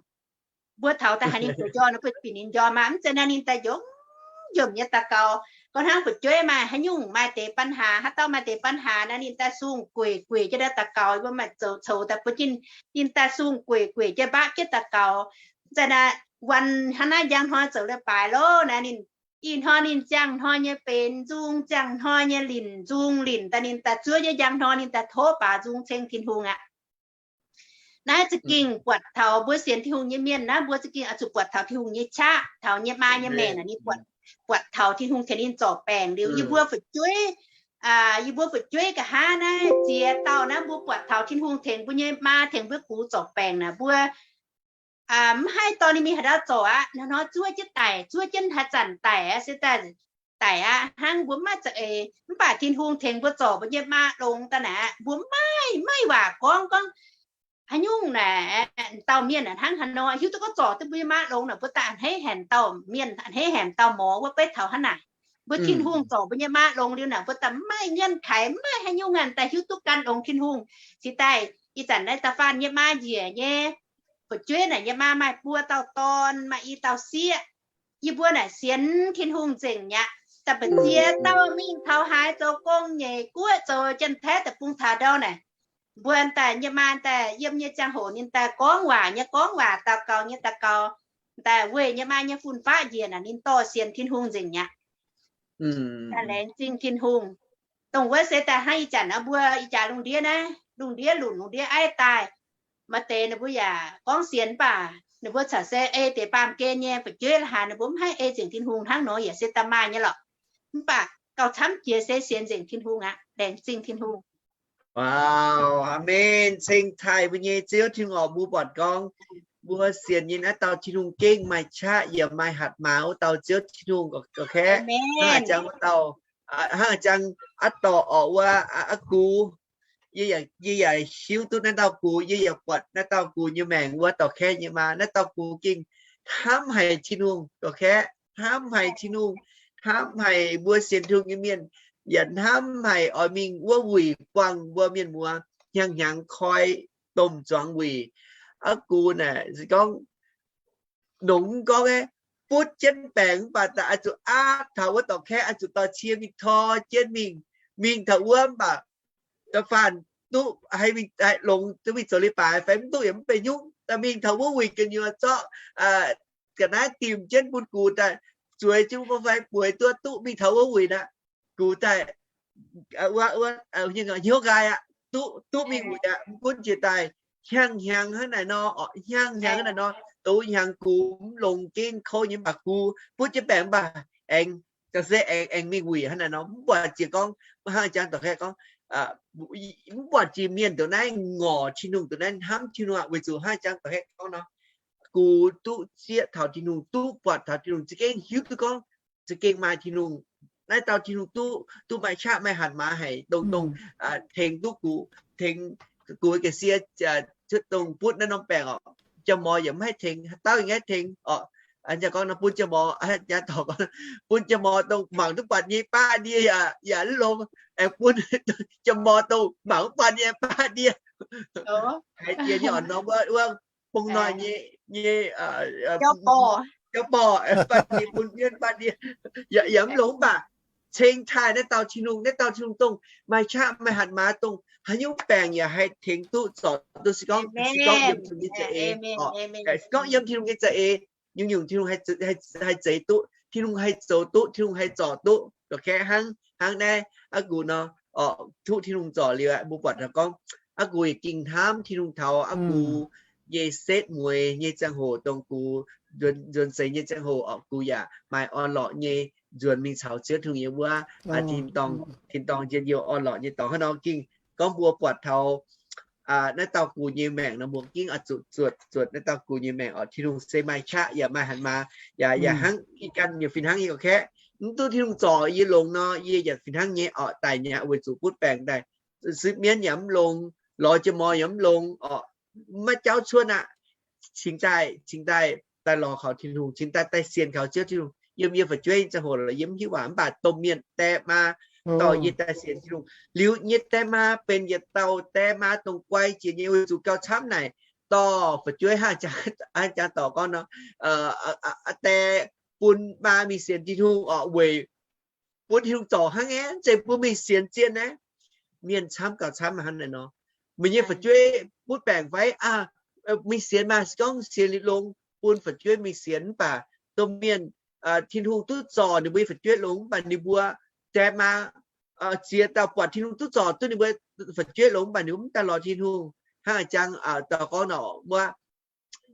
Mbuo taux daaih haiz ninh bueix njormh nor, mbuo bieqc ninh njormh maah, mv zeiz naaiv ninh daaih njomv njomc nyei daux gaux. Gorngv hnangv fu'jueiv maaih haaix nyungc maaih deix ปัญหา, haaix dauh maaih deix ปัญหา naaiv ninh daaih sung gueic gueic jienv daaih daux gaux, mbuo maaih zoux coux daaih bun ninh, ninh daaih sung gueic gueic jienv mbaqv jienv daux gaux. Zanc naaiv wuonh hnangv naaiv njang hnoi zoux leiz-baaix loh naaiv ninh, ih hnoi ninh ziangh hnoi nyei benx nzung, ziangh hnoi nyei linc nzung, linc daaih ninh daaih zuov jienv njang hnoi ninh daaih tov baaux nzung ceng Tin-Hungh aqv. Naaiv za'gengh buatc taux mbuo sienx Tin-Hungh nyei mienh naaiv, mbuo za'gengh oix zuqc buatc taux Tin-Hungh nyei qaqv, taux yie maa nyei maengc naaic ninh buatc, buatc taux Tin-Hungh tengx ninh zorc baengc liuz, yie mbuo fu'jueiv, yie mbuo fu'jueiv nqa'haav naaiv ziex dauh naaiv mbuo buatc taux Tin-Hungh tengx mbuo nyei maa tengx mbuo gux zorc baengc naaic, mbuo mv haih dorh ninh mingh haaix ndau zorc aqv. Hnoi-hnoi zuov jienv daic, zuov jienv haaix zanc daic aqv, se daaih daic aqv hnangv, mbuo mv maaih za'eix. Mv baac Tin-Hungh tengx mbuo zorc mbuo nyei maa longx daaih naaic, mbuo maiv, maiv waac gorngv, gorngv haaix nyungc naaic, dauh mienh hnangv haaix nor hiuv duqv gorngv zorc duqv mbuo nyei maa longx naaic, mbuo daaih a'hneiv haic dauh mienh, a'hneiv haic dauh morz wuov beiv taux hnangv naaic. Mbuo Tin-Hungh zorc mbuo nyei maa longx liuz naaic, mbuo daaih mv maaih เงื่อนไข, mv maaih haaix nyungc naaic daaih hiuv duqv gan longx Tin-Hungh. Cingx daaih ih zanc naaiv da'faanh yie maa njiec nyei fu'jueiv naaic, yie maa maaih buo dauh dorn, maaih i dauh sieqv. Yie mbuo naaic sienx Tin-Hungh nzengc mi'aqv. Daaih mbu'ziex dauh mingh taux haaix zoux gong nyeic guoqv, zoux Janx-Taiv deic-bung taux ndau naaic, mbuo daaih yie maa daaih yiem nyei ziangh hoc ninh daaih gorngv waac nyei gorngv waac, daux gaux nyei daux gaux, daaih weih yie maa nyei fun-faqv njiec naaic, ninh dorh sienx Tin-Hungh nzengc mi'aqv. Laengz zingh Tin-Hungh. Dongh wuov se daaih hnangv ih zanc naaiv mbuo ih jaax lungh ndiev naaiv, lungh ndiev lunc lungh ndiev aiv daaih, maaih deix ninh mbuo yaac gorngv sienx mv baac ninh mbuo corc se ei deix baamh gen nyei fu'jueiv la'haaix, ninh mbuo mv haih ei nzengc Tin-Hungh hnangv nor yaac se daaih maaih nyei lorqc. Mv baac gauh camv jiex se sienx nzengc Tin-Hungh aqv. Laengz zingh Tin-Hungh. Wow, aamen. Ceng taaih mbuo nyei Ziouv Tin-Hungh oc. Mbuo buatc gorngv mbuo sienx nyei naaiv dauh Tin-Hungh gengh maaih qaqv yaac maaih hatc maaz wuov dauh Ziouv Tin-Hungh ga'kaeqv. Hnangv haaix jangx wuov dauh, hnangv haaix jangx aqv dorc orqc wuov aqv gux, yie yaac hiuv duqv naaiv dauh gux, yie yaac buatc naaiv dauh gux nyei maengc wuov dorh kaeqv nyei maa. Naaiv dauh gux gengh hnamv haic Tin-Hungh dorh kaeqv, hnamv haic Tin-Hungh, hnamv haic mbuo sienx Tin-Hungh nyei mienh, yaac hnamv haic oix mingh wuov wuic buangh mbuo mienh muoz hnyangx-hnyangx koi domh zuangx wuic. Aqv gux naaic gorngv, nongx gorngv aeqv, butv jienv baengc mv baac daaih oix zuqc aapv taux wuov dorh kaeqv, oix zuqc dorh cie mingh tor jienv mingh, mingh taux wuov mv baac da'faanh duqv haih mingh, haih longx duqv mingh zoux leiz-baaix fai mv duqv yaac mv benx nyungc, daaih mingh taux wuov wuic gu'nyuoz zorqv ga'naaiv dimc jienv bun gux daaih zueiz jienv wuov fai bueix duqv, duqv mingh taux wuov wuic aqv. Gux daaih hnyouv nqaai aqv, duqv, duqv mingh wuic aqv. Mv gunv jiex daaih hnyangx-hnyangx hnangv naaic nor, hnyangx-hnyangx hnangv naaic nor, douz hnyangx gux mv longx gengh kouv nyei mv baac gux butv jienv baengc mv baac aengx, ga'sie aengx, aengx mingh wuic hnangv naaic nor. Mv buatc jiex gorngv, hnangv jangx dorh kaeqv gorngv, mv buatc jiex mienh ndongc naaiv ngorc Tin-Hungh, ndongc naaiv hnamv Tin-Hungh aqv, weic zuqc hnangv jangx dorh kaeqv gorngv nor, gux duqv zieqv taux Tin-Hungh, duqv buatc taux Tin-Hungh, za'gengh hiuv duqv gorngv za'gengh maaih Tin-Hungh. Naaiv dauh Tin-Hungh duqv, duqv maaih qaqv maaih hatc maaz haic, dongh, dongh tengx duqv gux, tengx gux ga'sie cuotv dongh butv naaiv norm baengc orqc. Jaa-morz yaac mv haih tengx, haaix dauh yaac mv haih tengx orqc. Gorngv nor bun jaa-morz, bun jaa-morz dongh mangc duqv buatc nyei baav ndie yaac, yaac mv longx. Aengx bun jaa-morz dongh mangc mv buatc nyei baav ndie, haiz jiex nyei orqc, norm wuov, wuov bung hnoi nyei, nyei jauv-borh, baav ndie, bun mienv baav ndie, yaac, yaac mv longx. Mv baac ceng taaih naaiv dauh Tin-Hungh, naaiv dauh Tin-Hungh dongh maaih qaqv maaih hatc maaz, dongh haaix nyungc baengc yaac haih tengx duqv zorc duqv. Se gorngv, se gorngv yiem Tin-Hungh nyei za'eix, se gorngv yiem Tin-Hungh nyei za'eix, nyungc-nyungc Tin-Hungh haih zeix duqv, Tin-Hungh haih zoux duqv, Tin-Hungh haih zorc duqv, dorh kaeqv hnangv, hnangv naaiv aqv gux nor. Orqc, duqv Tin-Hungh zorc liuz aqv, mbuo buatc taux gorngv aqv gux yaac gengh hnamv Tin-Hungh taux aqv gux nyei setv mueiz nyei ziangh hoc, dongh gux nzuonx, nzuonx seix nyei ziangh hoc orqc, gux yaac maaih orn-lorqc nyei nzuonx mingh caux Ziouv Tin-Hungh nyei wuov tin-dorngh, tin-dorngh njien-youh orn-lorqc nyei dorngx. Hnangv nor gengh gorngv mbuo buatc taux naaiv dauh gux nyei maengc nor, mbuo gengh oix zuqc zuotc, zuotc naaiv dauh gux nyei maengc oc. Tin-Hungh se maaih qaqv yaac maaih hatc maaz, yaac, yaac hnangv ih ganh nyei fih hnangv nyei oc. Mv duqv Tin-Hungh zorc yie longx nor, yie yaac fih hnangv nyei oc, daic nyei weic zuqc butv baengc daaih, sipv mienv yaac mv longx, lorz jiex moi yaac mv longx oc, maiv jauv cuotv aqv. Cingx daaih, cingx daaih, daaih lorz kaux Tin-Hungh, cingx daaih, daaih sienx kaux Ziouv Tin-Hungh. Yiem yie fu'jueiv nyei ziangh hoc lorqc, yie mv hiuv waac, mv baac domh mienh die maa dorh yie daaih sienx Tin-Hungh. Liuz nyei die maa benx yietc dauh die maa dongh guai jiex nyei, weic zuqc gauh camv naaic dorh fu'jueiv hnangv jangx dorc gorngv nor, die bun maa mingh sienx Tin-Hungh oc, weic bun Tin-Hungh zorc hnangv aeqv, zeiz bun mingh sienx zien naaiv. Mienh camv gauh camv hnangv naaiv nor. Meih nyei fu'jueiv butv baengc fai? Mingh sienx maah, se gorngv sienx liuz longx, bun fu'jueiv mingh sienx. Mv baac domh mienh, Tin-Hungh duqv zorc ninh mbuo nyei fu'jueiv longx, mv baac ninh mbuo die maa ziex dauh buatc Tin-Hungh duqv zorc duqv ninh mbuo fu'jueiv longx, mv baac ninh mbuo mv daaih lorz Tin-Hungh. Hnangv jangx dauh gorngv nor wuov,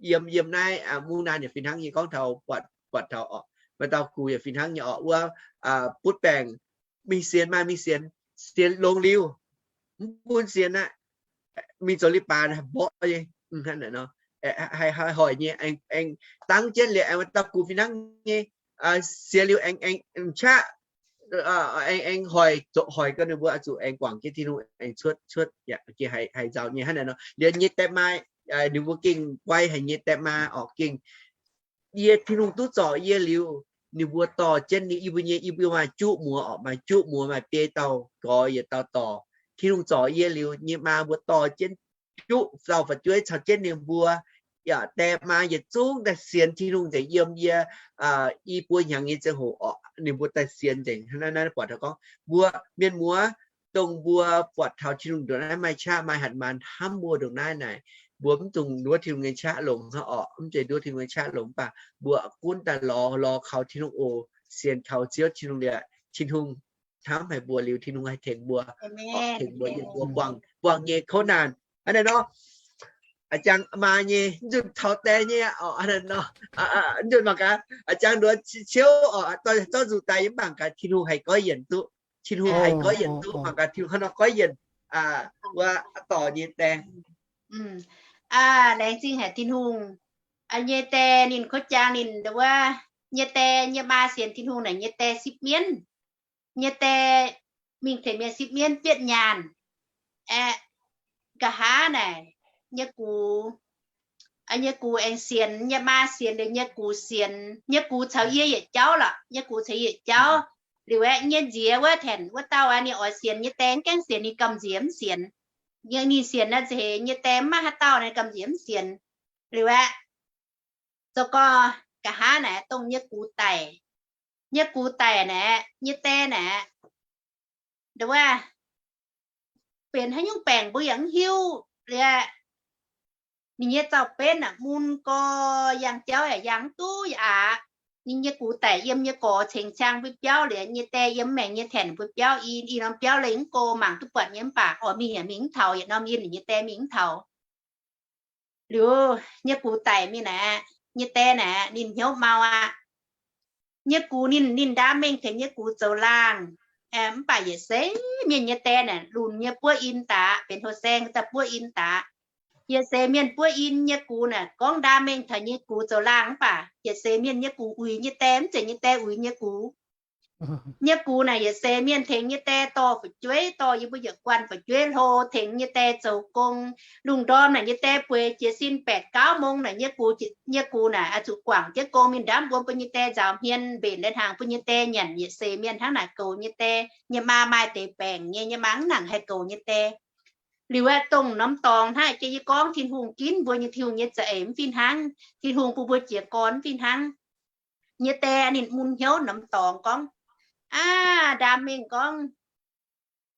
yiem, yiem naaiv mungv naaiv yaac fih hnangv nyei gorngv taux buatc, buatc taux oc, maaih dauh gux yaac fih hnangv nyei oc, wuov butv baengc mingh sienx, maaih mingh sienx, sienx longx liuz, mv bun sienx aqv, mingh zoux li baac mborqv nyei, hnangv naaic nor, haih hoic nyei, aengx dangv jienv liuz aengx maaih dauh gux fih hnangv nyei, sienx liuz aengx, aengx qaqv, aengx, aengx hoic, zoqc hoic gau ninh mbuo oix zuqc aengx guangc jienv Tin-Hungh aengx cuotv, cuotv yaac haih nzauh nyei hnangv naaic nor. Liuz nyei die maa, ninh mbuo gengh guai haic nyei die maa oc, gengh yie Tin-Hungh duqv zorc yie liuz, ninh mbuo dorh jienv ninh, yie mbuo nyei, yie mbuo maaih juqv muoz oc, maaih juqv muoz, maaih biei dauh gorx yietc dauh dorc. Tin-Hungh zorc yie liuz nyei maa mbuo dorh jienv juqv dauh fu'jueiv caux jienv ninh mbuo, yaac die maa yietc zungv daaih sienx Tin-Hungh nzengc yiem yie i buo hnyangx nyei ziangh hoc oc, ninh mbuo daaih sienx nzengc. Naaiv, naaiv buatc taux gorngv mbuo mienh muoz, dongh mbuo buatc taux Tin-Hungh ndongc naaiv maaih qaqv maaih hatc maaz hnamv mbuo ndongc naaiv naaic, mbuo mv dungx nduov Tin-Hungh nyei qaqv longx hnangv oc. Mv zeiz nduov Tin-Hungh nyei qaqv longx, mv baac mbuo gunv daaih lorz, lorz kaux Tin-Hungh oc, sienx kaux Ziouv Tin-Hungh liuz, Tin-Hungh hnamv haic mbuo liuz, Tin-Hungh haih tengx mbuo, tengx mbuo, yiem mbuo buangh, buangh nyei kouv naanc. Hnangv naaiv nor, a'jangv maa nyei, mv nzunc taux die nyei oc, hnangv naaiv nor, mv nzunc mangc gaax, a'jangv nduov ciouv oc, zorqv nzuqc daaih yie mv baac mangc gaax Tin-Hungh haih goiv yienc duqv, Tin-Hungh haih goiv yienc duqv, mangc gaax Tin-Hungh hnangv nor goiv yienc wuov dorc nyei die. Laengz zingh haic Tin-Hungh. Nyei die ninh kouv jangx ninh wuov, nyei die nyei maa sienx Tin-Hungh naaic nyei die sipv mienv. Nyei die mingh tengx mienh sipv mienv bietv nyaanh. Aeqv, nqa'haav naaic nyei gux, nyei gux aengx sienx, nyei maa sienx liuz nyei gux sienx. Nyei gux caux yie yietc jauv lorqc, nyei gux caux yie yietc jauv. Liuz aeqv, nyei nziex wuov Tanc wuov dauh aeqv, ninh oix sienx nyei die, mv gaengh sienx ninh gamh nziex mv sienx. Ninh sienx naaiv nza'heix nyei die mv maaih haaix dauh, ninh gamh nziex mv sienx. Liuz aeqv, zoux gorx nqa'haav naaic dongh nyei gux daic. Nyei gux daic naaic, nyei die naaic, nduov, benx haaix nyungc baengc mbuo yaac mv hiuv liuz, ninh nyei zaux-benv naaic mun gorx, yangh jauv yaac yangh mv duqv aqv. Ninh nyei gux daic yiem nyei gorx cengx ciang mbuo biauv liuz, nyei die yiem maengx nyei Tanc mbuo biauv, i, i norm biauv lengh mv go, mangc duqv buatc nyei mv baac oix mingh yaac mingh mv taux, yietc norm yinh ninh nyei die mingh mv taux. Liuz nyei gux daic mingh naaic, nyei die naaic ninh hnyouv mau aqv. Nyei gux ninh, ninh ndaam mengh tengx nyei gux zoux laangh, mv baac yietc seix mienh nyei die naaic lunx nyei buov in daaih, benx houh saeng daaih buov in daaih. Yietc seix mienh buov in, nyei gux naaic gorngv ndaam mengh taux nyei gux zoux laangh mv baac yietc seix mienh nyei gux uix nyei die, mv zeiz nyei die uix nyei gux. Nyei gux naaic yietc seix mienh tengx nyei die dorh fu'jueiv, dorh yie mbuo yietc guanh fu'jueiv hlo, tengx nyei die zoux gong. Lungh ndorm naaic nyei die bueix jiez sin แปด เก้าโมง naaic nyei gux, nyei gux naaic oix zuqc guangc jienv gong mingh ndaamv wuom bun nyei die nzaaux hmien, mbenc lai-hnaangx bun nyei die nyanc. Yietc seix mienh hnangv naaic goux nyei die. Nyei maa maaih deix baengc nyei, nyei maa mv nangc haih goux nyei die. Liuz aeqv, dongh norm dorngx hnangv jiex yie gorngv Tin-Hungh ginv mbuo nyei, Tin-Hungh nyei za'eix mv fih hnangv, Tin-Hungh bun mbuo jiez gorn mv fih hnangv. Nyei die ninh mun hnyouv norm dorngx gorngv, aav, ndaam mengh gorngv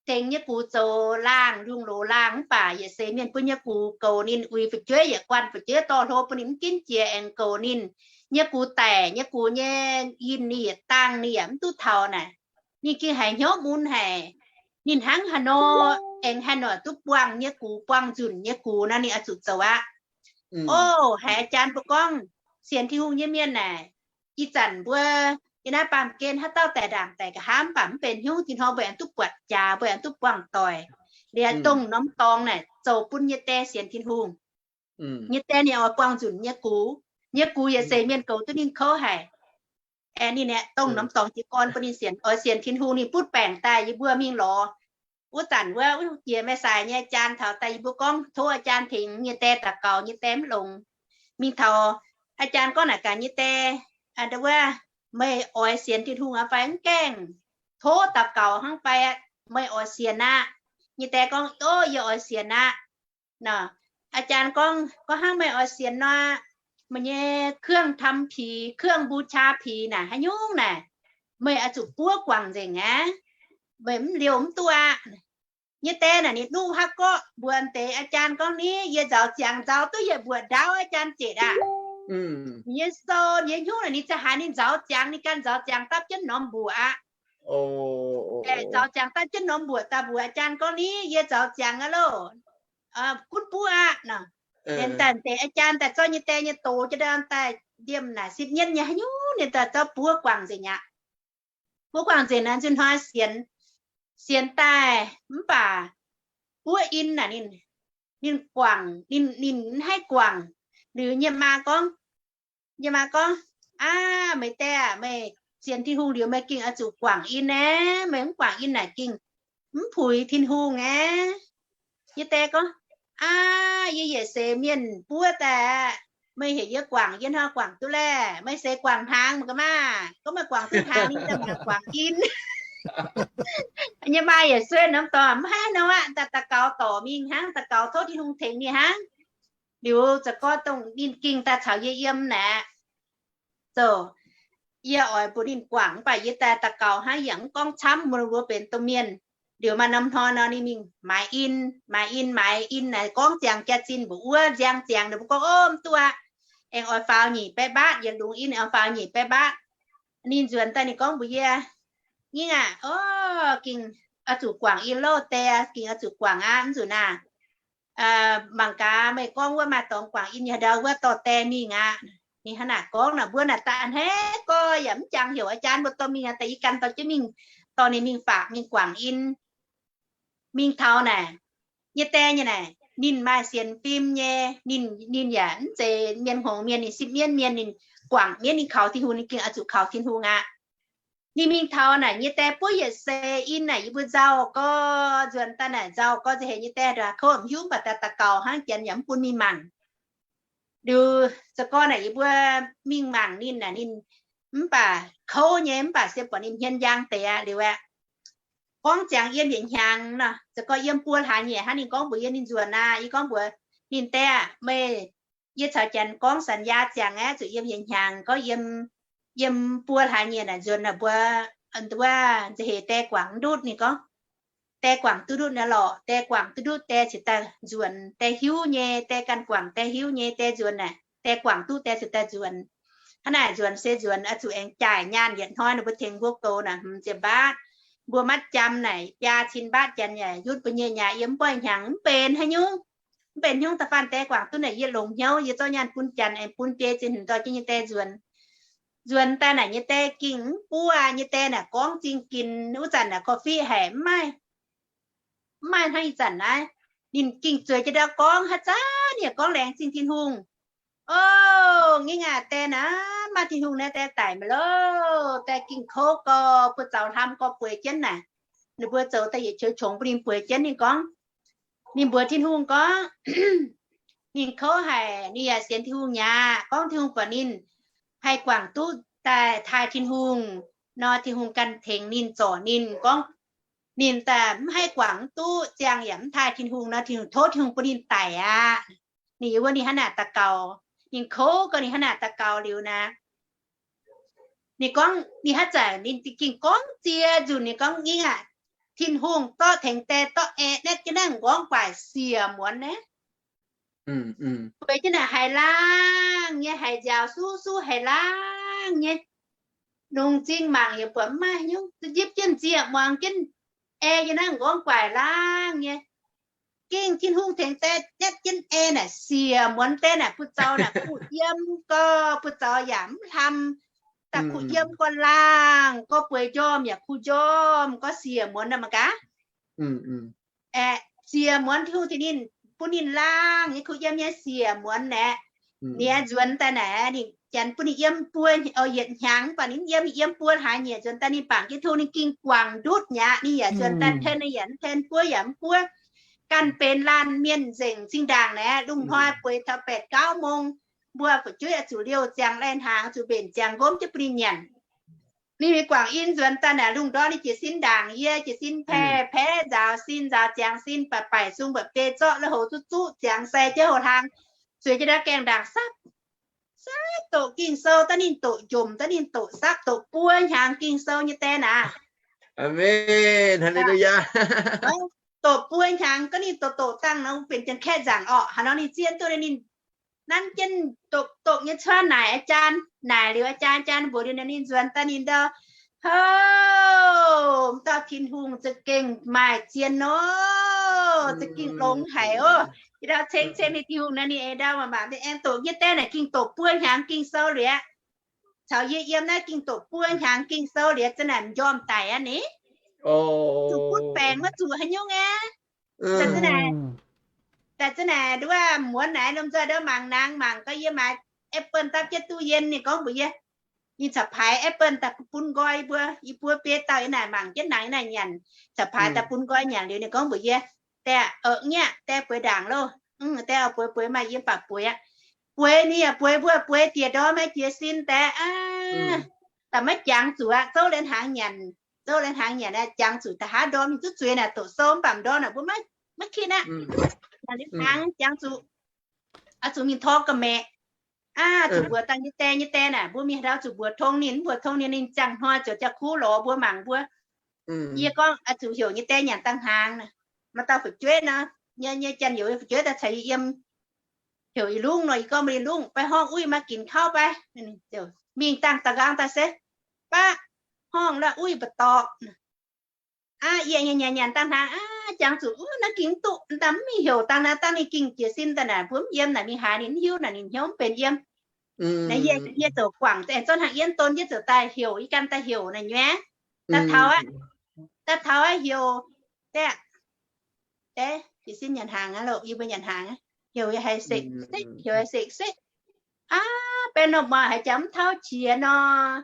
tengx nyei gux zoux laangh, lungh loz laangh mv baac yietc seix mienh bun nyei gux goux ninh, uix fu'jueiv yietc guanh fu'jueiv dorh hlo bun ninh mv ginv jiex aengx goux ninh. Nyei gux daic, nyei gux nyei yinh ninh yietc dangh ninh yaac mv duqv taux naaic. Ninh gengh haiz hnyouv mun haic. Ninh hnangv haaix nor aengx haih noic duqv buangh nyei gux, buangh nzunc nyei gux nor, ninh oix zuqc zoux aqv. Oc, haiz a'jaan mbuo gorngv sienx Tin-Hungh nyei mienh naaic, ih zanc mbuo yiem naaiv baamh gen haaix dauh daic ndaangc daic nqa'haav mv baac mv benx hnyouv, tin-hnoi mbuo aengx duqv buatc jaax, mbuo aengx duqv buangh doic. Liuz dongh norm dorngx naaic zoux bun nyei die sienx Tin-Hungh. Nyei die ninh oix buangh nzunc nyei gux. Nyei gux yaac se mienh goux duqv ninh kouv haic. Aeqv, ninh aeqv, dongh norm dorngx jiez gorn bun ninh sienx, oix sienx Tin-Hungh. Ninh butv baengc daaih yie mbuo mingh lorz. Wuov zanc wuov, wuov jiex Mei-Sai nyei อาจารย์ taux daaih, yie mbuo gorngv tov อาจารย์ tengx nyei die daux gaux, nyei die mv longx. Mingh taux อาจารย์ gorngv naaic gaax nyei die, wuov, meih oix sienx Tin-Hungh aqv fai mv gaengh? Tov daux gaux hnangv fai meih oix sienx aqv? Nyei die gorngv, Ov, yie oix sienx aqv. Nor, อาจารย์ gorngv, Gorngv hnangv meih oix sienx nor, meih nyei เครื่องทำผี, เครื่องบูชาผี naaic haaix nyungc naaic, meih oix zuqc buov guangc nzengc aqv. Meih mv liouh mv duqv aqv. Nyei die naaic ninh nuqv haav gorqv mbuox deix อาจารย์ gorngv, Ni, yie nzaaux ziangx nzaaux duqv yietc mbuoqc ndaauv, อาจารย์ zietc aqv. Nyei sou nyei hnyouv naaic ninh ziouc haiz ninh nzaaux ziangx, ninh ganh nzaaux ziangx dapv jienv norm mbuoqc aqv. Nzaaux ziangx dapv jienv norm mbuoqc daaih mbuox อาจารย์ gorngv, Ni, yie nzaaux ziangx aqv loh, gunv buov aqv. Nor, deix deix อาจารย์ daaih zorqv nyei die nyei doz jienv daaih liemh naaic sipv mienv nyei haaix nyungc, ninh daaih zorqv buov guangc nzengc aqv. Buov guangc nzengc naaic nzunc hnoi sienx, sienx daaih mv baac buov in naaic ninh, ninh guangc, ninh, ninh mv haih guangc. Liuz nyei maa gorngv, nyei maa gorngv, Aav, meih die aah, meih sienx Tin-Hungh liuz meih gengh oix zuqc guangc in aeqv. Meih mv guangc in naaic gengh mv puix Tin-Hungh aeqv. Nyei die gorngv, Aav, yie yietc seix mienh buov daaih aqv. Meih heuc yie guangc, yie hnangv guangc duqv laeh? Meih seix guangc hnaangx mangc gaax maah. Gorngv meih guangc duqv hnaangx, ninh daaih mangc guangc in. Nyei maa yietc sueih norm dorngx, Mv haih nor aqv, daaih daux gaux dorc mingh hnangv, daux gaux tov Tin-Hungh tengx ninh hnangv. Liuz za'gorn dongh ninh gengh daaih caux yie yiem naaic, zoux, yie oix mbuox ninh guangc, mv baac yie daaih daux gaux hnangv, yie mv gorngv camv, mbuo mbuo benx domh mienh. Liuz maaih norm hnoi nor ninh mingh maaiz in, maaiz in, maaiz in naaic gorngv ziangx jaax-zinh mbuoqc wuov nziang ziangx, ninh mbuo gorngv, Ov, mv duqv aqv. Aengx oix faaux nyic baeqv mbaatv, yietc lungz in oix faaux nyic baeqv mbaatv. Ninh nzuonx daaih ninh gorngv mbuox yie, Ningv aah, ov, gengh oix zuqc guangc in loh die, gengh oix zuqc guangc aqv. Mv nzunc naaic, mangc gaax meih gorngv wuov maaih dorngx guangc in, yie ndau wuov dorh die mingh aqv. Ninh hnangv naaic gorngv naaic, mbuo naaic daaih a'hneiv gorx yaac mv jangx heuc อาจารย์ mbuo dorh mingh aqv. Daaih yie gan dorh jienv mingh, dorh ninh mingh faatv mingh guangc in. Mingh taux naaic, nyei die nyei naaic, ninh maaih sienx fim nyei, ninh, ninh yaac mv zeiz mienh hngongx mienh, ninh sipv mienv mienh, ninh guangc mienv, ninh kaux Tin-Hungh, ninh gengh oix zuqc kaux Tin-Hungh aqv. Ninh mingh taux naaic, nyei die buov yietc seix in naaic, yie mbuo nzauh gorx, nzuonx daaih naaic nzauh gorx, nzauh heix nyei die ndongc haaix kouv mv hiuv, mv baac daaih daux gaux hnangv, janx yaac mv bun mingh mangc. Liuz za'gorn naaic yie mbuo mingh mangc ninh naaic, ninh mv baac kouv nyei, mv baac se buatc ninh hmien njang deix aqv. Liuz aeqv, gorngv ziangx yiem yietc hnyangx nor, za'gorn yiem buo hlaax nyieqc hnangv, ninh gorngv mbuox yie ninh nzuonx aqv. Yie gorngv mbuox ninh, Die aah, meih, yie caux janx gorngv สัญญา ziangx aeqv, zuqc yiem yietc hnyangx, gorngv yiem, yiem buo hlaax nyieqc naaic nzuonx naaic mbuo, wuov nzauh heix die guangc ndutv. Ninh gorngv, Die guangc duqv ndutv naaic lorqc. Die guangc duqv ndutv die ziouc daaih nzuonx. Die hiuv nyei, die ganh guangc die hiuv nyei, die nzuonx naaic, die guangc duqv die ziouc daaih nzuonx. Hnangv naaic nzuonx se nzuonx oix zuqc aengx jaaic nyaanh yietc hnoi, ninh mbuo tengx mbuo goux naaic hmz ziepc mbaatv. Mbuo มัดจำ naaic biaa cin mbaatv, janx yaac yutv mbuo nyei nyaac yiem mv buov hnyangx, mv benx haaix nyungc. Mv benx hnyungc, da'faanh die guangc duqv naaic yie longx hnyouv, yie zorqv nyaanh bun janx aengx bun biei zinh hmz dorh jienv nyei die nzuonx. Nzuonx daaih naaic nyei die gengh mv buov, nyei die naaic gorngv zingh ginx. Wuov zanc naaic korv-fiqv haic, mv maaih, mv maaih hnangv ih zanc naaiv. Ninh gengh zueiz jienv ndau gorngv haaix zanc yaac gorngv laengz zingh Tin-Hungh. O, ngengh aac, die naaic maaih Tin-Hungh naaiv die daic mi'aqv loh. Die gengh kouv gorx, buoz zaux hlam gorx bueix jienv naaic. Ninh mbuo zoux da'yietv qiex qongx bun ninh bueix jienv. Ninh gorngv, ninh mbuox Tin-Hungh gorngv, ninh kouv haic, ninh yaac sienx Tin-Hungh mi'aqv. Gorngv Tin-Hungh buatc ninh haih guangc duqv daaih taaih Tin-Hungh nor, Tin-Hungh ganh tengx ninh, zorc ninh. Gorngv ninh daaih mv haih guangc duqv, ziangh yaac mv taaih Tin-Hungh nor, Tin-Hungh, tov Tin-Hungh bun ninh daic aqv. Ninh yiem wuov ninh hnangv naaic daux gaux. Ninh kouv gorx ninh hnangv naaic daux gaux liuz naaic, ninh gorngv ninh haaix zanc ninh gengh gorngv ziex nzunc, ninh gorngv, Ngengh aac, Tin-Hungh dorh tengx die dorh ae naetv jienv naaiv m'nqorngv guaaic siec muonz naaiv. Bueix jienv naaic haiz laangh nyei, haiz nziaaux suv suv haiz laangh nyei. Longc zingh mangc yaac buatc mv maaih haaix nyungc. Yipv jienv nzieqc muangx jienv ae yiem naaiv m'nqorngv guaaic laangh nyei. Gengh Tin-Hungh tengx die naetv jienv ae naaic siec muonz die naaic, buoz zaux naaic kuh yiem gorx, buoz zaux yaac mv hlam. Daaih kuh yiem gorx, laangh gorx, bueix njormh yaac kuh njormh gorx, siec muonz naaic mangc gaax. Aeqv, Sieqv muonz Tin-Hungh tengx ninh, bun ninh laangh nyei kuv yiem nyei sieqv muonz naaic. Ninh nzuonx daaih naaic, ninh janx bun ninh yiem buo, yietc hnyangx, mv baac ninh yiem, yiem buo hlaax nyieqc nzuonx daaih ninh bangc jienv Tin-Hungh, ninh gengh guangc ndutv mi'aqv. Ninh yaac nzuonx daaih ten yaac mv ten, buov yaac mv buov. Ganh benx laanh mienh nzengc zinh ndaangc naaic, lungh hnoi bueix taux แปด เก้า mong, mbuo fu'jueiv oix zuqc liouh ziangx lai-hnaangx, zuqc mbenc ziangx nqomv jienv bun ninh nyanc. Ninh mingh guangc in nzuonx daaih naaic, lungh ndorm ninh jiez sin ndaangc, yie jiez sin paix, paix nzaaux sin, nzaaux ziangx sin, baaic baaic sung mba'biei zorqv lui-houx zuqv zuqv ziangx sai jienv houx hlaang, zueiz jienv ndau gaengh ndaangc sapv, sapv doqc Ging-Sou, daaih ninh doqc njomc, daaih ninh doqc sapv, doqc buo hnyangx Ging-Sou nyei deix naaic. Aamen. Haleluyaa. Doqc buo hnyangx, gorngv ninh doqc doqc dangh nor, benx janx-kaeqv nzaangc orqc. Haaix nor ninh zien duqv ninh nanv jienv doqc doqc nyei cuotv naaic, อาจารย์, naaic liuz อาจารย์, อาจารย์ mbuox liuz ninh nzuonx daaih ninh ndau, houv, dauh Tin-Hungh za'gengh maaih zien nor, za'gengh longx haic oc. Yie ndau ceng ceng ninh Tin-Hungh naaic, ninh ei ndau mangc mangc, aengx doqc nyei deix naaic gengh doqc buo hnyangx Ging-Sou liuz aqv. Caux yie yiem naaiv gengh doqc buo hnyangx Ging-Sou liuz, zanc naaic m'njormh daic aqv ni. Zuqc butv baengc maiv zuqc haaix nyungc aqv. Daaih zanc naaic, daaih zanc naaic nduov muonz naaic lomh nzoih ndau mangc naang mangc gaax, yie maaiz apple dapv jienv ตู้เย็น ninh gorngv mbuox yie, ninh caux paaix apple daaih bun nqoi mbuo, yie mbuo biei dauh yiem naaic mangc jienv naang yiem naaic nyanc, caux paaix daaih bun nqoi nyanc liuz ninh gorngv mbuox yie, daaih, ov, nyiec, daaih bueix ndaangc loh. Daaih bueix bueix maaih yiem baac bueix aqv. Bueix ninh yaac bueix mbuo bueix diec ndorm maiv jiez sin daaih aqv. Daaih maiv jangx zuqc aqv, zouv lai-hnaangx nyanc, zouv lai-hnaangx nyanc aqv, jangx zuqc da'haav ndorm ninh zuqv zueiz naaic doqc sou mv baac ndorm naaic mbuo maiv, maiv kin aqv. Lai-hnaangx jangx zuqc, oix zuqc mingh tor ga'maeqc. Aav, zuqc mbuox dangh nyei die nyei die naaic, mbuo mingh haaix ndau zuqc mbuox tong ninh, mv mbuox tong ninh, ninh ziangh hnoi ziouc jaa-kuv lorz mbuo mangc mbuo. Yie gorngv oix zuqc heuc nyei die nyanc dangh hnaangx naaic. Maaih dauh fu'jueiv nor, nyei, nyei janx-youc fu'jueiv daaih caux yie yiem, heuc yie lungv nor, yie gorngv mbuox ninh, lungv, baaih horngh uix maaih ginx kauv baav. Mingh dangh da'nqaang daaih se, baav horngh la'uix mbu'ndorqc. Aav, yie nyei nyanc nyanc dangh hnaangx, aav, jangx zuqc, naaiv gengh mv duqv, dangh mv mingh heuc dangh naaiv, dangh ninh gengh jiez sin daaih naaic, mbuo mv yiem naaic, mingh haaix ninh mv hiuv naaic, ninh hnyouv mv benx yiem. Naaiv yie, yie ziouc guangc aengx zorqv hnangv yiem don, yie ziouc daaih heuc, yie ganh daaih heuc naaic nyuoqc. Daaih taux aqv, daaih taux aqv heuc, daaih, daaih jiez sin nyanc hnaangx aqv loh, yie mbuo nyanc hnaangx aqv, heuc haiz sekv sekv, heuc haiz sekv sekv. Aav, benx nor maaih haaix jaax mv tauv qiex nor.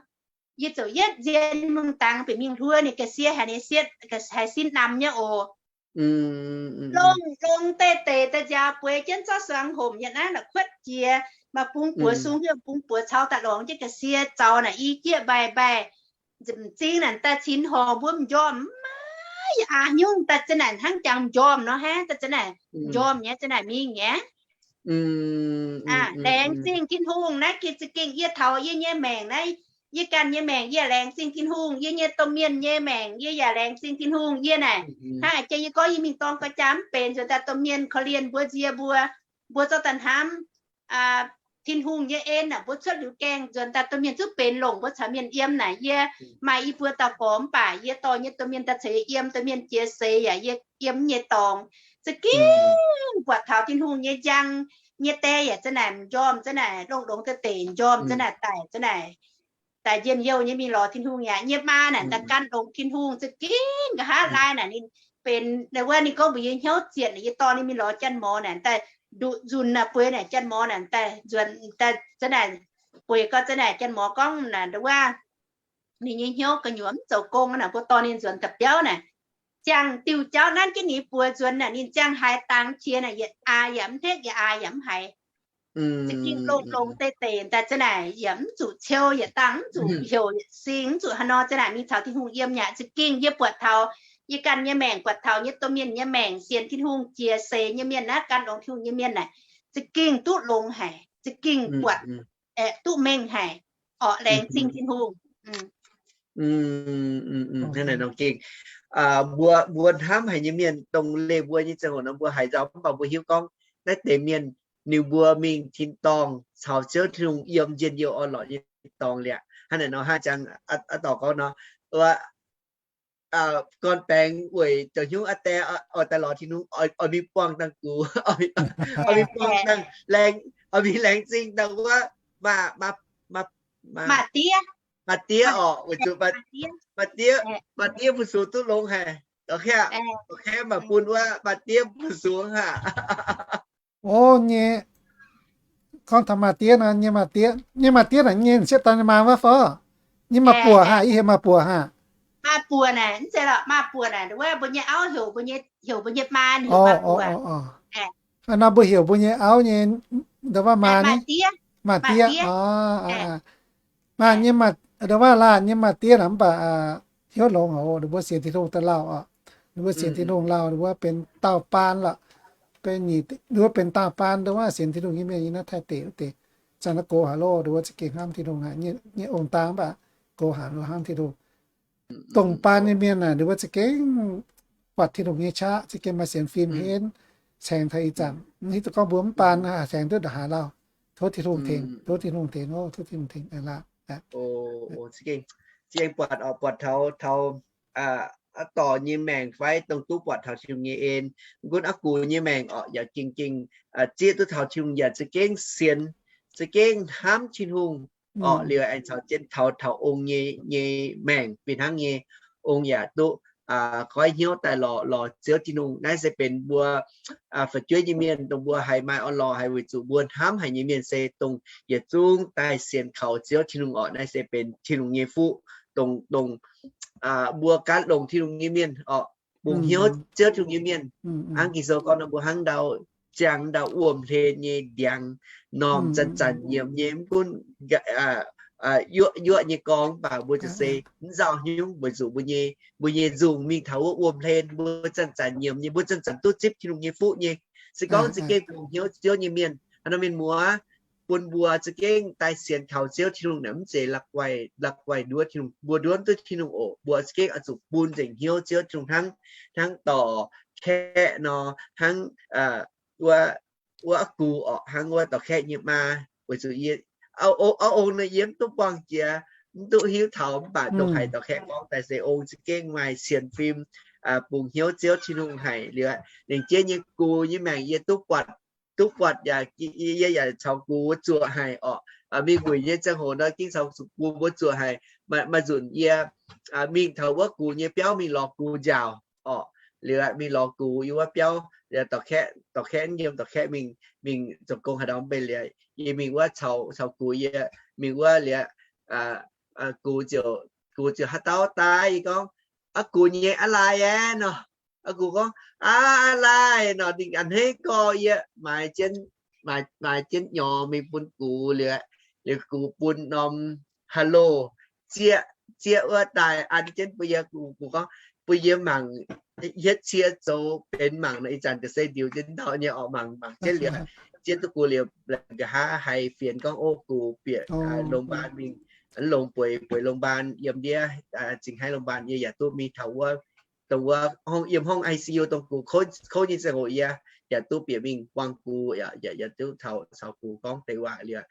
Yie ziouc yietv nzien mungh dangx bieqc mingh hluo ninh ga'sie haiz ninh sietv, haiz sin namx nyei oc. Longx, longx deix deix daaih nziaaux bueix jienv zorqv suangx homc yiem naaiv la'kuotv jiex, maaih bung buoz sung hnyouv bung buoz caux daaih longx jienv ga'sie zaux naaic i jieqv mbaih mbaih. M'zing naaic daaih cin horngc mbuo m'njormh mv maaih aav nyungc daaih za'naaic hnangv jangx m'njormh nor hnangv daaih za'naaic m'njormh nyei za'naaic mingh nyei. Laengz zingh Tin-Hungh naaiv gengh za'gengh yie taux yie nyei maengc naaiv, yie ganh nyei maengc yie laengz zingh Tin-Hungh, yie nyei domh mienh nyei maengc yie yaac laengz zingh Tin-Hungh. Yie naaic hnangv a'jang yie gorngv yie mingh dorng ga'jaa mv benx nzuonx daaih domh mienh korv-lienh mbuo nzie mbuo, mbuo zorqv daaih hnamv Tin-Hungh nyei en naaic, mbuo cuotv liuz gaengh nzuonx daaih domh mienh zungv benx longc mbuo caux mienh yiem naaic. Yie maaih i buo dauh gorx mv baac yie dorh nyei domh mienh daaih caux yie yiem, domh mienh jiex seix yaac yie yiem nyei dorngx. Za'gengh buatc taux Tin-Hungh nyei njang nyei die yaac za'naaic m'njormh, za'naaic longx-longx deix deix m'njormh, za'naaic daic, za'naaic daic njien-youh nyei mingh lorz Tin-Hungh yaac. Nyei maa naaic daaih gan longx Tin-Hungh za'gengh nqa'haav lai naaic ninh benx wuov ninh gorngv mbuox yie hnyouv zietc naaic yie dorh ninh mingh lorz janx-mor naaic daaih nduqc nzunc naaic bueix naaic janx-mor naaic daaih nzuonx daaih za'naaic bueix gau za'naaic janx-mor gorngv naaic wuov ninh nyei hnyouv gu'nyuoz mv zoux gong naaic mbuo dorh ninh nzuonx da'biauv naaic. Ziangh diuh jauv nanv jienv ninh buoz nzuonx naaic ninh ziangh haaix dangx qiex naaic yietc aax yaac mv hnekv, yietc aax yaac mv haiz. Za'gengh longx-longx deix deix daaih za'naaic yaac mv zuqc ciou, yietc dangh mv zuqc heuc, yietc sing mv zuqc haaix nor, za'naaic mingh caux Tin-Hungh yiem yaac za'gengh yie buatc taux yie ganh nyei maengc, buatc taux nyei domh mienh nyei maengc, sienx Tin-Hungh jiex seix nyei mienh naaiv, gan longx Tin-Hungh nyei mienh naaic, za'gengh duqv longx haic, za'gengh buatc aeqv, duqv mengh haic, orqc, laengz zingh Tin-Hungh. Hnangv naaic nor gengh, mbuo, mbuo hnamv haic nyei mienh dongh leih mbuo nyei ziangh hoc nor mbuo haiz nzauh, mv baac mbuo hiuv gorngv naaiv deix mienh ninh mbuo mingh tin-dorngh caux Ziouv Tin-Hungh yiem njien-youh orn-lorqc nyei dorngx liaqc. Hnangv naaic nor hnangv jangx aa dorc gorngv nor, gorn-baengx weic zoux hnyouv aa die oix daaih lorz Tin-Hungh, oix mingh buangh dangh gux, oix mingh buangh dangh laengz, oix mingh laengz zingh dangh wuov maa, maa, maa, maa diev, maa diev orqc, weic zuqc maa diev, maa diev fu-sux duqv longx haic. Kaeqv maaih bun wuov maaih diev mbuo sungx aqv. O nyei, gorngv taux maaih diev nor, nyei maaih diev, nyei maaih diev naaic nyei sieqv dorn nyei maa wuov fai? Nyei maaih buoc haah, yie heuc maaih buoc haah. Maaih buoc naaic, mv zeiz lorqc, maaih buoc naaic, wuov mbuo nyei auv heuc mbuo nyei, heuc mbuo nyei maa, heuc maaih buoc. Nor mbuo heuc mbuo nyei auv nyei, nda'waav maa ni, maaih diev. Maaih nyei, nda'waav laanh nyei maaih diev naaic mv baac hnyouv longx oc. Ninh mbuo sienx Tin-Hungh daaih lauh oc. Ninh mbuo sienx Tin-Hungh lauh, ninh mbuo benx daauh baan lorqc. Benx nyic, ninh mbuo benx daauh baan, nda'waav sienx Tin-Hungh nyei mienh yiem naaiv Taiv deic wuov deix. Zanc naaiv gox haaix loh, ninh mbuo za'gengh hnamv Tin-Hungh haic, nyei ong-dang mv baac gox haaix loh hnamv Tin-Hungh. Dongh baan nyei mienh naaic, ninh mbuo za'gengh buatc Tin-Hungh nyei qaqv, za'gengh maaih sienx fim henv caengx taux ih zanc. Hiuv duqv gorngv mbuo mv baan haih caengx duqv ndongc haaix lauh. Tov Tin-Hungh tengx, tov Tin-Hungh tengx oc, tov Tin-Hungh tengx aqv. Za'gengh buatc oc, buatc taux, taux dorc nyei maengc fai dongh duqv buatc taux Tin-Hungh nyei en. Mv gunv aqv gux nyei maengc oc, yaac gengh gengh zieqv duqv taux Tin-Hungh, yaac za'gengh sienx, za'gengh hnamv Tin-Hungh oc. Liuz aengx caux jienv taux, taux ong nyei, nyei maengc fih hnangv nyei. Ong yaac duqv goiv hnyouv daaih lorz, lorz Ziouv Tin-Hungh. Naaiv se benx mbuo fu'jueiv nyei mienh, dongh mbuo haiz maaih orn-lorqc haic weic zuqc mbuo hnamv haic nyei mienh se dongh yietc zungv daaih sienx kaux Ziouv Tin-Hungh oc. Naaiv se benx Tin-Hungh nyei fuqv, dongh, dongh mbuo gan longc Tin-Hungh nyei mienh oc, bungx hnyouv Ziouv Tin-Hungh nyei mienh. Hnangv Ging-Sou gorngv nor, mbuo hnangv ndau ziangh ndau wuom hlen nyei ndiangx, normh zanc-zanc nyiemz nyei. Mv gunv yuoqv, yuoqv nyei gorngv, mv baac mbuo za'gengh se mv nzauh haaix nyungc weic zuqc mbuo nyei, mbuo nyei nzungh mingh taux wuov wuom hlen, mbuo zanc-zanc nyiemz nyei, mbuo zanc-zanc duqv zipv Tin-Hungh nyei fuqv nyei. Se gorngv za'gengh bungx hnyouv Ziouv nyei mienh, haaix norm mienh muoz, bun mbuo za'gengh daaih sienx kaux Ziouv Tin-Hungh naaic mv zeiz la'guaih, la'guaih nduov Tin-Hungh, mbuo nduov mv duqv Tin-Hungh oc. Mbuo za'gengh oix zuqc bun nzengc hnyouv Ziouv Tin-Hungh hnangv, hnangv dorc kaeqv nor, hnangv wuov, wuov aqv gux oc, hnangv wuov dorc kaeqv nyei maa. Weic zuqc yie, auv ong nor yie mv duqv buangh jiex, mv duqv hiuv taux, mv baac dongh haiz dorc kaeqv gorngv daaih se ong za'gengh maaih sienx fim, bungx hnyouv Ziouv Tin-Hungh haic liuz, ninh jiex nyei gux nyei maengc yie duqv buatc, duqv buatc yaac, yie yaac caux gux wuov zuoqc haic oc. Mingh wuic nyei ziangh hoc nor gengh caux gux wuov zuoqc haic. Maaih nzunc yie mingh taux wuov gux nyei biauv mingh lorz gux njaaux oc. Liuz mingh lorz gux yiem wuov biauv, dorc kaeqv, dorc kaeqv yiem dorc kaeqv mingh, mingh zoux gong haaix dauh mv bei liuz, yie mingh wuov caux, caux gux yie mingh wuov liuz, gux ziouc, gux ziouc haaix dauh daaih, yie gorngv, Aa gux nyei aa lai aeqv nor. Aa gux gorngv, Aa, aa lai nor. Ninh a'hneiv gorx yie maaiz jienv, maaiz jienv nyorx mingh bun gux liuz, liuz gux bun norm hello zieqv, zieqv wuov daaih an jienv bun yie. Gux gorngv, bun yie mangc hietv cie zoux benx mangc nor. Ih zanc ga'sie ndiux jienv ndau nyei oc, mangc, mangc jienv liuz, zieqv duqv gux liuz, nqa'haav haiz fienx gorngv, O, gux bieqc longx mbaan mingh, longx bueix, bueix longx mbaan yiem ndiev, zingh haiv longx mbaan. Yie yaac duqv mingh taux wuov, dongh wuov yiem horngh I C U dongh gux kouv nyei ziangh hoc yie yaac duqv bieqc mingh buangh gux, yaac duqv caux gux gorngv deix waac liuz,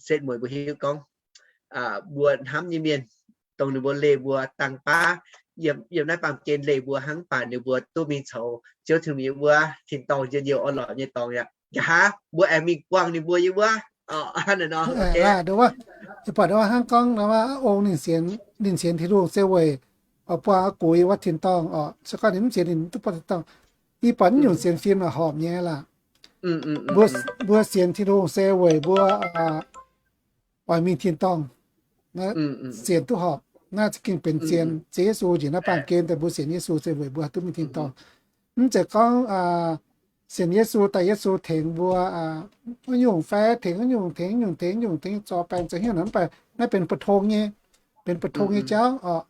setv mueiz mbuo hiuv gorngv mbuo hnamv nyei mienh, dongh ninh mbuo leih mbuo dangh baav yiem naaiv baamh gen leih mbuo hnangv, mv baac ninh mbuo duqv mingh coux Ziouv Tin-Hungh nyei wuov tin-dorngh njien-youh orn-lorqc nyei dorngx aqv. Nqa'haav mbuo aengx mingh buangh ninh mbuo nyei wuov. Ih buatc hnangv gorngv ong ninh sienx, ninh sienx Tin-Hungh se weic buangh aa gux yiem wuov tin-dorngh oc. Se gorngv ninh mv sienx, ninh mv duqv buangh tin-dorngh. Ih buatc naaiv nyungc sienx fim horpc nyei lorqc. Mbuo sienx Tin-Hungh se weic mbuo oix mingh tin-dorngh. Sienx duqv horpc naaiv za'gengh benx zien. Zien Yesu njiec naaiv baamh gen daaih, mbuo sienx Yesu se weic mbuo duqv mingh tin-dorngh. Mv zeiz gorngv sienx Yesu daaih Yesu tengx mbuo wuov nyungc fai tengx wuov nyungc, tengx nyungc, tengx nyungc, tengx zorc baengc, zorc hnyouv nor, mv baac naaiv benx bu tong nyei, benx bu tong nyei jauv oc.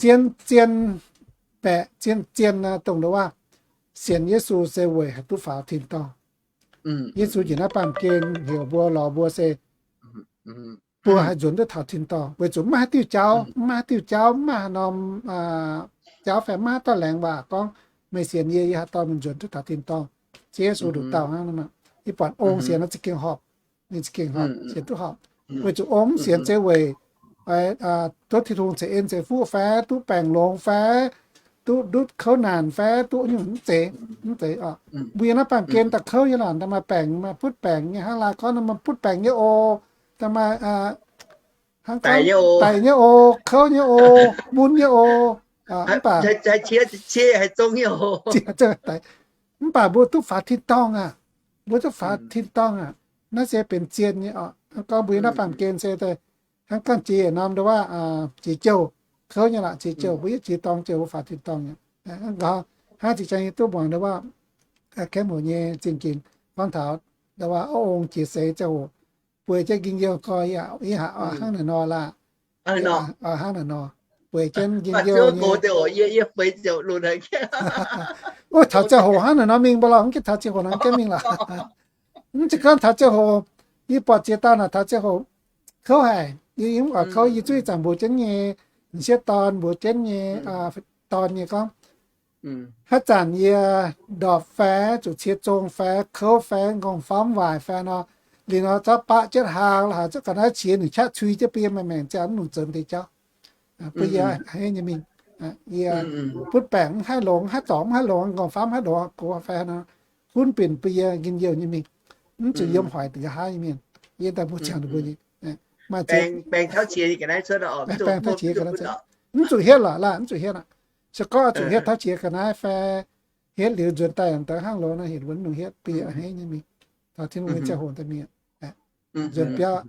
Zien, zien baeqc, zien, zien dongh wuov, sienx Yesu se weic haih duqv faaux tin-dorngh. Yesu njiec naaiv baamh gen heuc mbuo, lorz mbuo se mbuo haih nzuonx duqv taux tin-dorngh, weic zuqc mv maaih haaix diuh jauv, mv maaih haaix diuh jauv, mv maaih haaix norm jauv fai mv maaih haaix dauh laengz waac gorngv meih sienx yie, yie haaix dauh mingh nzuonx duqv taux tin-dorngh. Zien Yesu nduqc dauh hnangv nor. Ih buatc ong sienx nor za'gengh horpc, ninh za'gengh horpc, sienx duqv horpc. Weic zuqc ong mv sienx se weic duqv Tin-Hungh ceix en ceix fuqv fai duqv baengc longx fai duqv ndutv kouv naanc fai duqv nyungc, mv zeiz, mv zeiz oc. Mbuo yiem naaiv baamh gen daaih kouv nyei lorqc, daaih maaih baengc, maaih butv baengc nyei hnangv, laaix gorngv maaih butv baengc nyei oc, daaih maaih hnangv gorngv daic nyei oc, kouv nyei oc, mun nyei oc. Mv baac, mv baac mbuo duqv faaux tin-dorngh aqv. Mbuo duqv faaux tin-dorngh aqv. Naaiv se benx zien nyei oc. Gorngv mbuo yiem naaiv baamh gen se hnangv gorngv jiex yietc norm ndo wuov, jiex jouh kouv nyei lorqc, jiex jouh mbuo yietv jiex dorngh jouh mbuo faaux tin-dorngh nyei. Hnangv zinh ziangx yie duqv muangx ndo wuov, kemv hoc nyei zingh ginx gorngv taux ndo wuov, ov, ong jiex seix ziangh hoc bueix jienv njien-youh gorx, yie haiz hnangv naaic nor laah. Hnangv naaic nor, bueix jienv njien-youh nyei. Taux ziangh hoc hnangv naaic nor mingh mbuo lorqc, mv gunv taux ziangh hoc naaic mv gaengh mingh lorqc. Mv zeiz gorngv taux ziangh hoc, yie buatc ziex dauh naaic taux ziangh hoc kouv haic. Yie mv oix kouv, yie zuqv ih zanc mbuox jienv nyei, m'sieqv dorn mbuox jienv nyei, dorn nyei gorngv, haaix zanc yie ndorpc fai zuqc cie zong fai kouv fai m'nqorngv famv waaic fai nor, liuz nor zorqv baqv jienv hlaang lorqc, haaix zanc ga'naaiv qiex nunc qaqv cui jienv bun yie maengc maengc ziangh mv nungc zoux deix jauv, bun yie haiz nyei mingh. Yie butv baengc mv haih longx, haih zorc mv haih longx, m'nqorngv famv mv haih longx, gox fai nor, gunv binc bun yie njien-youh nyei mingh, mv zuqc yiem hoic nqa'haav nyei mienh. Yie daaih mbuo ziangh ninh mbuo nyei, maaih baengc tauv qiex ga'naaiv, mv zuqc hietv lorqc laah, mv zuqc hietv aqv. Se gorngv zuqc hietv tauv qiex ga'naaiv fai hietv liuz nzuonx daaih deix hnangv loz nor, heuc mbuo nungh hietv bun yie a'hneiv nyei mingh taux Tin-Hungh nyei ziangh hoc daaih mingh, nzuonx biauv.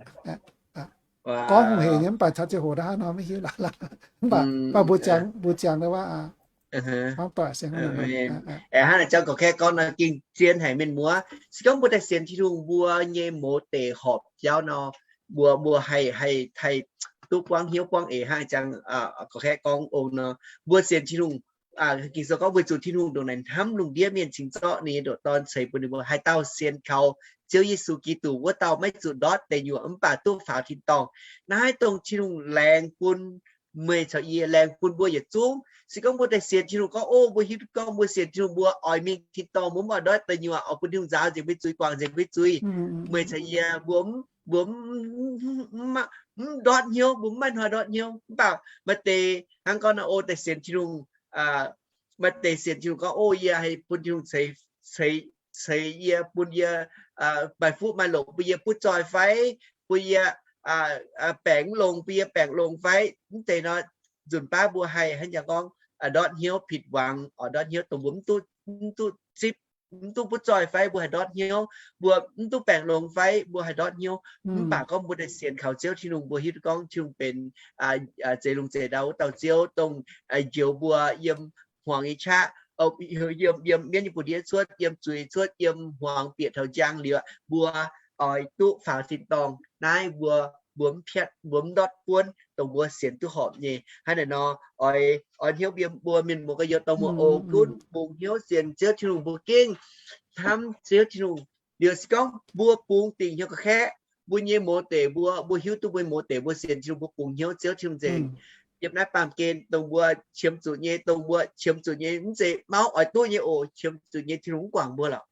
Gorngv hungh hec nyei, mv baac taux ziangh hoc nda'haav nor maiv hiuv lorqc. Mv baac, mv baac mbuo ziangx, mbuo ziangx ndo wuov, hnangv doic se hnangv naaic. Hnangv naaic jauv gorqv-kaeqv gorngv nor gengh zien haic mienh muoz. Se gorngv mbuo daaih sienx Tin-Hungh, mbuo nyei mouz deic horpc jauv nor, mbuo, mbuo haih, haih, haih duqv buangv hnyouv buangv eix hnangv jangx gorqv-kaeqv gorngv ong nor. Mbuo sienx Tin-Hungh, Ging-Sou gorngv weic zuqc Tin-Hungh ndongc naaic hnamv lungh ndiev mienh cingx zorqv ninh nyei ndoqc Dorn ceix bun ninh mbuo. Haaix dauh sienx kaux Ziouv Yesu Giduc, wuov dauh maiv zuqc ndortv deic nyuoqc mv baac duqv faaux tin-dorngh. Naaiv dongh Tin-Hungh laengz bun meih caux yie, laengz bun mbuo yietc zungv. Se gorngv mbuo daaih sienx Tin-Hungh gorngv, o, mbuo hiuv duqv gorngv mbuo sienx Tin-Hungh, mbuo oix mingh tin-dorngh, mbuo mv oix ndortv deic nyuoqc, oix bun Tin-Hungh nzaaux nzengc mbuo nyei zuiz, guangc nzengc mbuo nyei zuiz. Meih caux yie mbuo mv, mbuo mv, mv, mv ndortv hnyouv, mbuo mv maaih hnoi ndortv hnyouv. Mv baac maaih deix hnangv gorngv nor, o, daaih sienx Tin-Hungh, maaih deix sienx Tin-Hungh gorngv, o, yie haih bun Tin-Hungh ceix, ceix, ceix yie, bun yie maaih fuqv maaih longc, bun yie butv zoih fai, bun yie baengc mv longx, bun yie baengc longx fai. Mv deix nor, nzunc baav mbuo haih hnangv jangx gorngv ndortv hnyouv, ผิดหวัง, oix ndortv hnyouv dongh mbuo mv duqv, mv duqv zipv, mv duqv butv zoih fai mbuo haih ndortv hnyouv, mbuo mv duqv baengc longx fai mbuo haih ndortv hnyouv. Mv baac gorngv mbuo daaih sienx kaux Ziouv Tin-Hungh, mbuo hiuv duqv gorngv Tin-Hungh benx zeix lungh zeix ndau wuov dauh Ziouv, dongh njoux mbuo yiem hmuangx nyei qaqv, yiem, yiem mienv nyei buoz-ndiev cuotv, yiem zuiz cuotv, yiem hmuangx bieqc taux njang liuz, mbuo oix duqv faaux tin-dorngh. Naaiv mbuo, mbuo mv piatv, mbuo mv ndortv buonv, dongh mbuo sienx duqv horpc nyei. Hnangv naaic nor, oix, oix hnyouv yiem mbuo mienh muoz gorx-youz dongh mbuo oix gunv bungx hnyouv sienx Ziouv Tin-Hungh, mbuo gengh hnamv Ziouv Tin-Hungh. Liuz se gorngv mbuo bungx dingc hnyouv gorqv-kaeqv, mbuo nyei mouz deic mbuo, mbuo hiuv duqv mbuo mouz deic mbuo sienx Tin-Hungh, mbuo bungx hnyouv Ziouv Tin-Hungh nzengc. Yiem naaiv baamh gen dongh mbuo qiemx zuqc nyei, dongh mbuo qiemx zuqc nyei, mv zeiz mauv oix duqv nyei oc. Qiemx zuqc nyei Tin-Hungh mv guangc mbuo lorqc.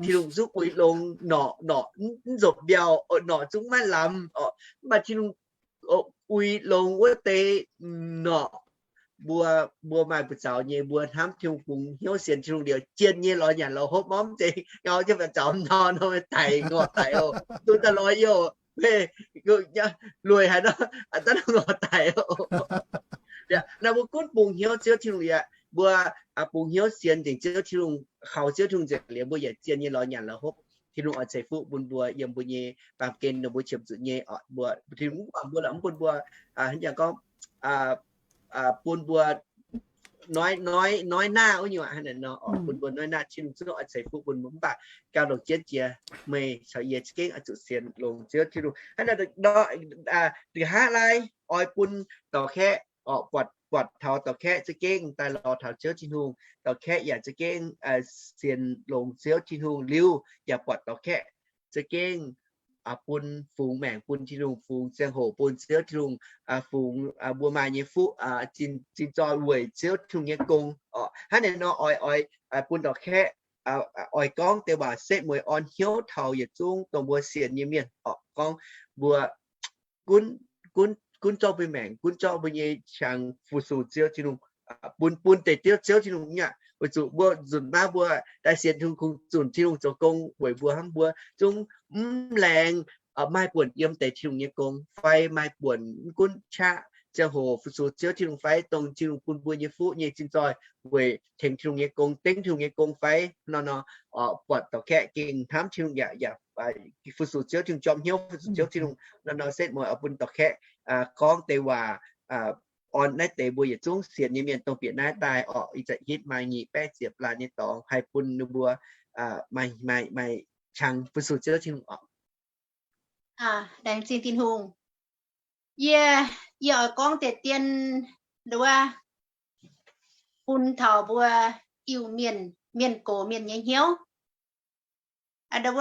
Tin-Hungh zungv uix longx norqc, norqc mv nzopc mbiauh, norqc zungv maiv lamz oc. Mv baac Tin-Hungh uix longx wuov deix norqc, mbuo, mbuo maaih buoz-zaux nyei, mbuo hnamv Tin-Hungh, bungx hnyouv sienx Tin-Hungh liuz, jien nyei lorz nyanc lorz hopv, mv zeiz ngau jienv buoz-zaux nor, nor daic ngorc daic oc. Duqv daaih lorz yie oc. Lueic haaix nor, daaih ngorc daic oc. Naaiv mbuo gunv bungx hnyouv Ziouv Tin-Hungh liuz, mbuo bungx hnyouv sienx nzengc Ziouv Tin-Hungh, kaux Ziouv Tin-Hungh nzengc liuz, mbuo yaac jien nyei lorz nyanc lorz hopv. Tin-Hungh oix ceix fuqv bun mbuo yiem mbuo nyei baamh gen, dongh mbuo qiemx zuqc nyei oc. Mbuo, Tin-Hungh mv guangc mbuo lorqc, mv bun mbuo, hnangv jangx gorngv, bun mbuo nói, nói, nói naav wuov nyungc aqv. Hnangv naaic nor, bun mbuo nói naav, Tin-Hungh zungv oix ceix fuqv bun mbuo. Mv baac gauh longc jienv jiex, meih caux yie za'gengh oix zuqc sienx longx Ziouv Tin-Hungh. Hnangv naaic nor, nqa'haav laai oix bun dorh kaeqv, buatc, buatc taux dorh kaeqv za'gengh daaih lorz taux Ziouv Tin-Hungh. Dorh kaeqv yaac za'gengh sienx longx Ziouv Tin-Hungh liuz, yaac buatc dorh kaeqv za'gengh bun fungx maengc bun Tin-Hungh, fungx ziangh hoc bun Ziouv Tin-Hungh, fungx mbuo maaih nyei fuqv, zinh, zinh zoih weic Ziouv Tin-Hungh nyei gong oc. Hnangv naaic nor oix, oix bun dorh kaeqv, oix gorngv deix waac setv mueiz orn hnyouv taux yietc zungv dongh mbuo sienx nyei mienh oc. Gorngv mbuo gunv, gunv, gunv zorqv mbuo maengc, gunv zorqv mbuo nyei qangx fu-sux Ziouv Tin-Hungh, bun, bun deix Ziouv, Ziouv Tin-Hungh nyei aqv. Weic zuqc mbuo nzunc baav mbuo daaih sienx Tin-Hungh kungx zunc Tin-Hungh zoux gong weic mbuo hnangv. Mbuo zungv mv laengz maaih buonc yiem deix Tin-Hungh nyei gong fai maaih buonc mv gunv qaqv ziangh hoc fu-sux Ziouv Tin-Hungh fai, dongh Tin-Hungh bun mbuo nyei fuqv nyei zinh zoih weic tengx Tin-Hungh nyei gong, dengv Tin-Hungh nyei gong fai, nor nor, buatc dorh kaeqv gengh hnamv Tin-Hungh yaac, yaac fu-sux Ziouv Tin-Hungh, jorm hnyouv fu-sux Ziouv Tin-Hungh, nor nor setv mueiz oix bun dorh kaeqv gorngv deix waac orn naaiv deix mbuo yietc zungv sienx nyei mienh dongh bieqc naaiv daaih orqc. Ih zanc hitv maaih nyic baeqv ziepc laanh nyei dorngx haih bun ninh mbuo maaih, maaih, maaih qangx fu-sux Ziouv Tin-Hungh orqc. Laengz zingh Tin-Hungh. Yie, yie oix gorngv deix dien nduov bun taux mbuo Iu-Mienh, mienh gox mienh nyei hnyouv. Nduov,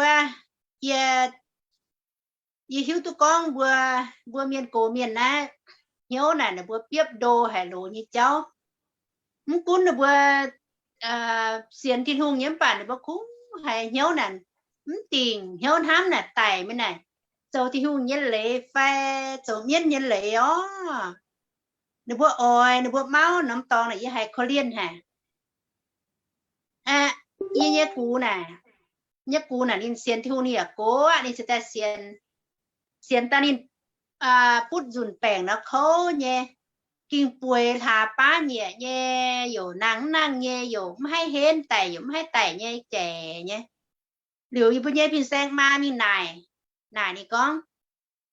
yie, yie hiuv duqv gorngv mbuo, mbuo mienh gox mienh naaiv hnyouv naaic ninh mbuo biopv ndo haic loz nyei jauv. Mv gunv ninh mbuo sienx Tin-Hungh nyei mv baac ninh mbuo kungx haiz hnyouv naaic mv dingc, hnyouv hnamv naaic daic mingh naaic, zoux Tin-Hungh nyei leiz fai zoux mienv nyei leiz orqc. Ninh mbuo oix, ninh mbuo mauv norm dorngx naaic yie haiz korv-lienh haic. Yie nyei gux naaic, nyei gux naaic ninh sienx Tin-Hungh ninh yaac gox aqv, ninh cingx daaih sienx, sienx daaih ninh butv nzunc baengc nor kouv nyei, ging bueix hlaax baav nyieqc nyei, youc nangh mv nangh nyei, youc mv haih henv daic, youc mv haih daic nyei, jaic nyei. Liuz yie mbuo nyei fin-saeng maa mingh naaic, naaic ninh gorngv,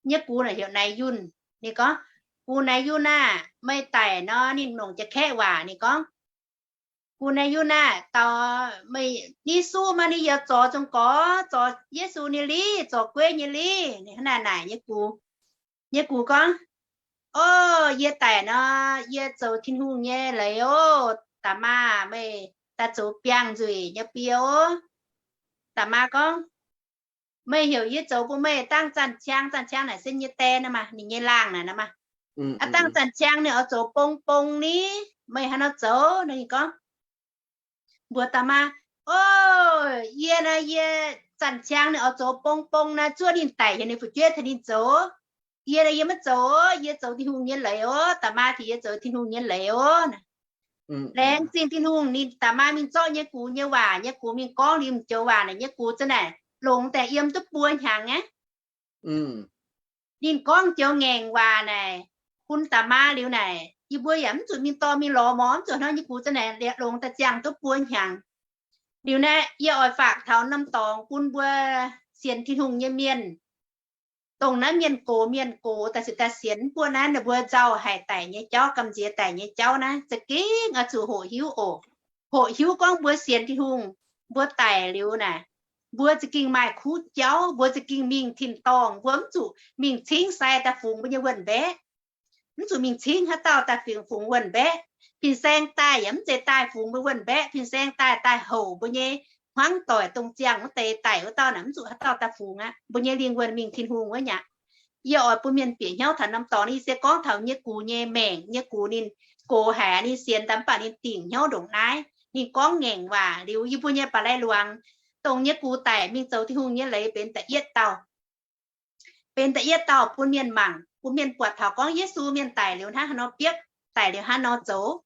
nyei gux naaic heuc Naix Yunh. Ninh gorngv, Gux Naix Yunh aah, meih daic nor ninh longc jiex kaeqv waac ninh gorngv, Gux Naix Yunh aah, daux meih Yesu maah, ninh yaac zorc zong gorx, zorc Yesu ninh liv, zorc gueiv nyei liv. Ninh hnangv naaic naaic nyei gux. Nyei gux gorngv, O, yie daic nor, yie zoux Tin-Hungh nyei leiz oc. Da'maa, meih daaih zoux biangh nzueic nyei bie oc. Da'maa gorngv, Meih heuc yie zoux bun meih dangh zanc-ciang, zanc-ciang naaic se nyei die naaic maah, ninh nyei laangh naaic naaic maah. Aa, dangh zanc-ciang ninh oix zoux bong bong ni, meih haaix nor zoux? Ninh gorngv, mbuox da'maa, O, yie naaic, yie zanc-ciang ninh oix zoux bong bong naaic, zuov ninh daic heuc ninh fu'jueiv tengx ninh zoux. Yie naaic yie maiv zoux, yie zoux Tin-Hungh nyei leiz oc. Da'maa tengx yie zoux Tin-Hungh nyei leiz oc. Laengz zingh Tin-Hungh, ninh da'maa mingh zorqv nyei gux nyei waac, nyei gux mingh gorngv liuz m'joux waac naaic, nyei gux za'naaic longx daaih yiem duqv buo hnyangx aqv. Ninh gorngv joux ngaengc waac naaic bun da'maa liuz naaic, yie mbuo yaac mv zuqc mingh dorh mingh lorz mor, mv zuqc hnangv nyei gux za'naaic longx daaih ziangh duqv buo hnyangx. Liuz naaic yie oix faatv taux norm dorngx bun mbuo sienx Tin-Hungh nyei mienh, dongh naaiv mienh gox mienh gox daaih se daaih sienx mv buo naaiv ninh mbuo nzauh haic daic nyei jauv, gamh nziex daic nyei jauv naaiv za'gengh oix zuqc hoqc hiuv oc. Hoqc hiuv gorngv mbuo sienx Tin-Hungh, mbuo daic liuz naaic, mbuo za'gengh maaih kuv jauv, mbuo za'gengh mingh tin-dorngh, mbuo mv zuqc mingh cingv sai daaih fungx mbuo nyei wuonh mbaeqv. Mv zuqc mingh cingv haaix dauh daaih fingx fungx wuonh mbaeqv. Fin-saeng daaih yaac mv zeiz daaih fungx mbuo wuonh mbaeqv. Fin-saeng daaih daaih houc mbuo nyei hmuangv doic dongh ziangh wuov deix daic wuov dauh naaic, mv zuqc haaix dauh daaih fungx aqv. Mbuo nyei lingh wuonh mingh Tin-Hungh wuov nyaqv. Yie oix bun mienh bieqc hnyouv taux norm dorngx. Yie se gorngv taux nyei gux nyei maengc. Nyei gux ninh gox haic, ninh sienx daaih mv baac ninh dingc hnyouv ndongc naaiv. Ninh gorngv ngaengc waac liuz, yie mbuo nyei ba'lai luangx, dongh nyei gux daic mingh zoux Tin-Hungh nyei leiz benx da'yietv dauh. Benx da'yietv dauh bun mienh mangc, bun mienh buatc taux gorngv Yesu mienh daic liuz hnangv haaix nor biopv, daic liuz hnangv nor zoux.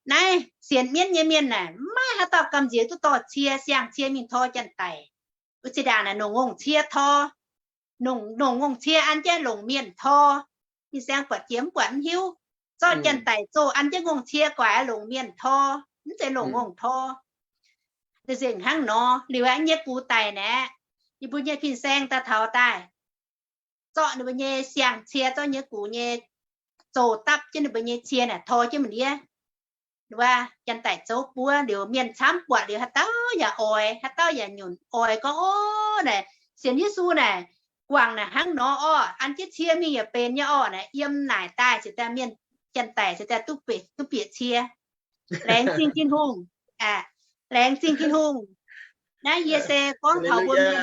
Naaiv sienx mienv nyei mienh naaic, maiv maaih haaix dauh gamh nziex duqv dorh cie, siang-cie mingh tor janx-daic. Wuov zinh ndaangc naaic longc ngongh-cie tor, longc, longc ngongh-cie an jienv longc mienh tor. Fin-saeng buatc jiex mv buatc mv hiuv. Zorqv janx-daic zoh an jienv ngongh-cie guaix longc mienh tor, mv zeiz longc ngongh tor. Nzengc hnangv nor, liuz aengx nyei gux daic naaic, ninh mbuo nyei fin-saeng daaih taux daaih, zorqv ninh mbuo nyei siang-cie, zorqv nyei gux nyei, zoux dapv jienv ninh mbuo nyei cie naaic tor jienv mingh ndiev. Wuov janx-daic zouv buov liuz, mienh camv buatc liuz, haaix dauh yaac oix, haaix dauh yaac nyunc oix gorngv, Ov, naaic sienx Yesu naaic, guangc naaic hnangv nor orqc, an jienv cie mingh yaac benx nyei orqc. Naaic yiem naaic daaih se daaih mienh, janx-daic se daaih duqv bieqc cie. Laengz zingh Tin-Hungh. Laengz zingh Tin-Hungh. Naaiv yie se gorngv taux mbuo mienh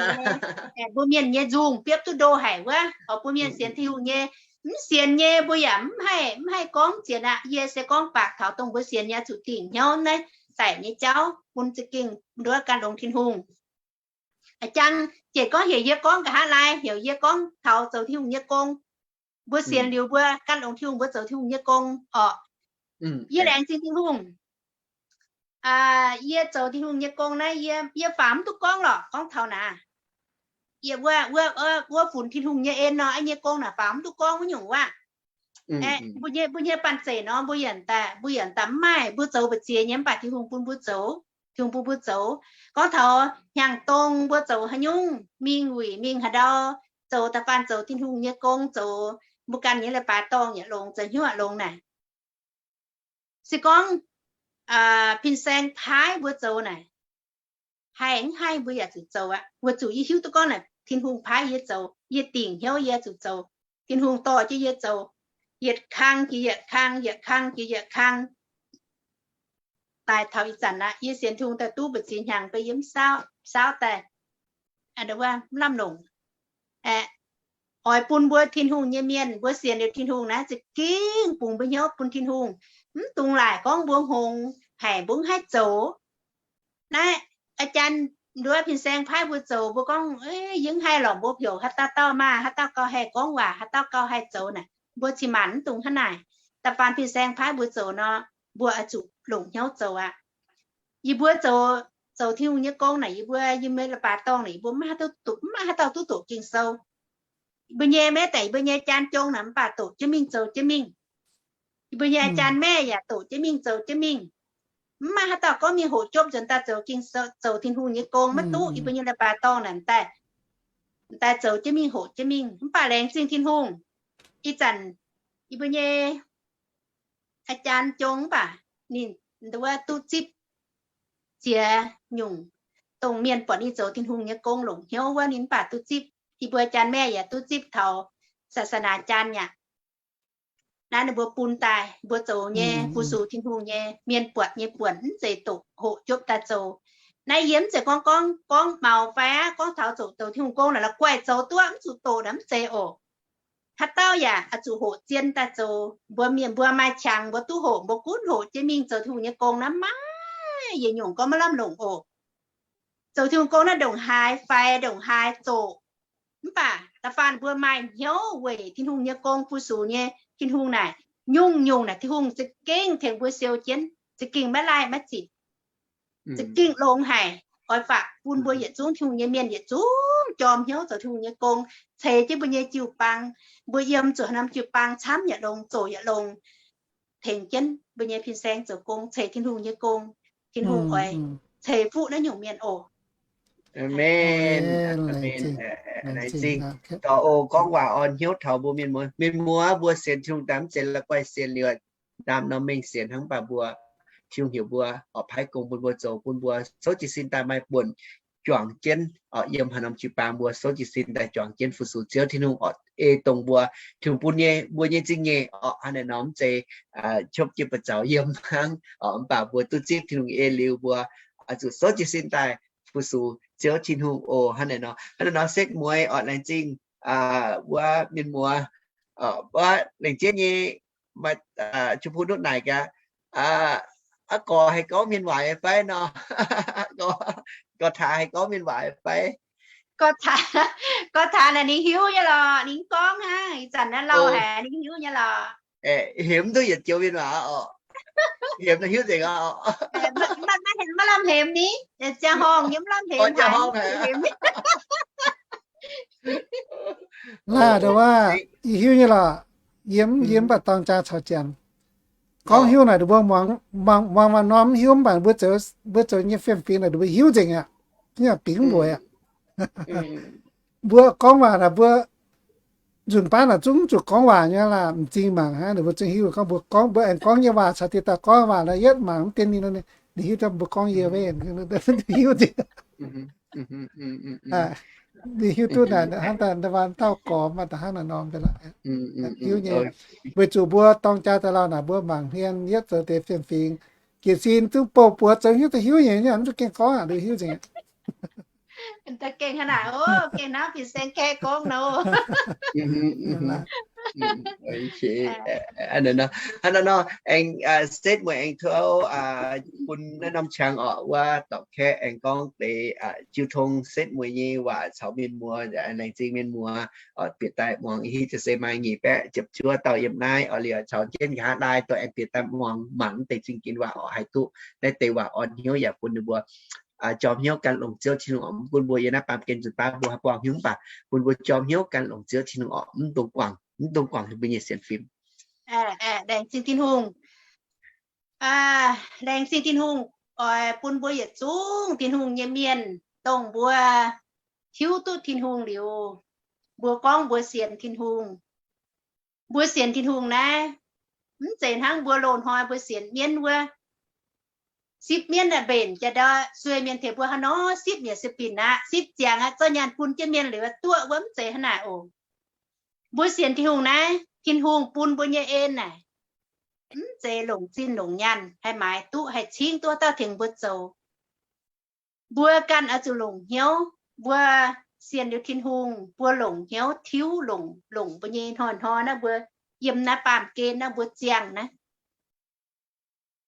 nyei, mbuo mienh nyei nzungh biopv duqv ndo haic wuov, oix bun mienh sienx Tin-Hungh nyei. Mv sienx nyei mbuo yaac mv haih, mv haih gorngv sienx aqv. Yie se gorngv baac taux dongh mbuo sienx nyei zuqc dingc hnyouv naaiv daic nyei jauv, bun za'gengh nduov gan longx Tin-Hungh. A'jang jiex gorngv heuc yie gorngv nqa'haav laai, heuc yie gorngv taux zoux Tin-Hungh nyei gong. Mbuo sienx liuz mbuo gan longx Tin-Hungh, mbuo zoux Tin-Hungh nyei gong orqc. Yie laengz zingh Tin-Hungh. Yie zoux Tin-Hungh nyei gong naaiv, yie, yie faaux mv duqv gorngv lorqc, gorngv taux naaic. Yie wuov, wuov, wuov funx Tin-Hungh nyei en nor, nyei gong naaic faaux mv duqv gorngv wuov nyungc wuov. Aeqv, mbuo nyei, mbuo nyei banh zeic nor, mbuo yaac, mbuo yaac daaih mv maaih, mbuo zoux mbu'ziex nyei mv baac Tin-Hungh bun mbuo zoux, Tin-Hungh bun mbuo zoux. Gorngv taux hnyangx-dongh mbuo zoux haaix nyungc, mingh wuic mingh haaix ndau, zoux da'faanh zoux Tin-Hungh nyei gong, zoux mbuo ganh nyei leiz-baaix dorngh yaac longx, zoux hnyouv yaac longx naaic. Se gorngv fin-saeng paaiv mbuo zoux naaic, haih mv haih mbuo yaac zuqc zoux aqv. Weic zuqc yie hiuv duqv gorngv naaic Tin-Hungh paaiv yie zoux, yie dingc hnyouv yie zuqc zoux. Tin-Hungh dorh jienv yie zoux, yietc kang jiex yietc kang, yietc kang jiex yietc kang. Daaih taux ih zanc aqv, yie sienx Tin-Hungh daaih duqv mbu'ziex hnyangx, beiv yie mv saauv, saauv daaih mv lamh longc. Aeqv, oix bun mbuo Tin-Hungh nyei mienh, mbuo sienx liuz Tin-Hungh naaiv za'gengh bungx mbuo hnyouv bun Tin-Hungh. Mv dungx laaic gorngv mbuo hngongx haic, mbuo mv haih zoux. Naaiv a'jaan nduov fin-saeng paaiv mbuo zoux, mbuo gorngv, yie mv haih lorqc, mbuo heuc haaix dauh dauh maah, haaix dauh gauh haih gorngv waac, haaix dauh gauh haih zoux naaic, mbuo cin-maanc mv dungx hnangv naaic. Da'faanh fin-saeng paaiv mbuo zoux nor, mbuo oix zuqc longc hnyouv zoux aqv. Yie mbuo zoux, zoux Tin-Hungh nyei gong naaic, yie mbuo, yie mbuo leiz-baaix dorngh naaic, yie mbuo mv maaih haaix dauh duqv, mv maaih haaix dauh duqv doqc Ging-Sou. Yie mbuo nyei maiv deix, yie mbuo nyei jaan jong naaic mv baac doqc jienv mingh zoux jienv mingh. Yie mbuo nyei jaan maeqv yaac doqc jienv mingh zoux jienv mingh. Mv maaih haaix dauh gorngv mingh hoqc jopv nzuonx daaih zoux Ging-Sou, zoux Tin-Hungh nyei gong maiv duqv. Yie mbuo nyei leiz-baaix dorngh naaic m'daaih, m'daaih zoux jienv mingh hoqc jienv mingh. Mv baac laengz zingh Tin-Hungh, ih zanc yie mbuo nyei a'jaan jong mv baac ninh nduov duqv zipv ziex nyungc, dongh mienh buatc ninh zoux Tin-Hungh nyei gong longc hnyouv wuov ninh mv baac duqv zipv. Yie mbuo jaan maeqv yaac duqv zipv taux saa saa naa jaan yaac naaiv ninh mbuo bun daaih, mbuo zoux nyei fu-sux Tin-Hungh nyei, mienh buatc nyei buonc mv zeiz doqc, hoqc jopv daaih zoux. Naaiv yie mv zeiz gorngv, gorngv, gorngv maux fai aqv, gorngv taux zoux, zoux Tin-Hungh gong naaic la'guaih zoux duqv mv zuqc doqc naaic mv zeiz oc. Haaix dauh yaac oix zuqc hoqc zien daaih zoux. Mbuo mienh mbuo maaih qangx mbuo duqv hoqc, mbuo gunv hoqc jienv mingh zoux Tin-Hungh nyei gong naaiv maiv yietc nyungc gorngv maiv lamh longc oc. Zoux Tin-Hungh gong naaiv ndongc haaix faix ndongc haaix zoqc. Mv baac da'faanh mbuo maaih hnyouv weic Tin-Hungh nyei gong fu-sux nyei, Tin-Hungh naaic nyungc-nyungc naaic Tin-Hungh za'gengh tengx mbuo siou jienv, za'gengh maiv laih maiv zinc, za'gengh longx haic. Oix faqv bun mbuo yietc zungv Tin-Hungh nyei mienh yietc zungv jorm hnyouv zoux Tin-Hungh nyei gong, ceix jienv mbuo nyei jiu-baang. Mbuo yiem zuqc haaix norm jiu-baang camv yaac longx, zoqc yaac longx, tengx jienv mbuo nyei fin-saeng zoux gong, ceix Tin-Hungh nyei gong. Tin-Hungh oix ceix fuqv naaiv nyungc mienh oc. Aamen. Aamen. Laengz zingh. Dorh oc, gorngv waac orn hnyouv taux mbuo mienh muoz. Mienh muoz, mbuo sienx Tin-Hungh daaih mv zeiz la'guaih sienx liuz, ndaam norm mengh sienx hnangv, mv baac mbuo, Tin-Hungh heuc mbuo oc, paaiv gong bun mbuo zoux, bun mbuo souv jiez sin daaih maaih buonc juangc jienv oc, yiem haaix norm jiu-baang mbuo souv jiez sin daaih juangc jienv fu-sux Ziouv Tin-Hungh oc, ei dongh mbuo, Tin-Hungh bun nyei, mbuo nyei zingh nyeic oc, hnangv naaiv nor mv zeiz qopv jienv buoz zaux yiem hnangv oc, mv baac mbuo duqv zipv Tin-Hungh ei liuz mbuo zuqc souv jiez sin daaih fu-sux Ziouv Tin-Hungh oc. Hnangv naaiv nor, hnangv naaiv nor setv mueiz oc, laengz zingh wuov mienh muoz, wuov lengc jeiv nyei, maaih, Chu Pun Nutv naaic gaax, aa, gorx haih gorngv mienh waac fai nor? Gorx taaix haih gorngv mienh waac fai? Gorx taaix naaic ninh hiuv nyei lorqc, ninh gorngv hnangv, ih zanc naaiv lauh haic, ninh hiuv nyei lorqc. Hemx duqv yietc joux mienh waac oc. Hemx hiuv nzengc oc. Maiv lamh hemx ni, ziangh horngh yie mv lamh hemx. Naaiv wuov, yie hiuv nyei lorqc. Yie mv, yie mv baac dorng jaa caux janx gorngv hiuv naaic, mbuo muangx, muangx maaih norm mv hiuv, mv baac mbuo zoux, mbuo zoux nyei fiem-fingx naaic mbuo hiuv nzengc aqv. Bingx mbuox aqv. Mbuo gorngv waac naaic mbuo nzunc baav naaic zungv zuqc gorngv waac nyei laah, m'zing mangc hnangv, ninh mbuo zungv hiuv gorngv mbuo gorngv, mbuo aengx gorngv nyei waac caux diqc daaih gorngv waac naaic yietv mangc mv dien ninh, ninh hiuv duqv mbuo gorngv yie mv, ninh hiuv nzengc. Ninh hiuv duqv naaic hnangv daaih nda'waan dauh gorx maaih da'hnangv naaic norm deix lorqc. Hiuv nyei. Weic zuqc mbuo dorng jaa daaih lauh naaic mbuo mangc hmien yietv zoux deix fiem-fingx, jiez sin zungv bouh buoz zoux hiuv daaih hiuv nyei, mv zuqc gengh gorngv aqv, hiuv nzengc. Gengh hnangv naaic, gengh hnangv fin-saeng kaeqv gorngv nor. Hnangv naaiv nor, aengx setv mueiz aengx tov bun naaiv norm qangx oc, wuov dorngx kaeqv aengx gorngv deix jiu tong setv mueiz nyei waac caux mienh muoz, laengz zingh mienh muoz oc, bieqc daaih muangx. Hiuv duqv se maaih nyic baeqv ziepc juov dauh yiem naaiv oc, liuz caux jienv nqa'haav laai dongh aengx bieqc daaih muangx mangc naaiv deix zingh ginx waac oc, haih duqv naaiv deix waac orn hnyouv yaac bun ninh mbuo jorm hnyouv gan longc Ziouv Tin-Hungh oc. Mv bun mbuo yiem naaiv baamh gen nzunc baav mbuo haih buangh hnyouv, mv baac bun mbuo jorm hnyouv gan longc Ziouv Tin-Hungh oc. Mv dungx guangc, mv dungx guangc mbuo nyei sienx fim. Aah, laengz zingh Tin-Hungh. Laengz zingh Tin-Hungh oix bun mbuo yietc zungv Tin-Hungh nyei mienh, dongh mbuo hiuv duqv Tin-Hungh liuz, mbuo gorngv mbuo sienx Tin-Hungh. Mbuo sienx Tin-Hungh naaiv, mv zeiz hnangv mbuo loz-hnoi mbuo sienx mienv wuov. Sipv mienv naaic mbenc jaax ndau, sueih mienh tengx mbuo haaix nor sipv mi'aqv, se binc aqv, sipv ziangx aqv, zorqv nyaanh bun jienv mienh liuz duqv wuov, mv zeiz hnangv naaic oc. Mbuo sienx Tin-Hungh naaiv, Tin-Hungh bun mbuo nyei en naaic, mv zeiz longc zinh longc nyaanh haih maaiz duqv, haih cingv duqv, dauh tengx mbuo zoux. Mbuo ganh oix zuqc longc hnyouv. Mbuo sienx liuz Tin-Hungh, mbuo longc hnyouv tiuv, longc, longc mbuo nyei hnoi-hnoi naaiv, mbuo yiem naaiv baamh gen naaiv, mbuo ziangh naaiv,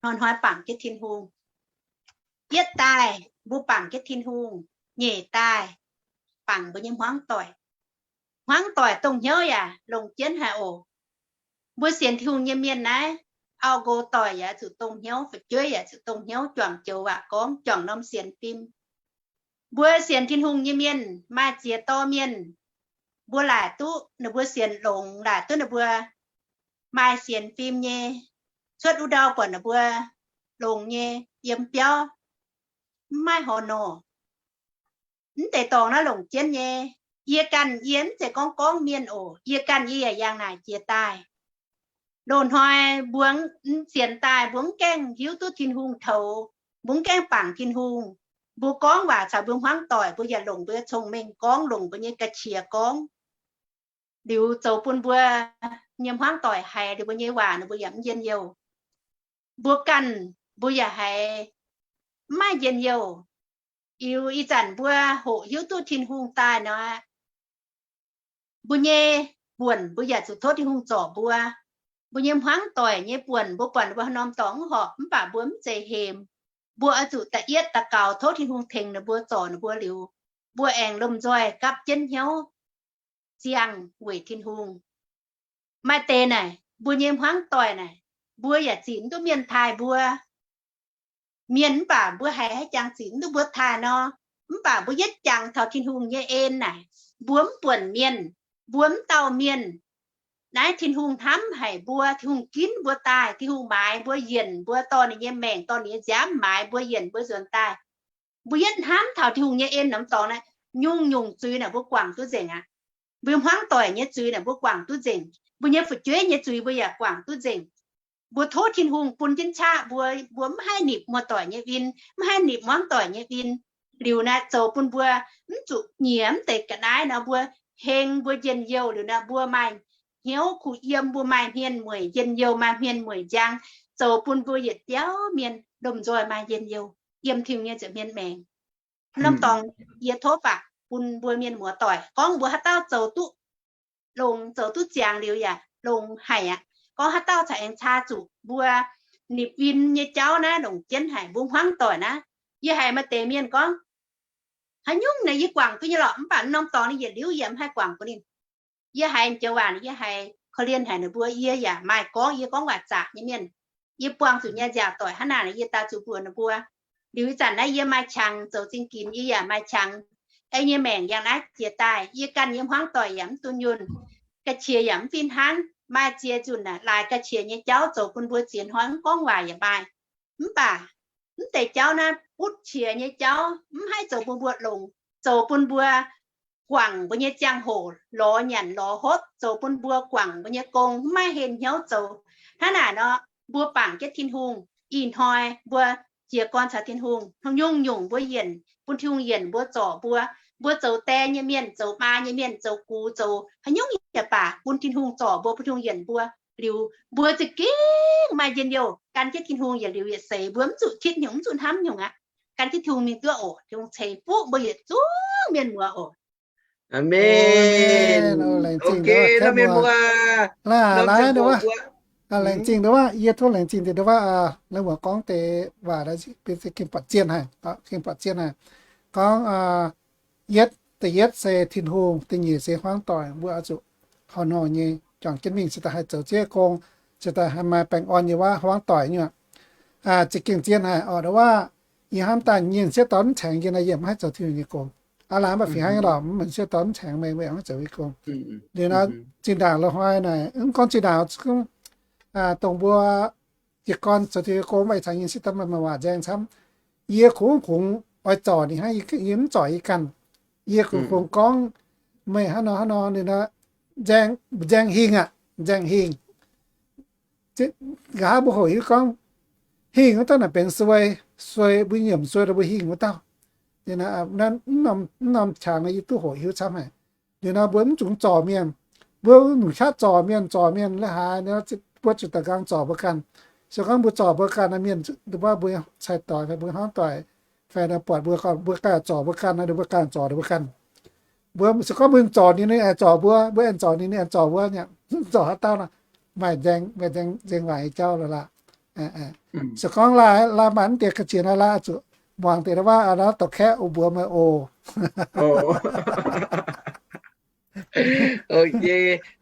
hnoi-hnoi bangc jienv Tin-Hungh. Yietv daaih mbuo bangc jienv Tin-Hungh, nyeic daaih bangc mbuo nyei hmuangv doic. Hmuangv doic dongh hnyouv yaac longc jienv haic oc. Mbuo sienx Tin-Hungh nyei mienh naaiv, auv-nqox doic yaac zuqc dongh hnyouv, fu'jueiv yaac zuqc dongh hnyouv, juangc joux waac gorngv, juangc norm sienx fim. Mbuo sienx Tin-Hungh nyei mienh maaih ziex dorh mienh, mbuo laaic duqv ninh mbuo sienx longx, laaic duqv ninh mbuo maaih sienx fim nyei, cuotv wuov ndau buatc ninh mbuo longx nyei yiem biauv, mv maaih horh nor. Mv deix dorngx naaiv longc jienv nyei. Yie ganh yie mv zeiz gorngv gorngv mienh oc. Yie ganh yie yaac yangh naaic jiex daaih. Loz-hnoi mbuo sienx daaih, mbuo mv gaengh hiuv duqv Tin-Hungh toux, mbuo mv gaengh bangc Tin-Hungh. Mbuo gorngv waac caux mbuo hmuangv doic, mbuo yaac longc mbuo nyei cong-mengh gorngv, longc mbuo nyei ga'qiex gorngv. Liuz zoux bun mbuo nyei hmuangv doic haiz liuz mbuo nyei waac ninh mbuo yaac mv njien-youh. Mbuo ganh mbuo yaac haiz mv maaih njien-youh. Liuz ih zanc mbuo hoqc hiuv duqv Tin-Hungh daaih nor, mbuo nyei buonc mbuo yaac zuqc tov Tin-Hungh zorc mbuo. Mbuo nyei hmuangv doic nyei buonc, mbuo buatc mbuo haaix norm dorngx mv horpc mv baac mbuo mv zeiz hemx. Mbuo oix zuqc da'yietv daux gaux tov Tin-Hungh tengx ninh mbuo, zorc ninh mbuo liuz, mbuo aengx lomh nzoih gapv jienv hnyouv ziangh weic Tin-Hungh. Maaih deix naaic, mbuo nyei hmuangv doic naaic, mbuo yaac zinc duqv mienh taaih mbuo. Mienh mv baac mbuo haiz haaix jangx zinc duqv mbuo taaih nor, mv baac mbuo yietv jangx taux Tin-Hungh nyei en naaic, mbuo mv buonc mienh, mbuo mv dauh mienh. Naaiv Tin-Hungh hnamv haic mbuo, Tin-Hungh ginv mbuo daaih, Tin-Hungh maaiz mbuo, yienc mbuo, dorh ninh nyei maengc, dorh ninh nyei nziaamv maaiz mbuo, yienc mbuo nzuonx daaih. Mbuo yietv hnamv taux Tin-Hungh nyei en norm dorngx naaic, nyungc-nyungc zuiz naaic mbuo guangc duqv nzengc aqv. Mbuo hmuangv doic nyei zuiz naaic mbuo guangc duqv nzengc. Mbuo nyei fu'jueiv nyei zuiz mbuo yaac guangc duqv nzengc. Mbuo tov Tin-Hungh bun jienv qaqv mbuo, mbuo mv haih nipc muoz-doic nyei win, mv haih nipc hmuangv doic nyei win. Liuz naaic zoux bun mbuo mv zuqc nyiec mv deix ga'naaiv nor, mbuo heng, mbuo njien-youh. Liuz naaic mbuo maaih hnyouv kuh yiem, mbuo maaih hmien mueic njien-youh, maaih hmien mueic njang, zoux bun mbuo yietc biauv mienh lomh nzoih maaih njien-youh yiem Tin-Hungh nyei nza'hmien maengx. Norm dorngx yie tov baac bun mbuo mienh muoz-doic gorngv mbuo haaix dauh zoux duqv longx, zoux duqv ziangx liuz yaac longx haic aqv. Gorngv haaix dauh caux aengx caa zuqc mbuo nipc win nyei jauv naaiv longc jienv haic, mbuo hmuangv doic naaiv. Yie haiz maaih deix mienh gorngv, haaix nyungc naaic yie guangc duqv nyei lorqc, mv baac norm dorngx ninh yietc liuz yie mv haih guangc bun ninh. Yie haiz joux waac yie haiz korv-lienh haic ninh mbuo, yie yaac maaih gorngv, yie gorngv waac zaqc nyei mienh. Yie buangh zuqc nyei nziaauc doic hnangv naaic, yie daaih zuqc mbuox ninh mbuo. Liuz ih zanc naaiv yie maaih qangx zoux zingh ginx, yie yaac maaih qangx. Ei nyei maengc yangh naaiv jiex daaih, yie ganh nyei hmuangv doic yaac mv dunh yunh, ga'qiex yaac mv fih hnangv. Maaih ziex nzunc naaic laaix ga'qiex nyei jauv zoux bun mbuo ziex hnoi mv gorngv waac yaac maaih. Mv baac mv deix jauv naaiv butv qiex nyei jauv, mv haih zoux bun mbuo longx, zoux bun mbuo guangc mbuo nyei ziangh hoc, lorz nyanc lorz hopv, zoux bun mbuo guangc mbuo nyei gong, mv maaih henh hnyouv zoux. Hnangv naaic nor, mbuo bangc jienv Tin-Hungh, ih hnoi mbuo jiez gorn caux Tin-Hungh, nyungc-nyungc mbuo yienc, bun Tin-Hungh yienc mbuo, zorc mbuo. Mbuo zoux die nyei mienh, zoux maa nyei mienh, zoux gux, zoux haaix nyungc yaac baac, bun Tin-Hungh zorc mbuo, bun Tin-Hungh yienc mbuo. Liuz mbuo za'gengh maaih njien-youh gan jienv Tin-Hungh yietc liuz yietc seix, mbuo mv zuqc kitv nyungc, mv zuqc hnamv nyungc aqv. Gan jienv Tin-Hungh mingh duqv oc. Tin-Hungh ceix fuqv mbuo yietc zungv mienh muoz oc. Aamen. Laengz zingh nduov, yie tov laengz zingh deix nduov, la'muoc gorngv deix waac gengh buatc zienh haic, gengh buatc zienh haic. Gorngv yietv, da'yietv se Tin-Hungh, da'nyeic se hmuangv doic. Mbuo oix zuqc horh nor nyei juangc jienv mingh, cingx daaih haih zoux ziex gong, cingx daaih haih maaih baengh orn nyei waac hmuangv doic nyei. Za'gengh zienh haic oc, nduov, yie hnamv daaih nyei m'sieqv dorn mv caengx yie naaic, yie mv haih zoux Tin-Hungh nyei gong. Aav laanh mv baac fih hnangv nyei lorqc, m'sieqv dorn mv caengx meih, meih mv haih zoux nyei gong. Liuz nor, zinh ndaangc loz-hnoi naaic mv gorngv zinh ndaangc, dongh mbuo jiez gorn zoux diex go maiv caux nyei sieqv daaih maaih waac nzaeng camv. Yie kungx kungx oix zorc ninh hnangv, yie mv zorc yie ganh. Yie kungx kungx gorngv meih hnangv nor hnangv nor, ninh nzaeng hingh aqv, nzaeng hingh. Nqa'haav mbuo hoqc hiuv gorngv hingh wuov dauh naaic benx suei, suei mbuo nyiemc suei nor mbuo hingh wuov dauh. Mv norm qangx nor yie duqv hoqc hiuv camv haic. Liuz nor mbuo mv zuqc zorc mienh. Mbuo nyungc qaqv zorc mienh, zorc mienh la'haaix, mbuo zuqc daaih nqaang zorc mbuo ganh. Se gorngv mbuo zorc mbuo ganh nor, mienh mbuo cai-doic fai mbuo hmuangv doic fai nor buatc mbuo, mbuo ganh zorc mbuo ganh nor, mbuo ganh zorc mbuo ganh. Mbuo se gorngv mbuo zorc ninh, ninh aengx zorc mbuo, mbuo aengx zorc ninh, ninh aengx zorc mbuo, zorc haaix dauh nor, maaih nzaeng, maaih nzaeng waaic nyei jauv lorqc. Se gorngv laaih maaih mv deix ga'ziex nor, laaih zuqc muangx deix waac nor, dorh kaeqv oix mbuox meih oc.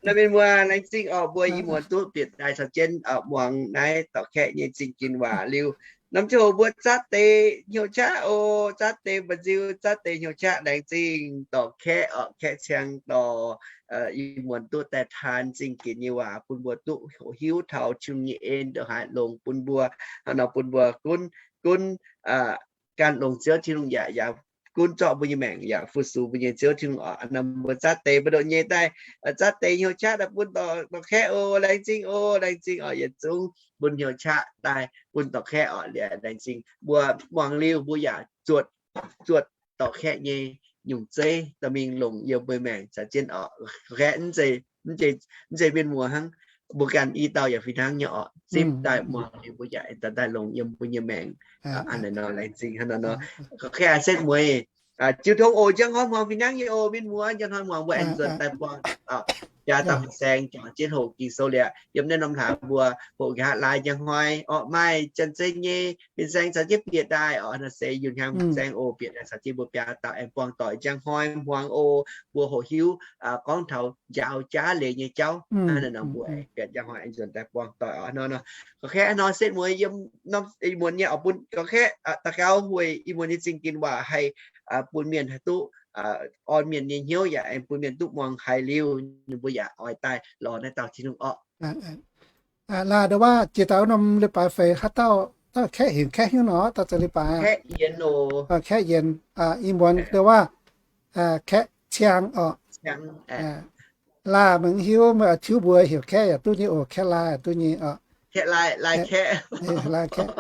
Naaiv mienh muoz, laengz zingh orqc, mbuo ih muonz duqv bieqc daaih caux jienv muangx naaiv dorh kaeqv nyei zingh ginx waac liuz, norm ziangh hoc mbuo zatv deix hnyouv qaqv oc, zatv deix mba'nziu, zatv deix hnyouv qaqv, laengz zingh dorh kaeqv orqc, kaeqv ciang dorh ih muonz duqv daaih taan zingh ginx nyei waac bun mbuo duqv hoqc hiuv taux Tin-Hungh nyei en ndongc haaix longx bun mbuo, hnangv nor bun mbuo gunv, gunv gan longx Ziouv Tin-Hungh yaac, yaac gunv zorqv mbuo nyei maengc yaac fu-sux mbuo nyei Ziouv Tin-Hungh oc. Hnangv nor mbuo zatv deix mbu'ndongx nyei daaih, zatv deix hnyouv qaqv daaih bun dorh kaeqv oc, laengz zingh oc, laengz zingh oc, yietc zungv bun hnyouv qaqv daaih bun dorh kaeqv oc, laengz zingh. Mbuo muangx liuz mbuo yaac zuotc, zuotc dorh kaeqv nyei nyungc zeiv dorh mingh longc yiem mbuo maengc caux jienv oc. Kaeqv mv zeiz, mv zeiz mienh muoz hnangv, mbuo ganh i dauh yaac fih hnangv nyei oc. Zipv daaih muangx liuz mbuo yaac daaih longc yiem mbuo nyei maengc. Aa, naaiv nor laengz zingh hnangv nor. Kaeqv setv mueiz, jiu tong oc, njang hnoi muangx fih hnangv nyei oc, mienh muoz, njang hnoi muangx mbuo aengx nzuonx daaih buangh biaa dauh fin-saeng jangx jienv hoqc Ging-Sou liuz, yiem naaiv norm hlaax mbuo hoqc nqa'haav laai njang hnoi orqc, maaih janx-zei nyei fin-saeng caux jienv bieqc daaih oc. Naaiv se Yunh Hnyangx fin-saeng oc, bieqc daaih caux jienv mbuo biaa dauh aengx buangh doic njang hnoi muangx oc. Mbuo hoqc hiuv gorngv taux njaaux jaav leiz nyei jauv. Naaiv nor mbuo aengx bieqc njang hnoi aengx nzuonx daaih buangh doic oc. Hnangv nor, gorngv kaeqv hnoi setv mueiz yiem norm muonz nyei oc, bun gorngv kaeqv daux gaux hueic ih muonz nyei zingh ginx waac haih bun mienh haih duqv orn mienh nyei hnyouv yaac aengx bun mienh duqv muangx haiz liuz, ninh mbuo yaac oix daaih lorz naaiv dauh Tin-Hungh orqc. Laaih ndau waac jiex daaih wuov norm leiz-baaix feix haaix dauh, dauh kaeqv heuc kaeqv hnyouv nor, dauh zoux leiz-baaix. Kaeqv yienx, ih muonz ndau waac kaeqv ciang oc. Laaih maiv hiuv, meih oix tiuv mbuox heuc kaeqv yaac duqv nyei oc, kaeqv laaih yaac duqv nyei oc. Laaih kaeqv.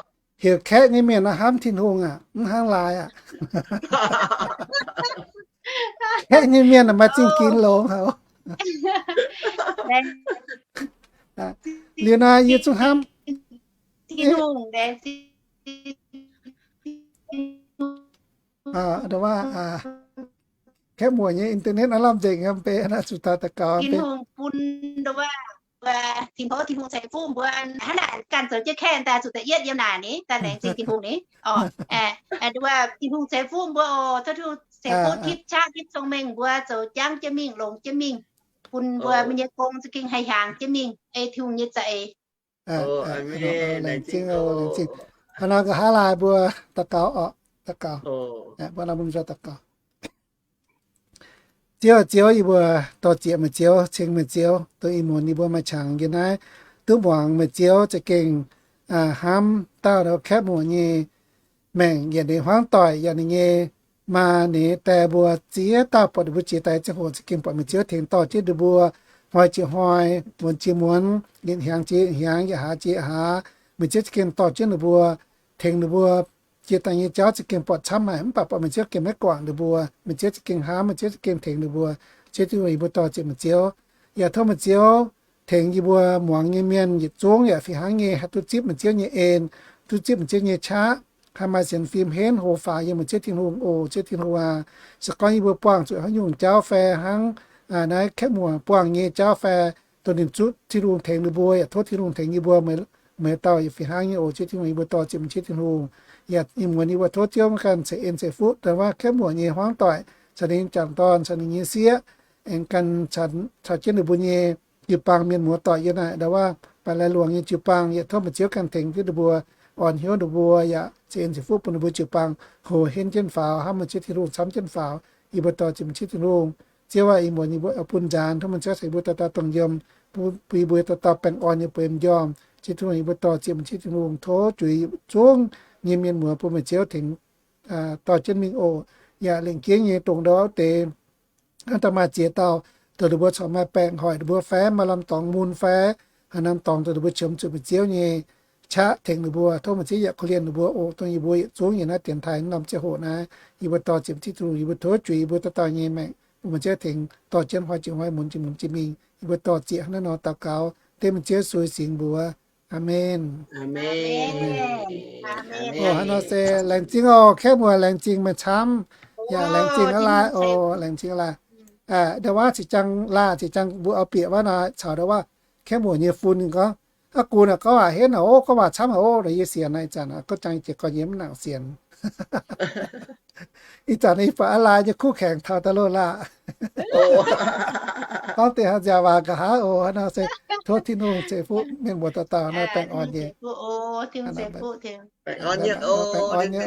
Heuc kaeqv nyei mienh nor hnamv Tin-Hungh aac, mv hnangv laaih aac. Kaeqv nyei mienh maaih zingh ginx longx haic. Liuz naaiv yie zungv hnamv Kaeqv muoc nyei internet naaiv lamh nzengc, mv bei naaiv zuqc taux daux gaux. Tin-Hungh bun, Tin-Hungh ceix fuqv mbuo hnangv naaic ganh zoux jienv kaeqv daaih zuqc da'yietv yiem naaic ni, daaih laengz zingh Tin-Hungh ni. Tin-Hungh ceix fuqv mbuo oc, tov Tin-Hungh ceix fuqv tipv qaqv tipv cong-mengh mbuo zoux jangv jienv mingh, longx jienv mingh, bun mbuo nyei gong za'gengh haih hiaangx jienv mingh ei Tin-Hungh nyei za'eix. Laengz zingh, laengz zingh. Hnangv nor nqa'haav laaih mbuo daux gaux oc, daux gaux. Mbuo nor mbuo daux gaux. Ziouv, Ziouv, yie mbuo dor-ziec meih Ziouv, ceng meih Ziouv, dongh ih muonz yie mbuo maaih qangx yiem naaiv duqv muangx meih Ziouv za'gengh hnamv dauh kaeqv muoc nyei maengc, yaac ninh hmuangv doic, yaac ninh nyei maa ninh die mbuo ziex dauh, buatc ninh mbuo jiex daaih ziangh hoc za'gengh buatc meih Ziouv tengx dorh jienv ninh mbuo hnoi jiex hnoi, muonz jiex muonz, yietc hnyangx jiex yietc hnyangx, yietc hlaax jiex yietc hlaax. Meih Ziouv za'gengh dorh jienv ninh mbuo, tengx ninh mbuo jiex daaih nyei jauv za'gengh buatc camv haic, mv baac buatc meih Ziouv gengh maiv guangc ninh mbuo. Meih Ziouv za'gengh hnamv, meih Ziouv za'gengh tengx ninh mbuo. Ziouv Tin-Hungh, yie mbuo dor-ziec meih Ziouv. Yaac tov meih Ziouv tengx yie mbuo muangx nyei mienh yietc zungv yaac fih hnangv nyei haih duqv zipv meih Ziouv nyei en, duqv zipv meih Ziouv nyei qaqv, haih maaih sienx fim henv houx faaux yiem meih Ziouv Tin-Hungh oc. Ziouv Tin-Hungh aac, se gorngv yie mbuo buangh zuqc haaix nyungc jauv fai hnangv naaiv kaeqv muoc buangh nyei jauv fai, dongh ninh zuqv Tin-Hungh tengx ninh mbuo, yaac tov Tin-Hungh tengx yie mbuo. Meih dauh yaac fih hnangv nyei oc. Ziouv Tin-Hungh, yie mbuo dor-ziec meih Ziouv Tin-Hungh. Yaac ih muonz yie mbuo tov Ziouv maiv ganh ceix en ceix fuqv dongh wuov kaeqv muoc nyei hmuangv doic caux ninh nyei juangc dorn caux ninh nyei sieqv, aengx ganh caux jienv ninh mbuo nyei jiu-baang mienh muoz-doic yiem naaic ndau wuov baaix laai luangx nyei jiu-baang. Yaac tov meih Ziouv ganh tengx jienv ninh mbuo, orn hnyouv ninh mbuo, yaac ceix en ceix fuqv bun ninh mbuo jiu-baang houx henv jienv faaux, hnamv meih Ziouv Tin-Hungh camv jienv faaux. Yie mbuo dor-ziec meih Ziouv Tin-Hungh. Ziouv aac, ih muonz yie mbuo bun nzaanx tov meih Ziouv caux yie mbuo dauh dauh dongh yiem, bun yie mbuo dauh dauh baengh orn nyei bueix m'njormh. Ziouv Tin-Hungh, yie mbuo dor-ziec m'sieqv Tin-Hungh, tov juix zungv nyei mienh muoz bun meih Ziouv tengx dorh jienv mingh oc. Yaac lengc jeiv nyei dongh ndau wuov deix hnangv daaih maaih ziex dauh, dongh ninh mbuo corc maaih baengc hoic ninh mbuo fai maaih lamh dorngx mun fai haaix norm dorngx, dongh ninh mbuo qiemx zuqc meih Ziouv nyei qaqv tengx ninh mbuo. Tov meih Ziouv yaac korv-lienh ninh mbuo oc. Dongh yie mbuo yietc zungv yiem naaiv dienx taaih norm ziangh hoc naaiv, yie mbuo dor-ziec m'sieqv Tin-Hungh, yie mbuo tov juix yie mbuo dauh dauh nyei maengc bun meih Ziouv tengx dorh jienv hoic jiex hoic, munx jiex munx jiex mingh. Yie mbuo dor-ziec hnangv naaiv nor daux gaux dengv meih Ziouv Yesu nyei singx mbuox. Aamen. Aamen. Aamen. Aamen. Oc, hnangv nor se laengz zingh oc, kaeqv muoc, laengz zingh meih camv. Yaac laengz zingh aqv laai oc, laengz zingh aqv laai. Ndau wuov ziex jaang laai, ziex jaang mbuo oix bieqc wuov nor caux ndau wuov kaeqv muoc nyei fun ninh gorngv, aa, gunv aqv, gorngv waac henv aqv oc, gorngv waac camv aqv oc, yie sienx aqv. Ih zanc gorngv jangx jiex gorn yie mv nangc sienx. Ih zanc yie buatc aqv laai nyei kuv kaengx taux daaih loh laah. Gorngv deix hnangv nziaauc waac nqa'haav oc. Hnangv nor se tov Tin-Hungh ceix fuqv mienh muoz dauh dauh nor baengh orn nyei. Baengh orn nyei oc, baengh orn nyei.